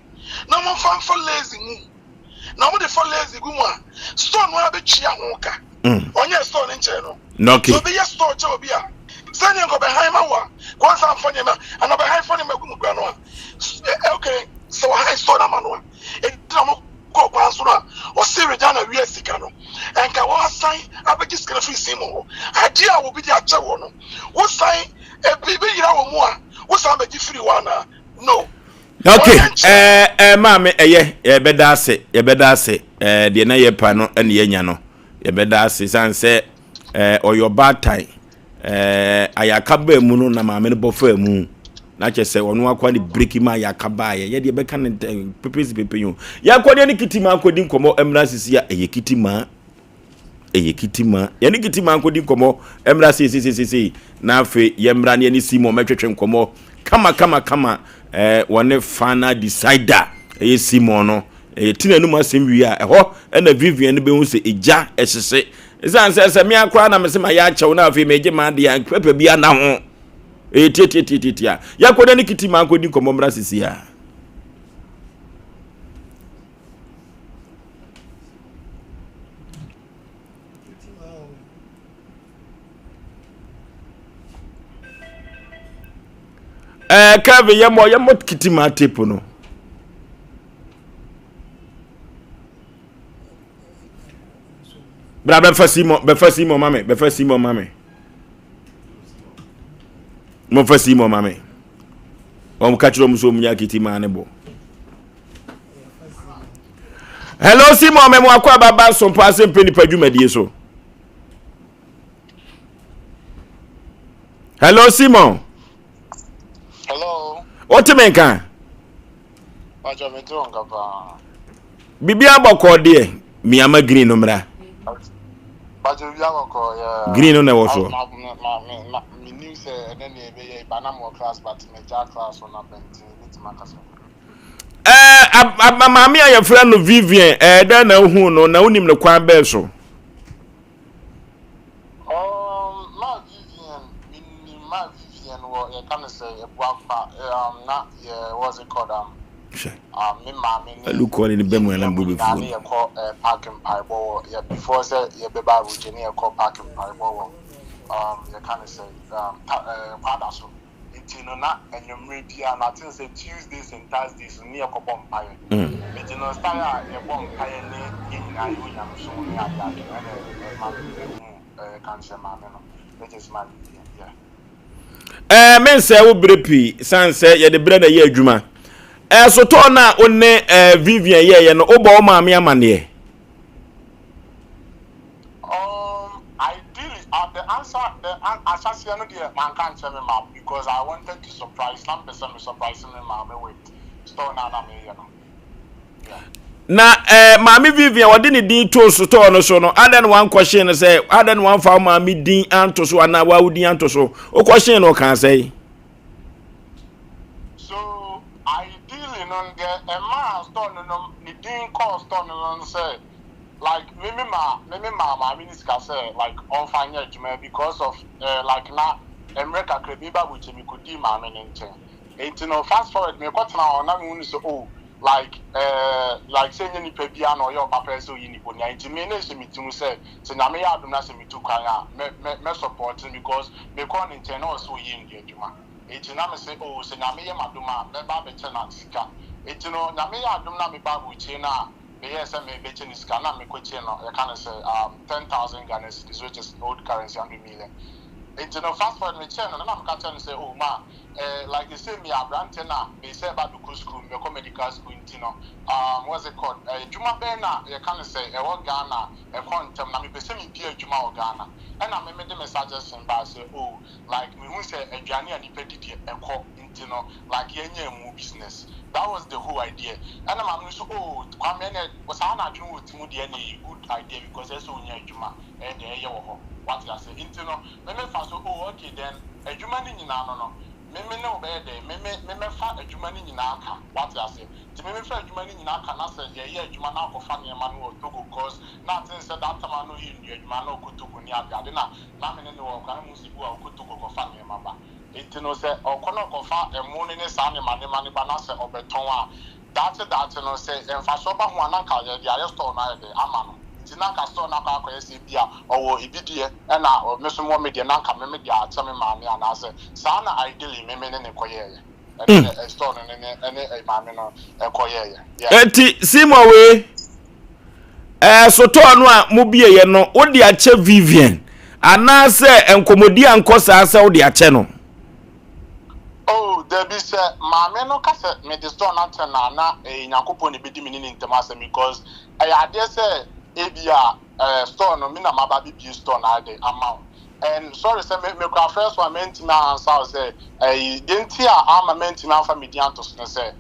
Speaker 19: na wɔn fa nfa lazy mu na wɔn de fa lazy gu mu a store no ara bɛtua ho ka. Ɔnyɛ store no nkyɛɛ no.
Speaker 1: Okay.
Speaker 19: So obi yɛ store kyɛ obi a sɛdeɛ nka ɔbɛhan ma wo a kɔnsa nfa nneɛma anaa ɔbɛhan fa nneɛma gu mu kura no a okay sɛ wɔhan store no ama no a ɛti na wɔn kɔɔ kwan so no a ɔse Regina wia sika no ɛnka wɔasan abɛgye sika no firi Simon hɔ adeɛ a obi de akyɛ wɔ no wosan ebi bi yera wɔ mu a wosan bɛgye firi hɔ anaa no.
Speaker 1: Okay, ɛɛ ɛɛ maame ɛyɛ yɛbɛda ase yɛbɛda ase ɛɛ deɛ na yɛpa no ɛna yɛnya no yɛbɛda ase san sɛ ɛɛ ɔyɛ ɔbaatan ɛɛ ayaka baa mu no na maame no bɔ faa mu na kyerɛ sɛ ɔno akwa ne biriki ma ayaka baayɛ yɛde yɛbɛka ne ntɛn pepesi pepe yi o yɛakɔ deɛ ne kiti ma akɔdi nkɔmmɔ mmra sisi a ɛyɛ kiti ma ɛyɛ kiti ma yɛne kiti ma akɔdi nkɔmmɔ mmra seesesesesei na afei yɛmmra ne yɛne Simon mɛtwetwe nkɔmmɔ kama kama kama ɛɛ wɔne final decider ɛyɛ Simon no ɛyɛ ti n'anum asɛm wie a ɛhɔ ɛna Vivian no bɛhu sɛ egya ɛhyehye ɛsiane sɛ sɛ mmea koraa na mese ma yɛ akyɛw na afei megye ma adeɛ a pɛpɛ bi ana ho ɛyɛ tiatiatiatia yɛakɔ na ne kiti ma akɔdi nkɔmmɔ mmra sisi a ɛɛ Kevin yɛmmɔ yɛmmɔ kiti ma tape no bra bɛfa simon bɛfa simon ma me bɛfa simon ma me momfa simon ma me wɔn ka kyerɛ wɔn sɛ wɔn nya kiti maa ne bɔ hello simon mɛmo akɔ ababa nsompa ase mpɛ nipa dwumadie so hello simon
Speaker 8: hello
Speaker 1: wote me nka Biribi abɔkɔɔ deɛ miama green no mmra. Green no na ɛwɔ soɔ. Ɛɛ maame a yɛfrɛ no Vivian ɛɛ dɛn na wohu no na wonim no kwan bɛɛ so.
Speaker 8: Um, ma Vivian, menim ma Vivian wɔ yɛka no sɛ Abuakwa, um, na yɛ what's it called um, um, me maame ne
Speaker 1: Alu kɔɔ ne ne bɛmu ɛna mbo bɛfuo
Speaker 8: ne yɛkɔ uh, park mpaebɔ wɔ yɛ before sɛ yɛbɛba aburokyi ne yɛkɔ park mpaebɔ wɔ um, yɛka no sɛ um, ta, uh, kwada so. Nti no na anwummerɛ biara no, I think sɛ Tuesdays and Thursdays no ne yɛkɔbɔ mpaeɛ. Nti no style a yɛbɔ mpaeɛ ne yɛn nyinaa yɛwɔ nyamesom ne ade ade no ɛna ɛma mehu ɛka no sɛ maame no which is my Vivian, yeah.
Speaker 1: Ɛɛ mensɛe wo bere pii san sɛ yɛde berɛ na ɛyɛ adwuma. Ɛɛ sotɔɔ no a wo ne ɛɛ Vivian yɛɛyɛ no wobɔ wo maame amanneɛ?
Speaker 8: Um, ideally, uh, the answer, the an, ahyɛseɛ no deɛ manka nkyerɛ me maame because I wanted to surprise, na mepɛ sɛ me surprise me maame with store no a na meyɛ no. Yeah.
Speaker 1: Na eh, maame Vivian wɔde ne din too sotɔɔ no so no, adɛn na wankɔhyee no sɛ, adɛn na wamfa wo maame din anto so anaa wawo din anto so? Wokɔhyee no ɔkaa sɛe?
Speaker 8: So, ideally no, deɛ ɛmaa store no no, ne din kɔɔ store no no sɛ like me me maa me me maa maame no sika sɛ like ɔmfa nyɛ adwuma because of eh, like na mmerɛ kakra bi meba abɔkyɛ mekɔdii maame no nkyɛn. Enti no fast forward mekɔtena hɔ na mehu no sɛ oh like eh, like sɛ ɛnyɛ nipa biara na ɔyɛ ɔpapa sɛ ɔyi ne bɔne a nti me na ɛhyɛ me tirim sɛ sɛ Nyame yɛ adom na sɛ metu kwan a mɛ mɛ mɛ support no because mekɔɔ ne nkyɛn na ɔsɛ ɔyɛ nnua adwuma. Enti na mese oh sɛ Nyame yɛ m'adom a mɛba abɛkyɛ no sika. Enti no Nyame yɛ adom na meba aburokyire no a meyɛɛ sɛ merebɛkyɛ no sika na mekɔkyɛɛ no yɛka no sɛ um 10,000 Ghana cedis which is old currency 100 million. Enti no fast forward mekyɛɛ no no na meka kyerɛɛ no sɛ oh ma eh like sesei meyɛ aberanteɛ na mesɛ ɛba abɛkɔ school mebɛkɔ medical school nti no um what's it called eh adwuma bɛn na yɛka no sɛ ɛwɔ Ghana ɛkɔ ntɛm na mepɛ sɛ mebie adwuma wɔ Ghana. Ɛna me mede me suggestion baa sɛ oh like mehu sɛ aduane a nipa di deɛ ɛkɔ nti no like yɛnyɛ ɛmu business that was the whole idea ɛna maame no nso oh Kwame ɛnɛ saa na adwene wɔ ti mu deɛ ɛnɛ ɛyɛ good idea because ɛsɛ onya adwuma ɛyɛ deɛ ɛyɛ wɔ hɔ wate ase nti no me me fa so oh okay then adwuma no nyinaa no no me me ne wo bɛyɛ dɛn me me me mɛfa adwuma no nyinaa ka wate ase nti me me fa adwuma no nyinaa ka na sɛ yɛyɛ adwuma na akɔfa nneɛma no wɔ Togo cause na aten sɛ that time a na ɔyɛ nnua adwuma na ɔkɔ Togo ne ade ade na na me ne no wɔ hɔ koraa na mehu sɛ ebi wɔ hɔ a ɔkɔ Togo kɔfa nneɛma ba. Enti no sɛ ɔkɔ na ɔkɔfa ɛmo no ne saa nneɛma nneɛma no ba na sɛ ɔbɛtɔn a, daakye daakye no sɛ mfasoɔ ba ho a na anka yɛde ayɛ store no ayɛ dɛn ama no. Nti na anka store no akɔ akɔyɛ sɛ ebia ɔwɔ ebi deɛ ɛna me nso mewɔ me deɛ na anka me me deɛ akyɛ me maame anaasɛ saa na ideally me me ne no kɔyɛeɛ. Ɛne ne store no ne ne ɛne maame no kɔyɛeɛ. Yeah.
Speaker 1: Enti Simon wei Ɛɛ sotɔɔ no a mobieeɛ no, wode akyɛ Vivian anaasɛ nkɔmmɔdi ankɔ saa sɛ wode akyɛ no?
Speaker 8: Oh, dabi, sɛ maame no ka sɛ mede store no akyɛ no a, na ɛyɛ Nyankopɔn na ɛbɛdi me ne ne ntam asɛm because ɛyɛ adeɛ sɛ ebia eh, store no, me na maba abɛbie store no ayɛ dɛn ama wo. And sorry sɛ me, me kora first one mantumi ansa wo sɛ ɛyi, deɛ nti a ama mantumi amfa me din anto so ne sɛ,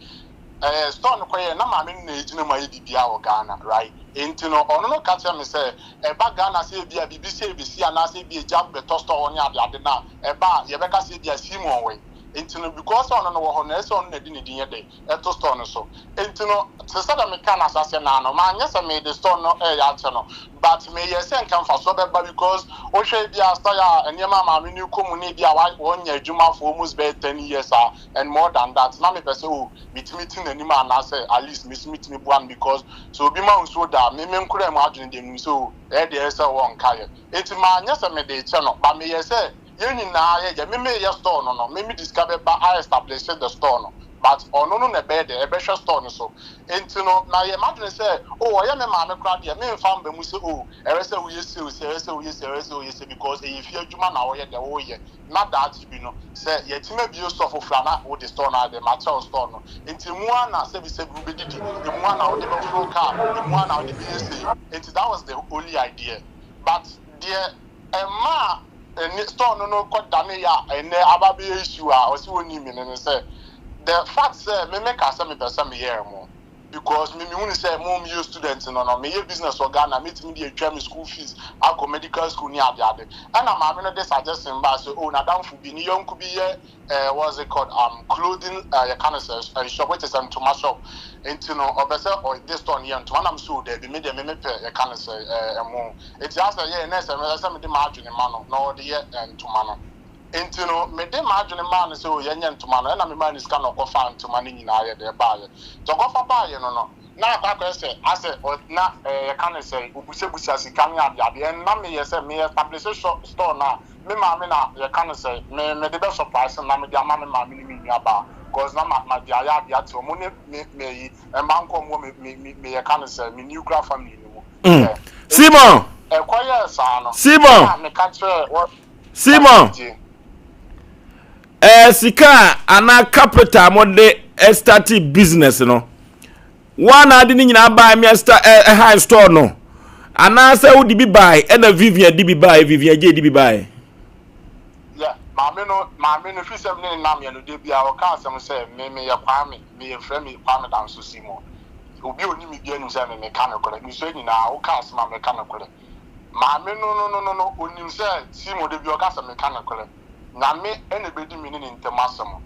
Speaker 8: Eh store no kɔyɛɛ na maame no na egyina mu ayɛ biribiara wɔ Ghana right enti no ɔno no ka kyerɛ me sɛ ɛba Ghana sɛ ebia biribi sɛ ebesi anaasɛ ebia egya bɛtɔ store hɔ ne ade ade no a ɛba a yɛbɛka sɛ ebia Simon wɔ he enti no because sɛ ɔno no wɔ hɔ no ɛsɛ sɛ ɔno na ɛde ne din yɛ dɛn ɛto store no so enti no te sɛ deɛ meka no ahyɛaseɛ no ara no manyɛ sɛ mede store no ɛreyɛ akyɛ no but meyɛ sɛ nka mfasoɔ bɛba because wohwɛ ebia style a nneɛma a maame no rekɔ mu ne ebia wɔnyɛ adwuma for almost bɛyɛ ten years a and more than that na mepɛ sɛ oh metumi te n'anim anaasɛ at least me nso metumi boa no because sɛ obi ma wo nsuo da a me me nkoraa mu adwene deɛ menim sɛ oh ɛyɛ deɛ ɛyɛ sɛ ɔwɔ nkaeɛ nti manyɛ sɛ mede rekyɛ no but meyɛ sɛ yɛn nyinaa yɛyɛ me meyɛ store no no me mede sika bɛba a establish the store no but ɔno no na ɛbɛyɛ dɛ ɛbɛhwɛ store no so nti no mayɛ m'adwene sɛ oh ɔyɛ me maame koraa deɛ memfa mba mu sɛ oh ɛwɛ sɛ woyɛ sei o sɛ ɛwɛ sɛ woyɛ sei ɛwɛ sɛ woyɛ sei because ɛyɛ fie adwuma na wɔyɛ dɛ woyɛ na daakye bi no sɛ yɛatumi abue store foforɔ a na wode store no ayɛ dɛn makyɛ wo store no nti emu ara na sɛbisɛbi wobɛdidi emu ara na wode bɛforo car emu ara na wode bɛyɛ sei nti that was the only idea but deɛ ɛmaa ɛne store no no kɔ daneeɛ a ɛnnɛ aba abɛyɛ issue a ɔse ɔnni me no ne sɛ the fact sɛ me mekaa sɛ mepɛ sɛ meyɛ ɛmo because me mehunu sɛ mo meyɛ student no no meyɛ business wɔ Ghana mɛtumi de atwa me school fees akɔ medical school ne ade ade ɛna maame no de suggestion baa sɛ oh n'adamfo bi ne yɔnko bi yɛ eh, what's it called um, clothing uh, yɛka no sɛ uh, shop which is ntoma shop nti no ɔpɛ sɛ ɔde store no yɛ ntoma nam so daabi me deɛ me mepɛ yɛka no sɛ ɛmo nti asɛ yɛ ɛnɛ sɛ sɛ mede m'adwene ma no na ɔde yɛ ntoma no Enti no, mede m'adwene maa no sɛ o yɛnyɛ ntoma no, ɛna memaa no sika na ɔkɔfaa ntoma no nyinaa yɛ dɛn baeɛ. Nti ɔkɔfa baeɛ no no, na akɔ akɔyɛ sɛ asɛ ɔ na ɛɛ yɛka no sɛn, ɔbusabusa sika ne adeade. And na meyɛ sɛ me establish shop store no a, me maame na yɛka no sɛn, me mede bɛ surprise no na mede ama me maame ne me nuabaa cause na ma mede ayɛ adeɛ ate wɔn ne me me ayi mma nko a wɔwɔ me me me me yɛka no sɛn, me nuclear family no mu.
Speaker 1: Mm. Simon!
Speaker 8: Ɛkɔyɛɛ saa no,
Speaker 1: Simon!
Speaker 8: ɛna meka kyerɛɛ wɔ.
Speaker 1: Simon, ɛɛ eh, sika a anaa capital mo de start business no, wɔn na ade ne nyinaa baa mi ɛsta ɛha store no, anaasɛ wode bi baa ɛna Vivian di bi baa Vivian gye di bi baa.
Speaker 8: Yeah, maame no maame no fi sɛ me ne nam yɛ no de bia ɔka asɛm sɛ me me yɛ Kwame me yɛ frɛ me Kwame Danso Simon. Obi oni me bi anim sɛ me me ka no korɛ. Me so nyinaa woka asɛm a me ka no korɛ. Maame no no no no no onim sɛ Simon da bi ɔka sɛ meka nokorɛ. Nyame na ɛbɛdi me ne ne ntam asɛm.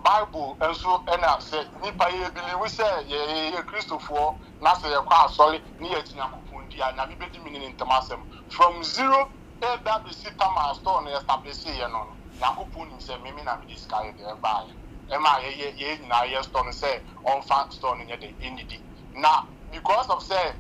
Speaker 8: Bible nso na sɛ nnipa yɛ believe sɛ yɛyɛ Kristofoɔ na sɛ yɛkɔ asɔre ne yɛgye Nyankopɔn di a, Nyame bɛdi me ne ne ntam asɛm. From zero ɛreba abɛsi tam a store no establish yɛ no no, Nyankopɔn nim sɛ me me na mede sika yɛ dɛn ɛbaeɛ ɛma yɛyɛ yɛn nyinaa yɛ store no sɛ ɔmfa store no nyɛ dɛn ɛnnidi. Na because of sɛ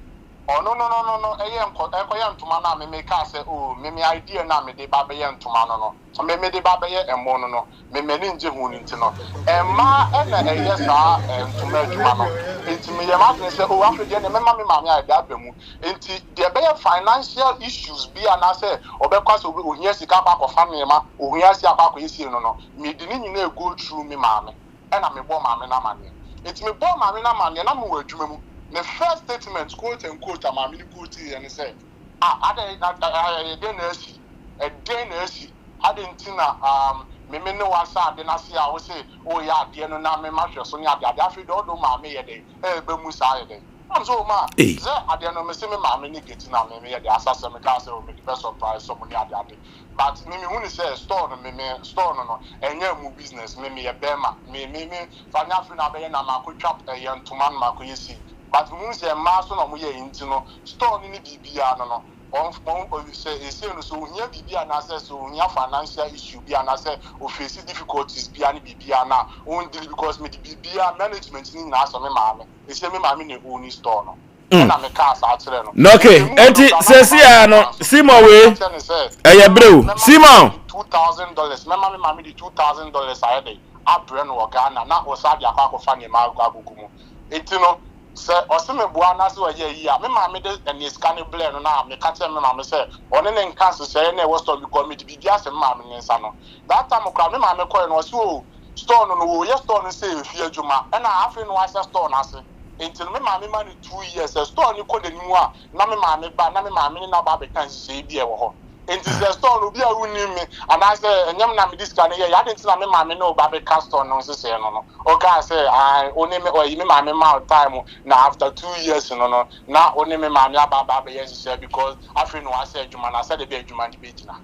Speaker 8: ɔno no no no no ɛyɛ nkɔ ɛkɔyɛ ntoma no a me me kaa sɛ oh me me idea no a mede ba bɛyɛ ntoma no no, me mede ba bɛyɛ ɛmo no no, me m'ani ngye ho no nti no, mmaa na ɛyɛ saa ntoma adwuma no. Nti meyɛɛ m'adwene sɛ, oh, afei deɛ ɛneɛ mɛma me maame ayɛ dɛ aba mu. Nti deɛ ɛbɛyɛ financial issues bi anaasɛ ɔbɛkɔ asɛ ohia sika akɔ akɔfa nneɛma, ohia si akɔ akɔyɛ sei no no, mede ne nyinaa go through me maame. Ɛna mebɔɔ maame no amaneɛ. Nti mebɔɔ maame no amaneɛ, na mewɔ adwuma mu. Ne first statement, quote and quote, a maame no quote-eɛ ne sɛ, Ah, adɛn, na, ɛɛ, ɛdɛn na asi? Ɛdɛn na asi? Adɛn nti na, um, me me ne wo asa ade no ase a wose woreyɛ adeɛ no na me mahwɛ so ne adeade? Afei deɛ wode wo maame yɛ dɛn? Ɛreba mu saa yɛ dɛn? Na me sɛ, oh, ma,
Speaker 1: Ei.
Speaker 8: sɛ adeɛ no mese me maame ne geti na me meyɛ dɛn asa sɛ mekaa sɛ oh, mede bɛ surprise ɔmo ne adeade. But me mehu ne sɛ store no, me me store no no, ɛnyɛ mu business, me meyɛ bɛrima, me me me fa nyɛ afei na abɛyɛ na makɔtwa ɛyɛ ntoma no makɔyɛ sei. But mehu sɛ mmaa so na ɔmo yɛɛ nti no store no ne biribiaa no no ɔn ɔn sɛ esei no sɛ ohia biribi anaasɛ sɛ ohia financial issue bi anaasɛ ofeesi difficulties biaa ne biribiaa no a ɔndili because mede biribiaa management no nyinaa ahyɛ me maame esei me maame na owni store no ɛna me kaa saa kyerɛɛ no
Speaker 1: Na okay,
Speaker 8: nti emu wɔ no
Speaker 1: enti
Speaker 8: koraa na
Speaker 1: sɛsi
Speaker 8: mema
Speaker 1: a
Speaker 8: me
Speaker 1: no
Speaker 8: kwan so
Speaker 1: Simon
Speaker 8: na
Speaker 1: wei
Speaker 8: meka kyerɛ no sɛ
Speaker 1: ɛyɛ
Speaker 8: mɛma
Speaker 1: bere
Speaker 8: me
Speaker 1: o.
Speaker 8: mɛma me
Speaker 1: Simon.
Speaker 8: maame $2000 mɛma me maame de $2000 ayɛ dɛn abrɛ no wɔ Ghana na ɔsan de akɔ akɔfa nneɛma agugu mu Enti no, sɛ ɔse meboa anaasɛ ɔyɛ ayi a, me maame de ɛneɛ sika no blɛɛ no na meka kyerɛɛ me maame sɛ ɔne no nka nhyehyɛeɛ no a ɛwɔ store no because mede biribi ahyɛ me maame ne nsa no. That time koraa me maame kɔeɛ no ɔse oh store no no wɔyɛ store no sɛ efie adwuma ɛna afei na wahyɛ store no ase nti no me maame ma no 2 years sɛ store no kɔ n'anim a na me maame ba na me maame ne no aba abɛka nhyehyɛeɛ bi a ɛwɔ hɔ. Enti sɛ store no obi a wonnim me anaasɛ ɛnyɛ me na mede sika no yɛeɛ, adɛn nti na me maame ne wo ba bɛka store no nhyehyɛeɛ no no? Ɔkaa sɛ, Ae, wo ne me, ɔyi me maame maa wo time na after 2 years no no, na wo ne me maame aba aba abɛyɛ nhyehyɛeɛ because afei na wasɛ adwuma no sɛdeɛ ɛbɛyɛ adwuma no bɛgyina.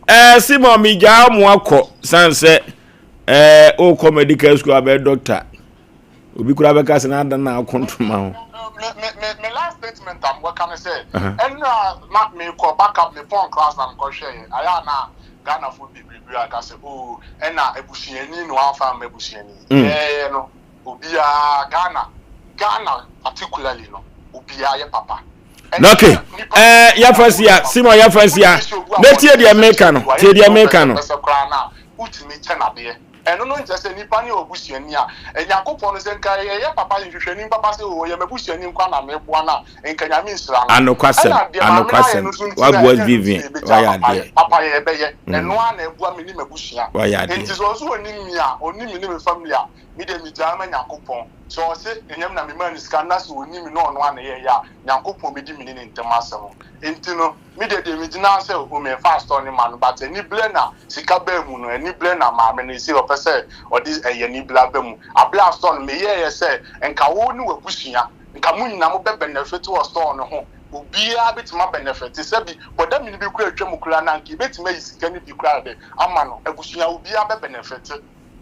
Speaker 1: Eh, Simon, megyaa mo akɔ sane sɛ eh, wokɔ medical school abɛyɛ doctor. Obi koraa bɛka sɛ n'adan na ako ntoma ho.
Speaker 8: Me me me me last statement a mebɛka ne sɛ ɛnna na mekɔ back up me pɔn class na mekɔhwɛ yɛ ayɛ a na Ghanafoɔ bebrebe aka sɛ oh ɛna abusuani na wamfa amma abusuani yɛɛ no obiara Ghana Ghana particularly no obiara yɛ papa.
Speaker 1: Na okay ɛɛ yɛfa si a Simon yɛfa si a na tie deɛ meka no tie deɛ meka no.
Speaker 8: Pɛsɛ koraa na wotumi kyɛ n'adeɛ. Ɛno no nkyerɛ sɛ nipa no yɛ w'abusuani a, Nyankopɔn no, sɛ nka yɛyɛ papa, nhwehwɛnim papa sɛ oo ɔyɛ m'abusuani nkoa na meboa no a, nka Nyame nhyira no.
Speaker 1: Anokwasɛm,
Speaker 8: Ɛna deɛ maame no ayɛ
Speaker 1: anokwasɛm,
Speaker 8: no nso nti na
Speaker 1: waboa
Speaker 8: ɛnyɛ ɛno nti na
Speaker 1: Vivian,
Speaker 8: yɛbɛgyaa
Speaker 1: wayɛ
Speaker 8: papayɛ.
Speaker 1: adeɛ.
Speaker 8: Papayɛ yɛbɛyɛ, ɛno ara na ɛboa me ne m'abusua.
Speaker 1: Wayɛ adeɛ.
Speaker 8: Nti sɛ ɔse ɔnim me a, ɔnim me ne me family a, me deɛ megyaa ma Nyankopɔn. Sɛ ɔse ɛnyɛ me na memaa no sika no na sɛ ɔnim me na ɔno ara na ɛyɛeɛ a, Nyankopɔn bɛdi me ne ne ntam asɛm. Nti no, Me deɛ deɛ megyina ara sɛ o menfa store no ma no but anibrɛ na sika baa mu no anibrɛ na maame no sei ɔpɛ sɛ ɔde ɛyɛ anibrɛ aba mu abrɛ a store no meyɛɛyɛ sɛ nka wo ne w'abusua nka mo nyinaa mo bɛ benefit wɔ store no ho obiara bɛtumi a benefit sɛ bi bɔdamini bi koraa atwa mu koraa na nka yɛbɛtumi ayi sika no bi koraa de ama no abusua obiara bɛ benefit.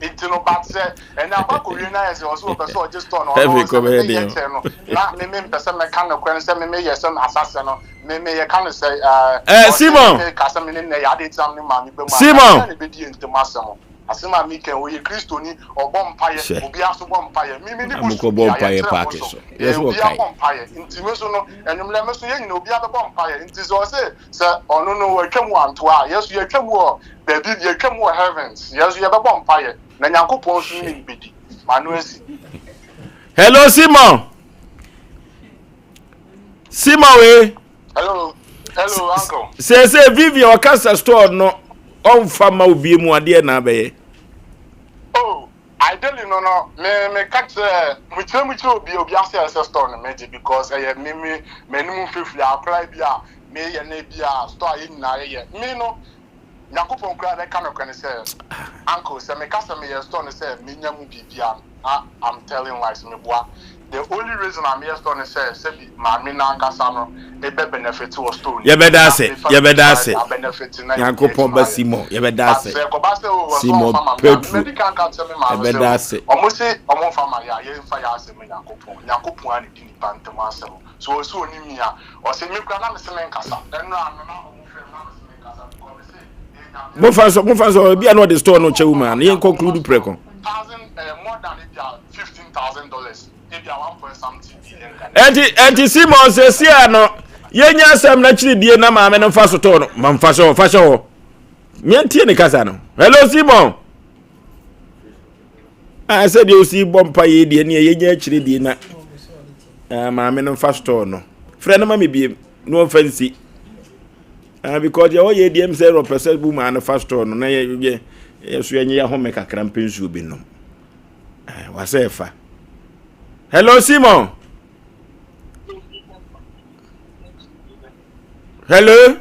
Speaker 8: Nti no but sɛ ɛnɛ akɔ akɔwie no ayɛ sɛ ɔsɛ ɔpɛ sɛ ɔgye store no ɔno sɛ me meyɛ kyɛ no na me me mpɛ sɛ mɛka nokorɛ no sɛ me meyɛ sɛ asasɛ no me meyɛ ka no sɛ
Speaker 1: ɛɛ Simon
Speaker 8: ɔsɛ me ka sɛ me ne nnɛ yɛ adeɛ nti na me ne maame bɛ mu a
Speaker 1: Simon
Speaker 8: na ɛbɛdi yɛ ntam asɛm asɛm a meka ɔyɛ kristoni ɔbɔ mpaeɛ
Speaker 1: Hyɛ.
Speaker 8: obiara so bɔ mpaeɛ me me ne
Speaker 1: Na
Speaker 8: bosom
Speaker 1: mokɔbɔ
Speaker 8: bia
Speaker 1: mpaeɛ
Speaker 8: yɛkyerɛ
Speaker 1: paake
Speaker 8: bosom
Speaker 1: so.
Speaker 8: yɛ
Speaker 1: Yɛ so
Speaker 8: obiara
Speaker 1: wɔkae.
Speaker 8: bɔ mpaeɛ nti me so no ɛnwomlɛ me so yɛ nyina obiara bɛbɔ mpaeɛ nti sɛ ɔse Sɛ ɔno no watwa mu antoa a, yɛn nso yɛatwa mu wɔ baabi, yɛatwa mu wɔ heavens, yɛn nso yɛbɛbɔ mpaeɛ, na Nyankopɔn nso ne no bɛdi. M'ano asi.
Speaker 1: Hello Simon. Simon we.
Speaker 8: Hello. Hello uncle.
Speaker 1: Sɛ sɛ Vivian ɔkasa store no ɔmfa ma obi mu adeɛ na abɛyɛ.
Speaker 8: Oh, ideally no no me me ka kyerɛ me kyerɛ mu kyerɛ obi obi ase ɛsɛ store no megye because ɛyɛ me me m'anim mfifiri akora bi a meyɛ no bi a store a yɛn nyinaa yɛyɛ me no Nyankopɔn koraa bɛka nokorɛ no sɛ uncle sɛ meka sɛ meyɛ store no sɛ menya mu biribi a na I'm telling lies meboa.
Speaker 20: The only reason a meyɛ store no sɛ sɛbi maame no ankasa no bɛ benefit wɔ store no mu
Speaker 1: Yɛbɛda
Speaker 20: na
Speaker 1: ase,
Speaker 20: me family
Speaker 1: yɛbɛda
Speaker 20: nso
Speaker 1: ase.
Speaker 20: ayɛ dɛ abenefit na yɛn nyinaa
Speaker 1: Nyankopɔn
Speaker 20: atumi
Speaker 1: ba
Speaker 20: ayɛ.
Speaker 1: Simon, yɛbɛda
Speaker 20: But
Speaker 1: ase.
Speaker 20: sɛ ɛkɔba sɛ oh wɔse
Speaker 1: Simon
Speaker 20: wɔmfa ma me a, me
Speaker 1: Petro,
Speaker 20: madi kan ka kyerɛ me maame sɛ
Speaker 1: yɛbɛda
Speaker 20: oh
Speaker 1: ase.
Speaker 20: wɔn se wɔmfa ma yɛ a yɛmfa yɛn asɛm ma Nyankopɔn. Nyankopɔn ara na ɛdi nipa ntam asɛm. So ɔse ɔnim me a, ɔse me koraa na mese menkasa. Ɛnora no na wɔfrɛ me na mese menkasa because mese ɛyɛ Nyame
Speaker 1: Momfa nsɔ, momfa nsɔ, ebi a na ɔde store no kyɛ wo mu a, na yɛn conclude prɛko.
Speaker 20: thousand eh, more than ebi a $15,000.
Speaker 1: Enti, enti Simon sesia no, yɛnya asɛm no akyiri die na maame no mfa so tɔɔ no. Ma mfa hyɛ hɔ, fa hyɛ hɔ. Yɛntie ne kasa no. Hello Simon. Ah, sɛ deɛ osi bɔ mpa yɛ deɛ ne yɛnya akyiri die na ah, maame no mfa so tɔɔ no. Frɛ no ma me biem na ɔmfa nsi. Ah, because deɛ ɔyɛ deɛ m sɛ ɔpɛ sɛ bu maa no fa store no na yɛ yɛ yɛ so yɛnyɛ yɛahome kakra mpɛ nsuo bi nom. Eh, wasɛ ɛfa. Hello, Simon. Hello.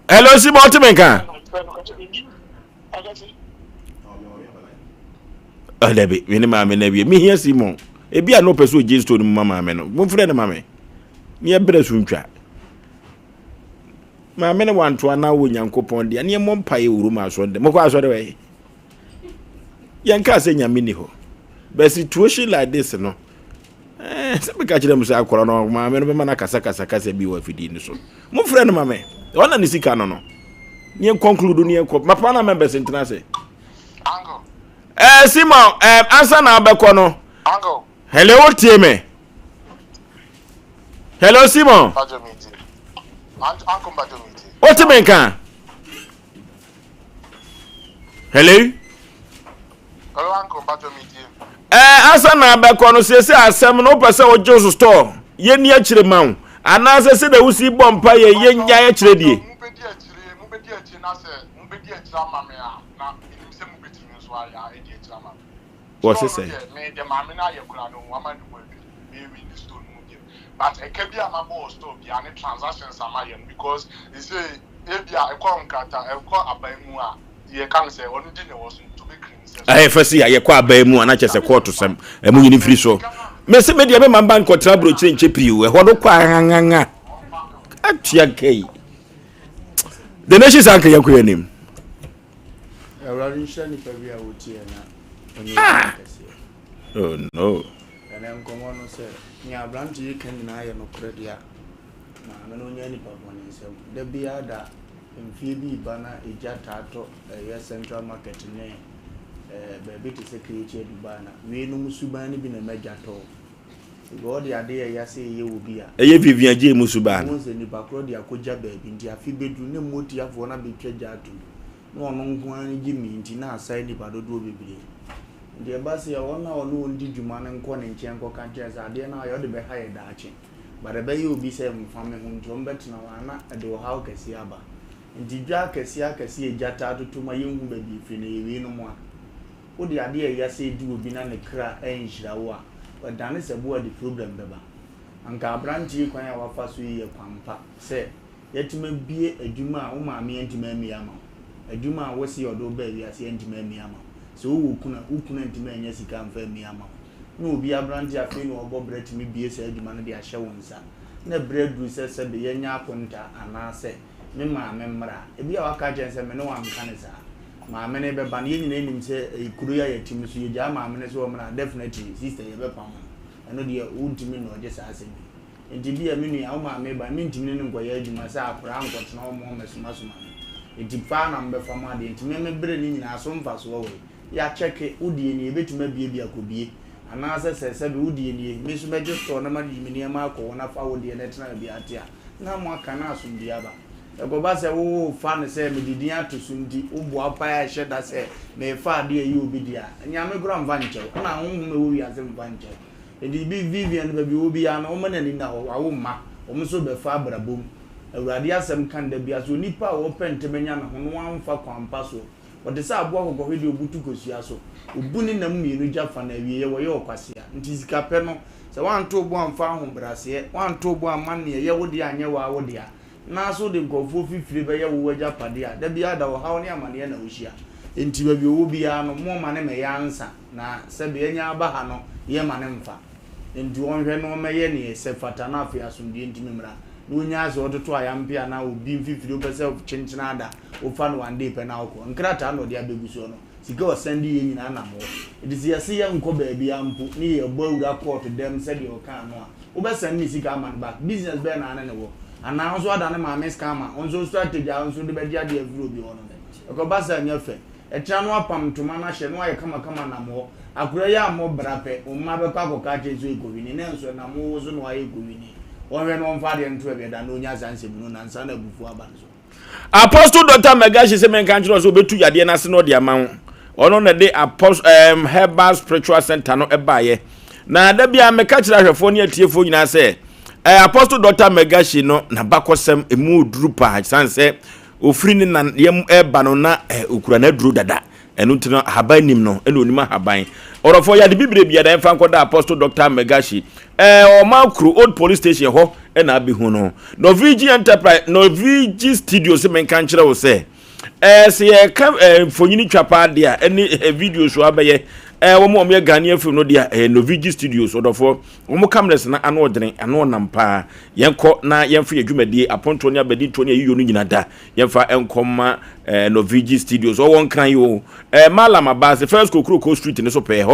Speaker 1: Hello, Simon. Ɔte me nka. Ɔdabi, oh, me ne maame na awie. Mehia Simon. Ebi a na ɔpɛ sɛ ɔgye stone mu ma maame no. Momfrɛ no ma me. Ne ɛbrɛ so ntwa. Maame no wantoa na wɔ Nyankopɔn deɛ ne yɛmmɔ mpaeɛ wɔ Roma asɔre dɛ. Mokɔ asɔre wɔ he? Yɛnkaa sɛ Nyame ni hɔ. But situation like this no, eh, sɛ meka kyerɛ mu sɛ akɔrɔ no maame no bɛma no akasakasakasa bi wɔ afidie no so. Momfrɛ no ma me. Ɔna ne sika no no. Ne yɛn conclude ne yɛnkɔ. Mapa na members ntena ase. Eh, Simon, eh, ansa na abɛkɔ no. Hello, wotie me? Hello, Simon. Wote me nka? Hello? Eh, ansa na abɛkɔ no siesie asɛm no wopɛ sɛ wogye so store yɛnni akyire ma wo anaasɛ sɛ na wosi bɔ mpa yɛ yɛnya akyire die. Wɔse sɛn?
Speaker 20: Store no deɛ me deɛ maame no ayɛ koraa no wama ne ho adwiri me me ni store no mu deɛ but ɛka bi a mabɔ wɔ store biara ne transactions a mayɛ no because ɛsɛ ebi a ɛkɔ nkrata ɛkɔ aban mu a yɛka no sɛ ɔno di na ɛwɔ so nti obɛkiri ne sɛ
Speaker 1: Ɛyɛ fɛ si a yɛkɔ aban mu a na kyerɛ sɛ kɔɔto sɛm ɛmu nyini firi so. Mese me deɛ me ma mba nkɔtena aburokyire nkyɛ pii o ɛhɔ no kɔ ahanganga atua nka yi. The nation sanka yɛnkɔ yɛn anim.
Speaker 3: Awurade nhyira nipa bi a wotie na ɔnyɛ
Speaker 1: ah! Oh no.
Speaker 3: Ɛnɛ nkɔmmɔ no sɛ nea aberante yi ka nyinaa yɛ nokorɛ deɛ a, maame no ɔnyɛ nipa bɔne nsɛm. Da biara da mfie bi ba na egya taa tɔ ɛyɛ central market ne ɛɛ baabi te sɛ Keyekyia Dubai na weinom suban no bi na ɛma gya tɔ. Because ɔde adeɛ a ɛyɛ sɛ ɛyɛ wɔ bi a.
Speaker 1: Ɛyɛ Vivian J mu suban no.
Speaker 3: Wohu sɛ nipa korɔ de akɔgya baabi nti afe bɛduru na mmotiafoɔ no abɛtwa gya atom na ɔno nko ara ne gyimi nti na asae nnipa dodoɔ bebree. Nti ɛba sɛ wɔn a ɔne wɔn di dwuma no nkɔ ne nkyɛn nkɔka nkyerɛ sɛ adeɛ no a ɔyɛ ɔde bɛha yɛ daakye but ɛbɛyɛ obi sɛ mfa me ho nti wɔbɛtena hɔ a na ɛde ɔhaw kɛseɛ aba. Nti dwa akɛseɛ akɛseɛ a gya taa toto ma yɛnhu baabi ɛfiri no ɛyɛ weinom a. Wode adeɛ a ɛya sɛ di obi na ne kra anhyira wo a, ɛdane sɛ boa de problem bɛba. Anka aberanteɛ yi kwan a wafa so yi yɛ kwan pa sɛ yɛatumi abue adwuma a wo maame antumi ammue ama wo, adwuma a wose ɔde wo baa wiase antumi ammue ama wo. Sɛ wowɔ kunu a, wo kunu antumi annya sika amfa ammue ama wo. Na obi aberanteɛ afei na ɔrebɔ bra tumi bue saa adwuma no de ahyɛ wo nsa. Na berɛ aduru sɛ sɛbe yɛnyɛ akonta anaasɛ me maame mmra. Ebia waka akyerɛ no sɛ me ne wo anka no saa. Maame no bɛba no, yɛn nyinaa nim sɛ ɛyɛ kuro yi a yɛte mu so yɛgyaa maame no sɛ ɔmmra a, definitely sister yɛbɛpamo no. Ɛno deɛ wontumi nnɔɔgye saa asɛm yi. Nti bia me nua wo maame ba no, mentumi ne no nkɔyɛ adwuma sɛ akwadaa nkɔtena hɔ ma ɔmmɛsomasoma me. Nti fa ara na mobɛfa mo adeɛ. Nti me me berɛ no nyinaa so mfasoɔ wɔ he? Yɛakyɛke, wo deɛ nie, yɛbɛtumi abue bi akɔbue. Anaasɛ sɛ sɛbe wo deɛ nie, me nso mɛgye store na mayi me nneɛma akɔ hɔ na fa wo deɛ na tena baabi a ate a, na moaka na asomdwoeɛ aba. Ɛkɔba sɛ worefa no sɛ mede din ato so nti, woboa paa a ɛhyɛ da sɛ merefa adeɛ a ɛyɛ obi dea a, Nyame koraa mfa nkyɛ wo, ɛna ahonhom a ɛwɔ wiase mfa nkyɛ wo. Enti bi Vivian no baabi ɔwɔ biara no, ɔmma n'ani nna hɔ, wawo mma, wɔn nso rebɛfa abrabɔ mu. Awurade asɛm ka no da biara sɛ onipa a ɔrepɛ ntɛm anya ne ho no wamfa kwan pa soɔ. Ɔte sɛ aboa kɔkɔhwedeɛ a ɔbutu kosua so. Ɔbu ne nam mmienu gya fa na awieeɛ wɔyɛ ɔkwasea. Nti sikapɛ no, sɛ woanto wo bo amfa ahobrɛaseɛ, woanto wo bo amma nea ɛyɛ wo dea anyɛ wo ara wo dea, na so wode nkurɔfoɔ fifire bɛyɛ wo w'agyapadeɛ a, da biara da ɔhaw ne amaneɛ na wohyia.
Speaker 4: Enti baabi ɔwɔ biara no, moɔma no mmɛyɛ ansa na sɛbe anya aba ha no, yɛmma no mfa. Enti ɔnhwɛ na ɔmmɛyɛ neɛ ɛsɛ fata na afei asomdwoeɛ ntumi mmra. Na ɔnyaa sɛ ɔtoto ayampe anaa obi mfifire wopɛ sɛ kyenkyena ada, wofa no one day pɛ na wokɔ. Nkrataa na ɔde abɛgu soɔ no, sika a ɔsan di yɛ nyinaa nam hɔ. Enti sɛ yɛse yɛnkɔ baabiara mpo ne yɛbɔ awura kɔɔto dɛm sɛdeɛ ɔkaa no a, wobɛsɛne ne sika ama no back. Business bɛn na ne ne wɔ? Anaa wo nso adane maame scammer, wo nso strategy a wo nso wode bɛgye adeɛ afiri obi hɔ no no. Ɛkɔba saa a ɛnyɛ fɛ. Ɛkyena na wapam ntoma no ahyɛ na wayɛ kamakama nam hɔ. Akora yi ammɔ bra pɛ, wo mma bɛkɔ akɔka akyerɛ no sɛ ɔyɛ kɔhwini, nanso ɛnam wo so na wayɛ kɔhwini. Ɔnhwɛ na ɔmfa adeɛ nto baabi a ɛda na ɔnya saa nsɛmhunu no ansa na abufuo aba ne so.
Speaker 1: Apostle Dr. Magashi sɛ menka nkyerɛ sɛ ɔbɛtu yadeɛ no ase na ɔde ama wo. Ɔno na ɛde Apostle um, Herbal Spiritual Center no ɛbaeɛ. Na da biara meka kyerɛ ahwɛfoɔ ne atiefoɔ nyinaa sɛ eh, Apostle Dr. Magashi no n'abakɔsɛm emu duru paa sane sɛ Ofiri ne nan yam reba no na okura n'aduro dada. Ɛno nti no ahaban nim no ɛna onim ahaban. Ɔrɔfoɔ yade bibire biara ɛmfa nkɔda Apostle Dr. Megashi. Ɛɛ ɔman kuro Old Police Station hɔ ɛna abɛhu no. Norwegian Enterprise Norwegian Studio se menka nkyerɛ wo sɛ ɛɛ sɛ yɛka ɛɛ mfonyini twa paa deɛ a ɛne ɛɛ video so abɛyɛ ɛɛ wɔn a wɔyɛ Ghanaian film no deɛ ɛyɛ Norwegian Studios ɔdɔfoɔ. Wɔn cameras no ano ɔdene, ano ɔnam paa. Yɛnkɔ na yɛmfa yɛn dwumadie, apontoɔ ne abadintoɔ ne ayiyɔ no nyina da. Yɛmfa nkɔ ma eh, Norvigi Studios. Ɔwɔ Nkran yi o. Eh, Malam Abaase, First Kokroko Street no so pɛɛ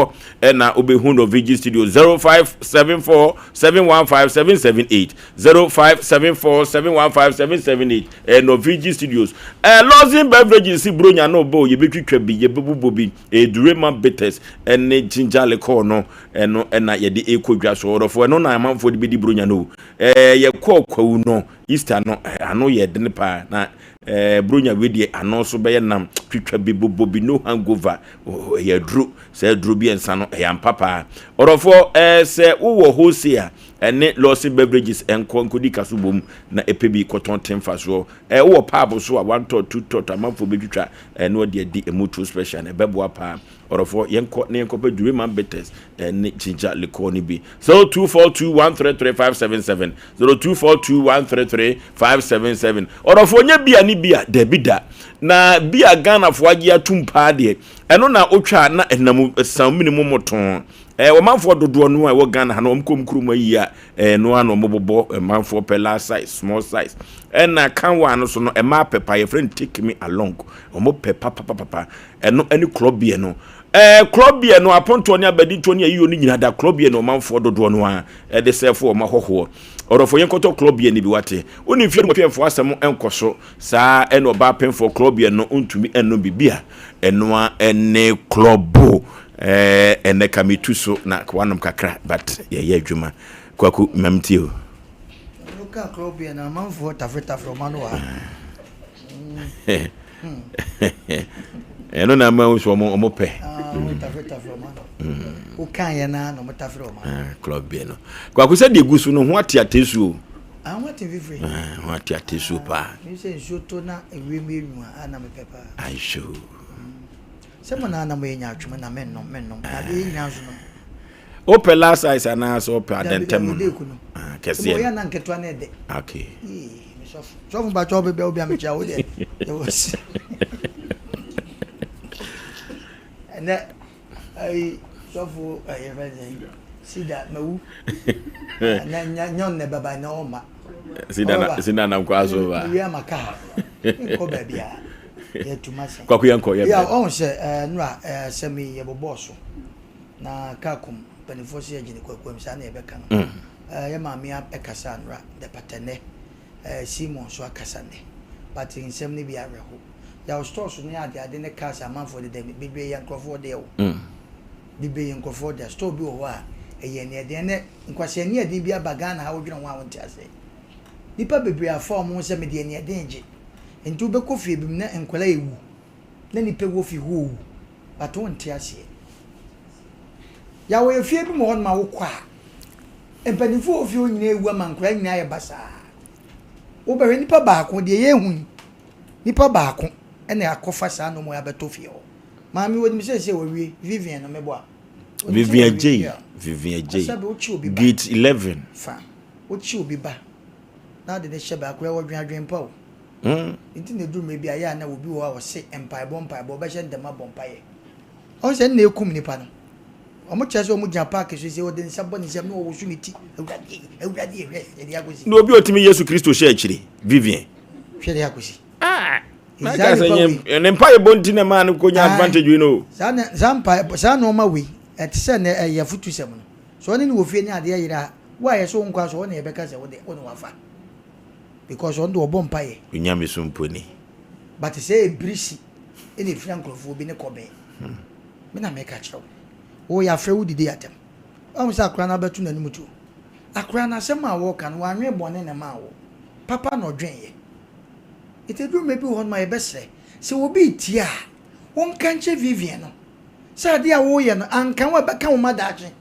Speaker 1: hɔ na wobɛhu Norvigi Studios. 0574 715 778 0574 715 778 eh, Norvigi Studios. Eh, Lawson Beverages si Bronya no bɔ yɛbɛtwitwa bi, yɛbɛbobɔ bi. Eh, Durema Bitters ne Ginger Liqueur no ɛno ɛna yɛde ɛkɔ dwa so ɔdɔfoɔ ɛno na amanfoɔ de bɛdi bronya no ɛɛ yɛkɔɔ kwawu no Easter no ano yɛ den paa na ɛɛ bronya wei deɛ ano nso bɛyɛ nam twitwa bi bobɔ bi no hangover ɛyɛ aduro sɛ aduro bi nsa no ɛyɛ ampa paa ɔdɔfoɔ ɛɛ sɛ wowɔ wholesale a ɛne Lawson beverages ɛnkɔ nkɔdi kaso bom na ɛpɛ bi kɔtɔn te mfasoɔ ɛɛ wowɔ paabo so a one tot two tot amanfoɔ bɛtwitwa ɛno ɔde adi ɛmu tuo special na ɛbɛboa paa Ɔdɔfoɔ, yɛnkɔ na yɛnkɔpɛ Duriman Bitters ne Ginger Liqueur no bi. 0242133577, 0242133577. Ɔdɔfoɔ, nyɛ bia ne bia, dabi da. Na bia Ghanafoɔ agye atum paa deɛ, ɛno na wotwa a na ɛnam san mene mu motoo. Eh, ɔmanfoɔ dodoɔ no a ɛwɔ Ghana ha no, wɔn kɔm kurom ayi a, eh, ɛno ara na wɔbobɔ ɔmanfoɔ pɛ large size, small size. Ɛna kanwa no so no, ɛmaa pɛ pa, yɛfrɛ no take me along. Wɔn pɛ papapapa. Ɛno ne korɔbeɛ no. Ɛɛ korɔbeɛ no, apontoɔ ne abadintoɔ ne ayiyɔ no nyinaa da korɔbeɛ no ɔmanfoɔ dodoɔ no ara de sɛɛfo wɔn ahɔhoɔ. Ɔdɔfoɔ yɛnkɔtɔ korɔbeɛ no bi wate. Wonim fie no mfeɛmfoɔ asɛm nkɔ so saa ɛna ɔbaa pemfoɔ korɔbeɛ no ntumi nnom biribi a ɛno ara ne korɔbo. Ɛɛ ɛnɛ ka metu so na wanom kakra but yɛyɛ adwuma. Kwaku mamtie o.
Speaker 2: Woka korɔbeɛ no amanfoɔ tafretafre ɔma no wɔ ha.
Speaker 1: ɛno na ama nso ɔmo ɔmo pɛ. Club bi no kwaku sɛ deɛ gu so no ho ate ate suo.
Speaker 2: Ah, ho ate fifiri.
Speaker 1: Ah, ho ate ate suo paa.
Speaker 2: Mi sɛ nsuo to na ewiem yɛ nwa a na mepɛ paa.
Speaker 1: Ayiso.
Speaker 2: Sɛ mo na na mo yɛ nya atwom na me nnom me nnom na adeɛ yɛ nyinaa nso nom.
Speaker 1: Wopɛ last size anaasɛ wopɛ adɛntɛm no?
Speaker 2: Ah, kɛseɛ. Ɛyɛ na nketewa na ɛdɛ.
Speaker 1: Okay.
Speaker 2: Sɔfo, sɔfo mpakyɛ wobɛbɛ obi amekyia wo deɛ. Yɛwɔ si. Ɛnɛ ayi sɔfo ɛyɛ fɛn sɛ sida mawu. Na nya nya ɔnnɛ bɛba na ɔma.
Speaker 1: Sida na sida na nkɔ aso ba.
Speaker 2: Wi ama kaa. Nkɔ baabi a. Yɛtuma sɛn.
Speaker 1: Kwaku yɛnkɔ yɛ.
Speaker 2: Ya ɔn sɛ ɛɛ nura ɛɛ sɛm yi yɛbɔbɔɔ so. Na kaa kum mpaninfoɔ sɛ yɛgye no kwakuam saa na yɛbɛka no mm. eh, yɛ maame ɛkasa anora dɛ patɛnɛ eh, Simon nso akasa nnɛ but nsɛm no bi awerɛho yaw stores no yɛ adeade ne cars amanfoɔ deda mi bebree yɛ nkurɔfoɔ deɛ o mm. bebree yɛ nkurɔfoɔ deɛ store bi wɔ hɔ a ɛyɛ aniɛden nɛ nkwasi aniɛden bi aba Ghana ha wodwene ho a wonte aseɛ nipa bebree afa wɔn ho sɛ mede aniɛden gye nti wobɛkɔ fie bi mu na nkwadaa ewu na nipa wɔ fie hɔ owu but wo nte aseɛ. Yɛwɔ efie bi mu hɔ nom a wokɔ a, mpanyinfoɔ wɔ fie hɔ nyinaa ewu ama nkwadaa nyinaa ayɛ basaa. Wobɛhwɛ nipa baako deɛ yɛhu yi, nipa baako ɛna akɔfa saa nneɛma yi abɛtɔ fie hɔ. Maame wɔnim sɛ sɛ wɔwie Vivian no meboa.
Speaker 1: Vivian Jay, Vivian Jay, gate 11.
Speaker 2: Fa, wokyi obi ba na ade ne hyɛ baako yɛ wɔdwen adwen pa o. Nti na ɛduru mmerɛ bi a yɛ a na obi wɔ hɔ a ɔse mpaebɔ mpaebɔ ɔbɛhyɛ ntɛm abɔ mpaeɛ. Ɔhu sɛ nna ɛkum nipa no. Wɔn kyerɛ sɛ wɔn gyina paaki so sɛ ɔde nsa bɔ ne nsam na ɔwoso ne ti. Awurade Awurade hwɛ yɛde akɔsi.
Speaker 1: Na obi a ɔtumi Yesu Kristo hyɛ akyire Vivian.
Speaker 2: Hwɛ de akɔsi.
Speaker 1: Ah! Na ka sɛ nyɛ ne mpaebɔ nti na ɛmaa no kɔnya advantage wei no.
Speaker 2: Saa na saa mpaebɔ saa nneɛma wei ɛte sɛ nɛ ɛyɛ afutusɛm no. Sɛ ɔne no wɔ fie ne adeɛ yera a, wo a yɛsɛ wo nkɔ asɔ wo na yɛbɛka sɛ wo de wo na wafa. Because ɔno de ɔbɔ mpaeɛ.
Speaker 1: Onyame so mpo ni.
Speaker 2: But sɛ ebirisi ɛna efira nkorɔfoɔ bi ne kɔbɛn. Me na meka kyerɛ wo. Wo yɛafrɛ wo didi atɛm. Wahu sɛ akora no abɛto n'anim tuo. Akora no asɛm a wɔka no wannwen bɔne na ɛmaa wo. Papa na ɔdweneeɛ. Nti ɛduru mmerɛ bi wɔ hɔ nom a yɛbɛsrɛ sɛ obi retie a wɔnka nkyerɛ Vivian no sɛ adeɛ a woreyɛ no anka wo a ɛbɛka wo ma daakye.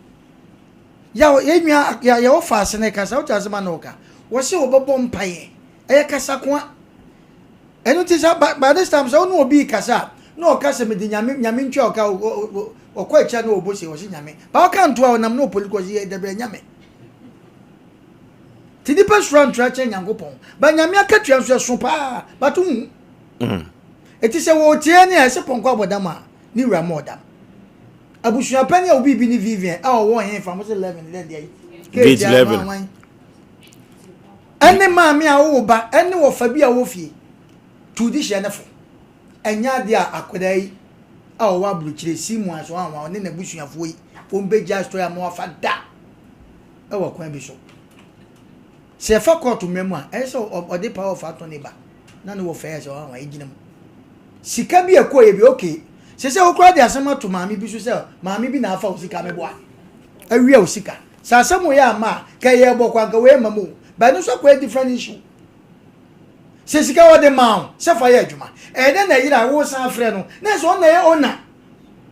Speaker 2: Yaw, yɛn nua yɛ yɛwɔ faase no kasa, wote asɛm a na ɔka. Wɔse wɔbɛbɔ mpaeɛ. Ɛyɛ kasakoa. Ɛno nti sɛ by, by this time sɛ wo ne obi rekasa a na ɔka sɛ mede nyame nyame ntua ɔka ɔkɔ akyia na ɔbɔ se ɔse nyame. Ba ɔka ntoa ɔnam na ɔpoli kɔ se yɛ dabrɛ nyame. Nti nipa suro antra kyɛn Nyankopɔn. Ba Nyame akatua nso ɛso paa, but wonhu. Mm. Eti sɛ wɔretie ne a ɛsɛ pɔnkɔ abɔdam a, ne wura ma ɔdam. Abusua panyin a obi bi ne Vivian a ɔwɔ he fa mo sɛ 11 lɛ deɛ.
Speaker 1: Gate 11.
Speaker 2: Ɛne maame a ɔwɔ ba, ɛne wɔfa bi a ɔwɔ fie. Tu di hyɛ ne fo. Ɛnyɛ adeɛ a akwadaa yi a ɔwɔ aburokyire si mu aso anwa ɔne n'abusuafoɔ yi wɔn bɛgya story ama wafa da. wɔ kwan bi so. Sɛ yɛfa kɔɔto mmara mu a, ɛyɛ sɛ ɔde power of attorney ba na ne wɔfa yɛ sɛ ɔha egyina mu. Sika bi a ɛkɔɔ yɛ bi okay. Sɛ sɛ wokora de asɛm ato maame bi so sɛ maame bi na afa wo sika meboa. Awia wo sika. Sɛ asɛm wɔ yɛ ama a, ka ɛyɛ bɔkɔ anka wei ama mu. But ɛno nso akɔyɛ different issue. Sɛ sika wɔde maa wo sɛ fa yɛ adwuma. Ɛyɛ dɛn na ɛyere a wosan frɛ no na ɛsɛ ɔno na ɛyɛ owner.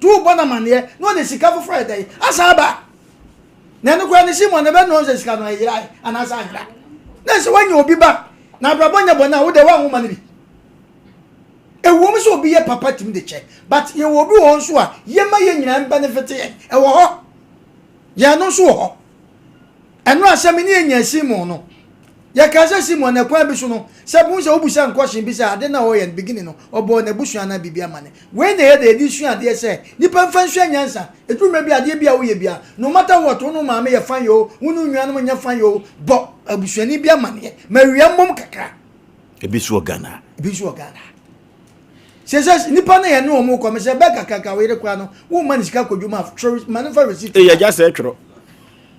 Speaker 2: To wobɔ no amanneɛ na ɔde sika foforɔ ayɛ dɛn asan aba. Na ɛno koraa ne Simon na ɛbɛnoa sɛ sika no ɛyerae anaasɛ anyera. Na sɛ woanya obi ba na abrabɔ nyɛ bɔne a wode woanwo ma no bi. Ɛwom sɛ obi yɛ papa tumi de kyɛ but yɛwɔ obi wɔ hɔ nso a yɛma yɛn nyinaa benefit yɛn. Ɛwɔ hɔ. Yɛn no nso wɔ hɔ. Ɛno asɛm ne yɛnya Simon no. Yɛka sɛ Simon na kwan bi so no, sɛ bohu sɛ wobusa no question bi sɛ ade no a ɔyɛ no beginning no, ɔbɔɔ n'abusua anaa biribi ama no. Wei na ɛyɛ dɛ yɛde sua adeɛ sɛ nipa mfa nsua nyansa. Ɛduru mmerɛ bi a adeɛ bi a woyɛ biara, no matter what, wo ne wo maame yɛ fine oo, wo ne wo nuanom nyɛ fine oo, bɔ abusuani bi amaneɛ ma awia mmom kakra.
Speaker 1: Ebi nso wɔ Ghana.
Speaker 2: Ebi nso wɔ Ghana. Sɛ sɛ nipa no yɛ ne wɔn kɔ mesɛ bɛɛ kakraka wo yere koraa no, womma ne sika kɔ dwuma a, twerɛ ma no mfa receipt.
Speaker 1: Ee agya sɛ twerɛ.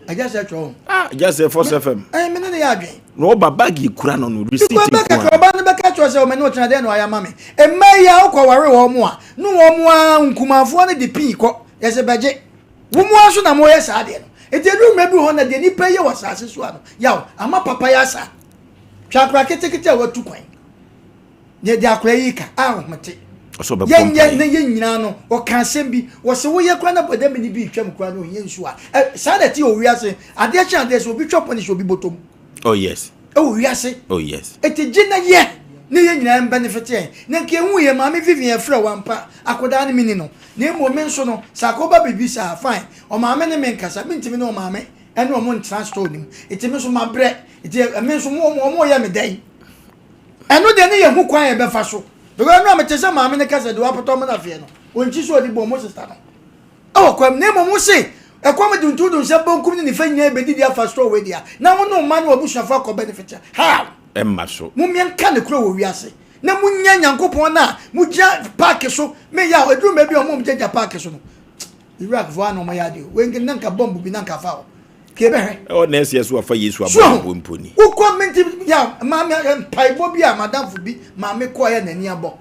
Speaker 2: Agya sɛ twerɛ ho.
Speaker 1: Ah agya sɛ Force FM.
Speaker 2: Ɛɛ me ne ne yɛ adwen.
Speaker 1: Na ɔba bag yi kura no no receipt nko
Speaker 2: a. Bɛka ɔba no bɛka kyerɛ sɛ ɔmɛ ne ɔkyena dɛn na wayɛ ama me. Mmaa yi a wokɔ ware wɔn mo a ne wɔn mo a nkumafoɔ no de pii kɔ yɛsɛ bɛgye. Wo mo ara nso na moyɛ saa adeɛ no. Nti ɛduru mmerɛ bi hɔ na deɛ nipa yɛ wɔ asase so a no yaw ama papa yɛ asa. Hwɛ akora ketekete a watu kwan. Deɛ deɛ akora yi ka a ɔhomete. Yɛnyɛ na yɛn nyinaa no ɔka asɛm bi wɔsɛ woyɛ kora na bɔdamini bi retwam kora na ohia nsuo a ɛ saa na ɛte wɔ wiase adeɛ kye adeɛ sɛ obi twɛ pɔne sɛ obi bɔtɔm.
Speaker 1: Oh yes.
Speaker 2: Ɛwɔ wiase.
Speaker 1: Oh yes.
Speaker 2: Eti gye na yɛ ne yɛn nyinaa mbɛnefete yɛn na nka ehu yɛ maame Vivian ɛfrɛ wampa akɔdaa no mini no na emu me nso no sɛ akɔba biribi saa fine ɔmaame ne me nkasa mentumi ne ɔmaame ɛne ɔmo ntena store no mu eti me nso mabrɛ eti me nso mo ɔmo yɛ me dɛn. Ɛno deɛ ne yɛhu kwan a yɛbɛfa so because ɛno a mete sɛ maame no ka sɛ deɛ wapotɔ mo nafeɛ no ɔnkyi sɛ ɔde bɔ mo sista no ɛwɔ kwam na mmom wo se ɛkɔm de ntudu nsa bonkum ne nifa nyinaa bɛdidi afa store wei deɛ na wo ne wo mma ne w'abusuafoɔ akɔ benefit a how?
Speaker 1: Ɛmma so.
Speaker 2: Mommea nka ne korɛ wɔ wiase na monya Nyankopɔn no a mogyina park so meyɛ a ɛduru mmerɛ bi a ɔmo gyagya park so no Iraq foɔ a na ɔmo yɛ adeɛ wei na nka bɔmb bi na nka fa hɔ Kebɛhwɛ.
Speaker 1: Ɛwɔ na ɛsɛ so afa Yesu abɔ mpo mpo ni.
Speaker 2: Wokɔ menti ya maame mpaebɔ bi a madamfo bi maame kɔ yɛ n'ani abɔ.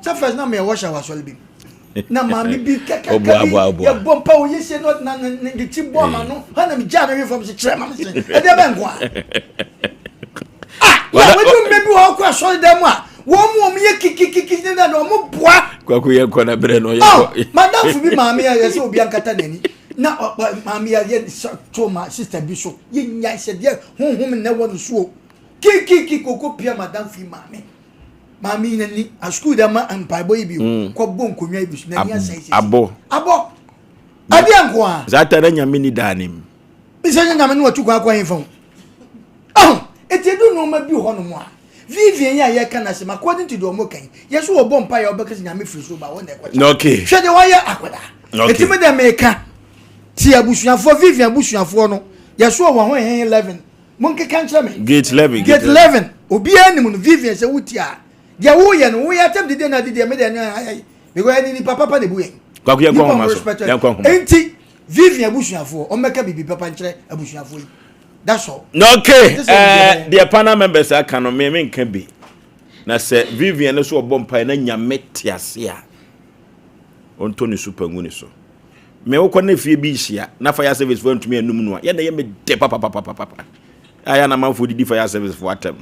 Speaker 2: Sɛ first na meyɛ wɔhyɛ wɔ asɔre bi mu. Na maame bi kɛkɛkɛ bi yɛ bɔ mpa wɔ yɛsie no na ne ne ti bɔ ama no hɔ na megyaa no hwe fam sɛ kyerɛ ma me sɛ ɛdeɛ bɛ nko a. Ah, yɛ wɔduru mmerɛ bi wɔ hɔ kɔ asɔre dan mu a wɔn mu wɔn yɛ kikikiki ne na wɔn boa.
Speaker 1: Kwaku yɛ kɔ na brɛ no yɛ kɔ.
Speaker 2: Madamfo bi maame a yɛ sɛ obi ankata n'ani. Na maame yɛ yɛ to ma sister bi so yɛ nya sɛ deɛ honhom nnɛ wɔ no soɔ kikiki koko pia madam fi maame maame yi n'ani a sukuu dɛ ma mpaebɔ yi bi mm. kɔ bɔ nkonnwa yi bi so n'ani asɛe sisi
Speaker 1: abɔ
Speaker 2: abɔ adeɛ nko a
Speaker 1: zata na nyame ni daa ne mu
Speaker 2: sɛ nyɛ nyame ne watu kwan akɔ hefa ho ɔho eti edu nneɛma bi hɔ nom a. Vivian yi a yɛka n'asɛm according to deɛ ɔmo ka yi, yɛ so wɔbɔ mpaeɛ a wobɛka sɛ Nyame firi soro ba hɔ na ɛkɔkyɛ.
Speaker 1: Okay.
Speaker 2: Hwɛ deɛ wayɛ akwadaa.
Speaker 1: Okay.
Speaker 2: Eti me deɛ meka ti abusuafoɔ Vivian abusuafoɔ no yɛ so wɔ ho hehe 11 monkeka nkyerɛ me.
Speaker 1: Gate 11.
Speaker 2: Gate 11 obiara nim no Vivian sɛ wotie a deɛ woyɛ no woyɛ atɛm didi na didi me deɛ ne ayɛ because ɛne nipa papa na ebu yɛn.
Speaker 1: Kwaku yɛn kɔ
Speaker 2: Nipa
Speaker 1: nhoma
Speaker 2: ɔmo
Speaker 1: so.
Speaker 2: respect
Speaker 1: Yɛn kɔ nhoma.
Speaker 2: Enti Vivian abusuafoɔ ɔmmɛka biribi papa nkyerɛ abusuafoɔ yi. That's all.
Speaker 1: Okay,
Speaker 2: Ɛte sɛ
Speaker 1: eh, deɛ panel members aka no me menka bi. Na sɛ Vivian no so ɔbɔ mpae na nyame te ase a, ɔntɔ ne super ngu ne so. Me wokɔ na fie bi hyia na fire service fo antumi anum no a, yɛ na yɛ me dɛ papapapapapa. Ayɛ na amanfoɔ didi fire service fo atɛm.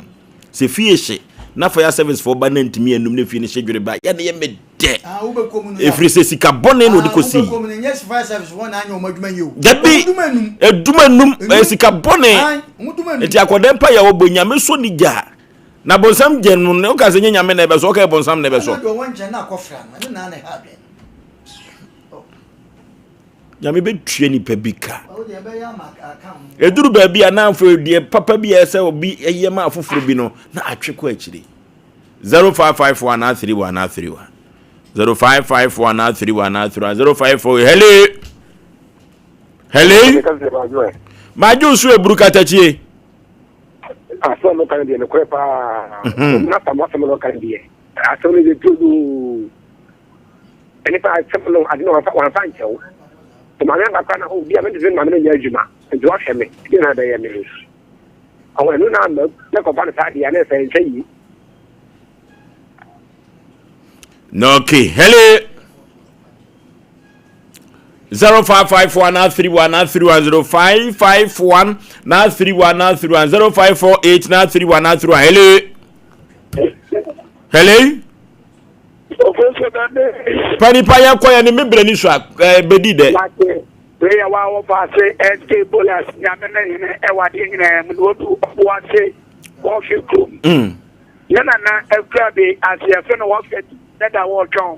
Speaker 1: Sɛ fie hye na fire service fo ba na ntumi anum na fie no hye dwere ba, yɛ na yɛ me dɛ.
Speaker 2: Ah,
Speaker 1: Ɛfiri sɛ sika bɔne na ɔde kɔsii. Dabi, ɛdum anum, ɛyɛ sika bɔne. Nti akɔdɛ mpa yɛ wɔbɔ nyame sɔ ne gya. Na bonsam gye no, ne woka sɛ nyɛ nyame na ɛbɛsɔ, woka yɛ bonsam na ɛbɛsɔ. Nyame bɛtua nipa bi ka. Ɛduru baabi a na afei deɛ papa bi a ɛsɛ obi ɛyɛ ma afoforɔ bi no, na atwe kɔ akyire. 0554 anaa 31 anaa 31 0554 anaa 31 anaa 31 054 hello hello magye wo so eburu katakyie
Speaker 11: asɛm no kan deɛ nokorɛ paa mhm. na tam asɛm no kan deɛ asɛm no yɛ tuodoo ɛnipa asɛm no ade no wamfa nkyɛw maame aba kora na obi a mente sɛ maame no nyɛ adwuma nti wahwɛ me deɛ na ɛbɛyɛ me Ɔwɔ ɛno na ama na kɔfa no saa deɛ na ɛsɛ nkyɛ yie.
Speaker 1: Na okay, hello. 0554 931 931 0551 931 931 0548 931 931 hello hello panipa yɛ kɔ yɛ ne mebrɛ ni so a bɛdi dɛ
Speaker 21: Wei yɛ wa wɔ faase SK Bolas nyame ne hene ɛwɔ adeɛ nyinaa mu na wɔdu ɔbo ase wɔhwe kurom. Mm. Ne nana akura bi ase yɛfrɛ no wɔhwɛ di ne da wɔretwɛn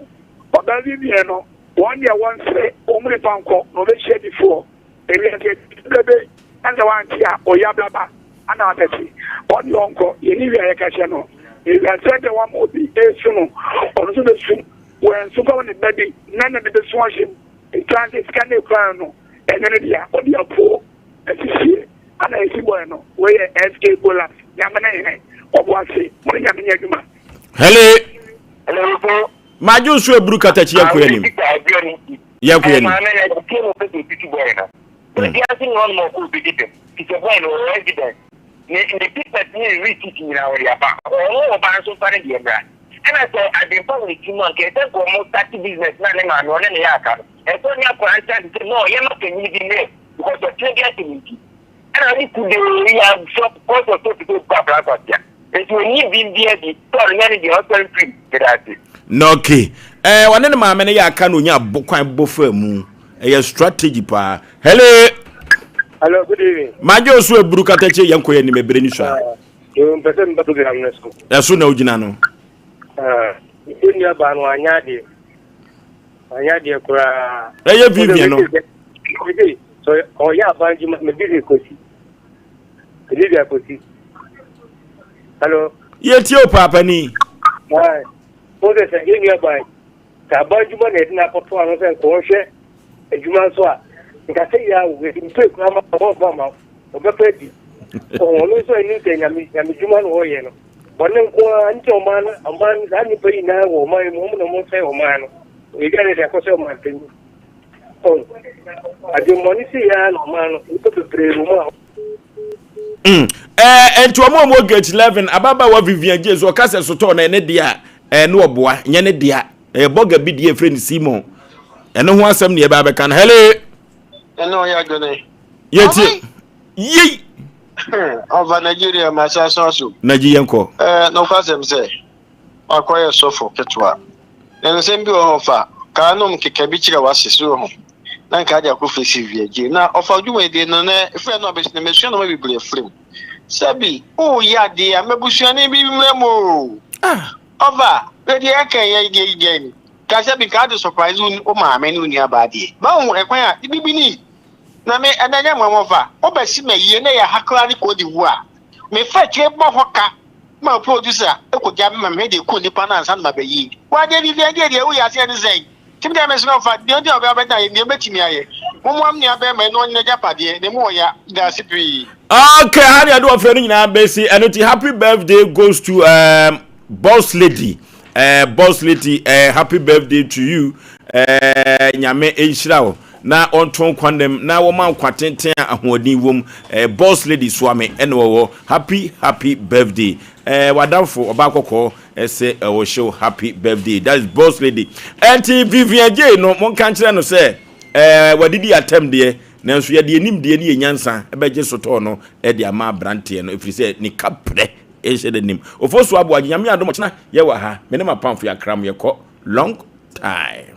Speaker 21: ɔbaa bi mmiɛ no wɔn deɛ wɔnsere wɔn mu nipa nkɔ na wɔbɛhyia difoɔ ewiase bɛbɛ ɛnsɛ wante a ɔyɛ ablaba ana abɛte wɔn deɛ ɔnkɔ yɛne wia yɛka hyɛ no ewiase deɛ wɔn obi esu no ɔno nso bɛsu wɔn nso kɔ ne ba bi na na de bɛsu ahyɛ mu Ntaa sɛ sika no ekura no no ɛnyɛ ne dea, ɔde apuo asisie ana esi bɔɛ no, wei yɛ SA Bolas, Nyame ne hene, ɔbo ase, mo ne Nyame nyɛ adwuma.
Speaker 1: Hele. Madwo nso eburu katakyi yɛn kɔ anim. Yɛn kɔ anim.
Speaker 5: Ne ne papers ne receipt nyinaa wɔde aba. Ɔno ɔbaa nso mfa ne deɛ mmra. Ɛna sɛ adwempa wɔ ne tirim a, nka ɛsɛ nka ɔmo start business na ne maame ɔne ne yɛ aka no. Ɛsɛ ɔne akwadaa no tena ase sɛ no yɛma panyin bi mmerɛ because ɔkyena bi asɛm nti. Ɛna ɔne kudee yi a shop cause of so to so kɔ akwadaa kwasea. Nti ɔnyi bim biara bi sɛ ɔno nyɛ ne deɛ ɔsɔre mfirim. Meda ase.
Speaker 1: Na okay. Eh, ɔne ne maame no yɛ aka na onya bo kwan bɔ faa mu. Ɛyɛ strategy paa. Hello.
Speaker 22: Hello, good evening.
Speaker 1: Magye osu eburu katakye yɛn kɔ yɛ nim ebere ni so a.
Speaker 22: Yo, mpɛ sɛ meba program no so.
Speaker 1: Ɛso na ogyina no.
Speaker 22: Ah, me nua baa no anyɛ adeɛ. Anyɛ adeɛ koraa.
Speaker 1: Ɛyɛ Vivian no.
Speaker 22: Sɛ ɔyɛ aban adwuma, me business kɔsi. Me business kɔsi. Hello.
Speaker 1: Yɛtie o paapa ni.
Speaker 22: Aye. Wo sɛ sɛ yɛ nua baa sɛ aban adwuma na yɛde no akɔto ano sɛ nka ɔnhwɛ adwuma nso a, nka sɛ yɛ a mpe koraa ma ɔmfa ma ɔbɛfa adi. Ɔno nso anim sɛ nyame nyame dwuma na ɔyɛ no. Bɔne nko ara nti ɔman no ɔman no saa nnipa yi nyinaa wɔ ɔman yi mu wɔn na wɔn sɛ ɔman no. Yɛgya ne de akɔsɛ ɔman panyin. Ɔn adwemmɔne si yɛ ara na ɔman no nnipa bebree wɔ mu a
Speaker 1: Mm. Eh, nti wɔn a wɔwɔ gate 11 ababaawa Vivian James ɔka sɛ sotɔɔ na ɛne deɛ a ɛne ɔboa nyɛ ne dea ɛyɛ bɔga bi deɛ efirɛ ne Simon ɛno ho asɛm ne yɛbɛ abɛka no hele.
Speaker 8: Ɛne ɔyɛ adwene.
Speaker 1: Yɛtie. Yei.
Speaker 8: Ɔfa Nigeria ma asa so aso.
Speaker 1: Nagyi yɛn kɔ.
Speaker 8: Ɛɛ nokwasɛm sɛ wakɔyɛ sɔfo ketewa. Na nsɛm bi wɔ hɔ fa kaa nom keka bi kyerɛ w'ase so ho na nka ade akɔ fesi wiagye na ɔfa dwumadie no na efiri ɛno abɛsi no mesua nneɛma bebree afiri mu. Sɛbi woyɛ adeɛ a mɛbusuani bi mmerɛ mu o. Ɔfa deɛ ɛka yɛ deɛ deɛ ni. Ka sɛbi nka ade surprise wo maame ne wo nua baa deɛ. Mahu ɛkwan a bibini Na me, ɛnɛ nyɛ nwanwa fa, wobɛsi me ayie na ɛyɛ ha koraa ne Cote d'Ivoire. Mefa akyire bɔ hɔ ka. Ma producer kɔgya me ma mehwɛ deɛ ɛkuu nipa no ansa na mabɛyi. Wadeɛ Vivian deɛ deɛ woyɛ aseɛ ne sɛn? Nti medeɛ mesrɛ wo fa deɛ nti a ɔbɛba bɛda yɛ deɛ mɛtumi ayɛ. Mommoa me nua bɛɛma yi na ɔnyɛ n'agyapadeɛ na ɛmu wɔ ya. Medaase pii.
Speaker 1: Okay, ha ne yɛde ɔfrɛ no nyinaa bɛsi ɛno nti happy birthday goes to um, boss lady uh, boss lady uh, happy birthday to you uh, nyame nhyira wo na ɔnto nkwa nnam na wɔma nkwa tenten a ahoɔden wom eh, boss lady soame ɛna wɔwɔ happy happy birthday eh, wadamfo ɔbaa kɔkɔɔ ɛsɛ ɛwɔ hyew happy birthday that is boss lady ɛnti Vivian J no monka nkyerɛ no sɛ eh, wadidi atɛm deɛ nanso yɛde anim deɛ ne yɛ nyansa ɛbɛgye sotɔɔ no ɛde ama aberanteɛ no ɛfiri sɛ ne kaprɛ ɛhyɛ n'anim ofo so aboagye nyame adom ɔkyena yɛwɔ ha me ne mapamfo yɛakram yɛkɔ long time.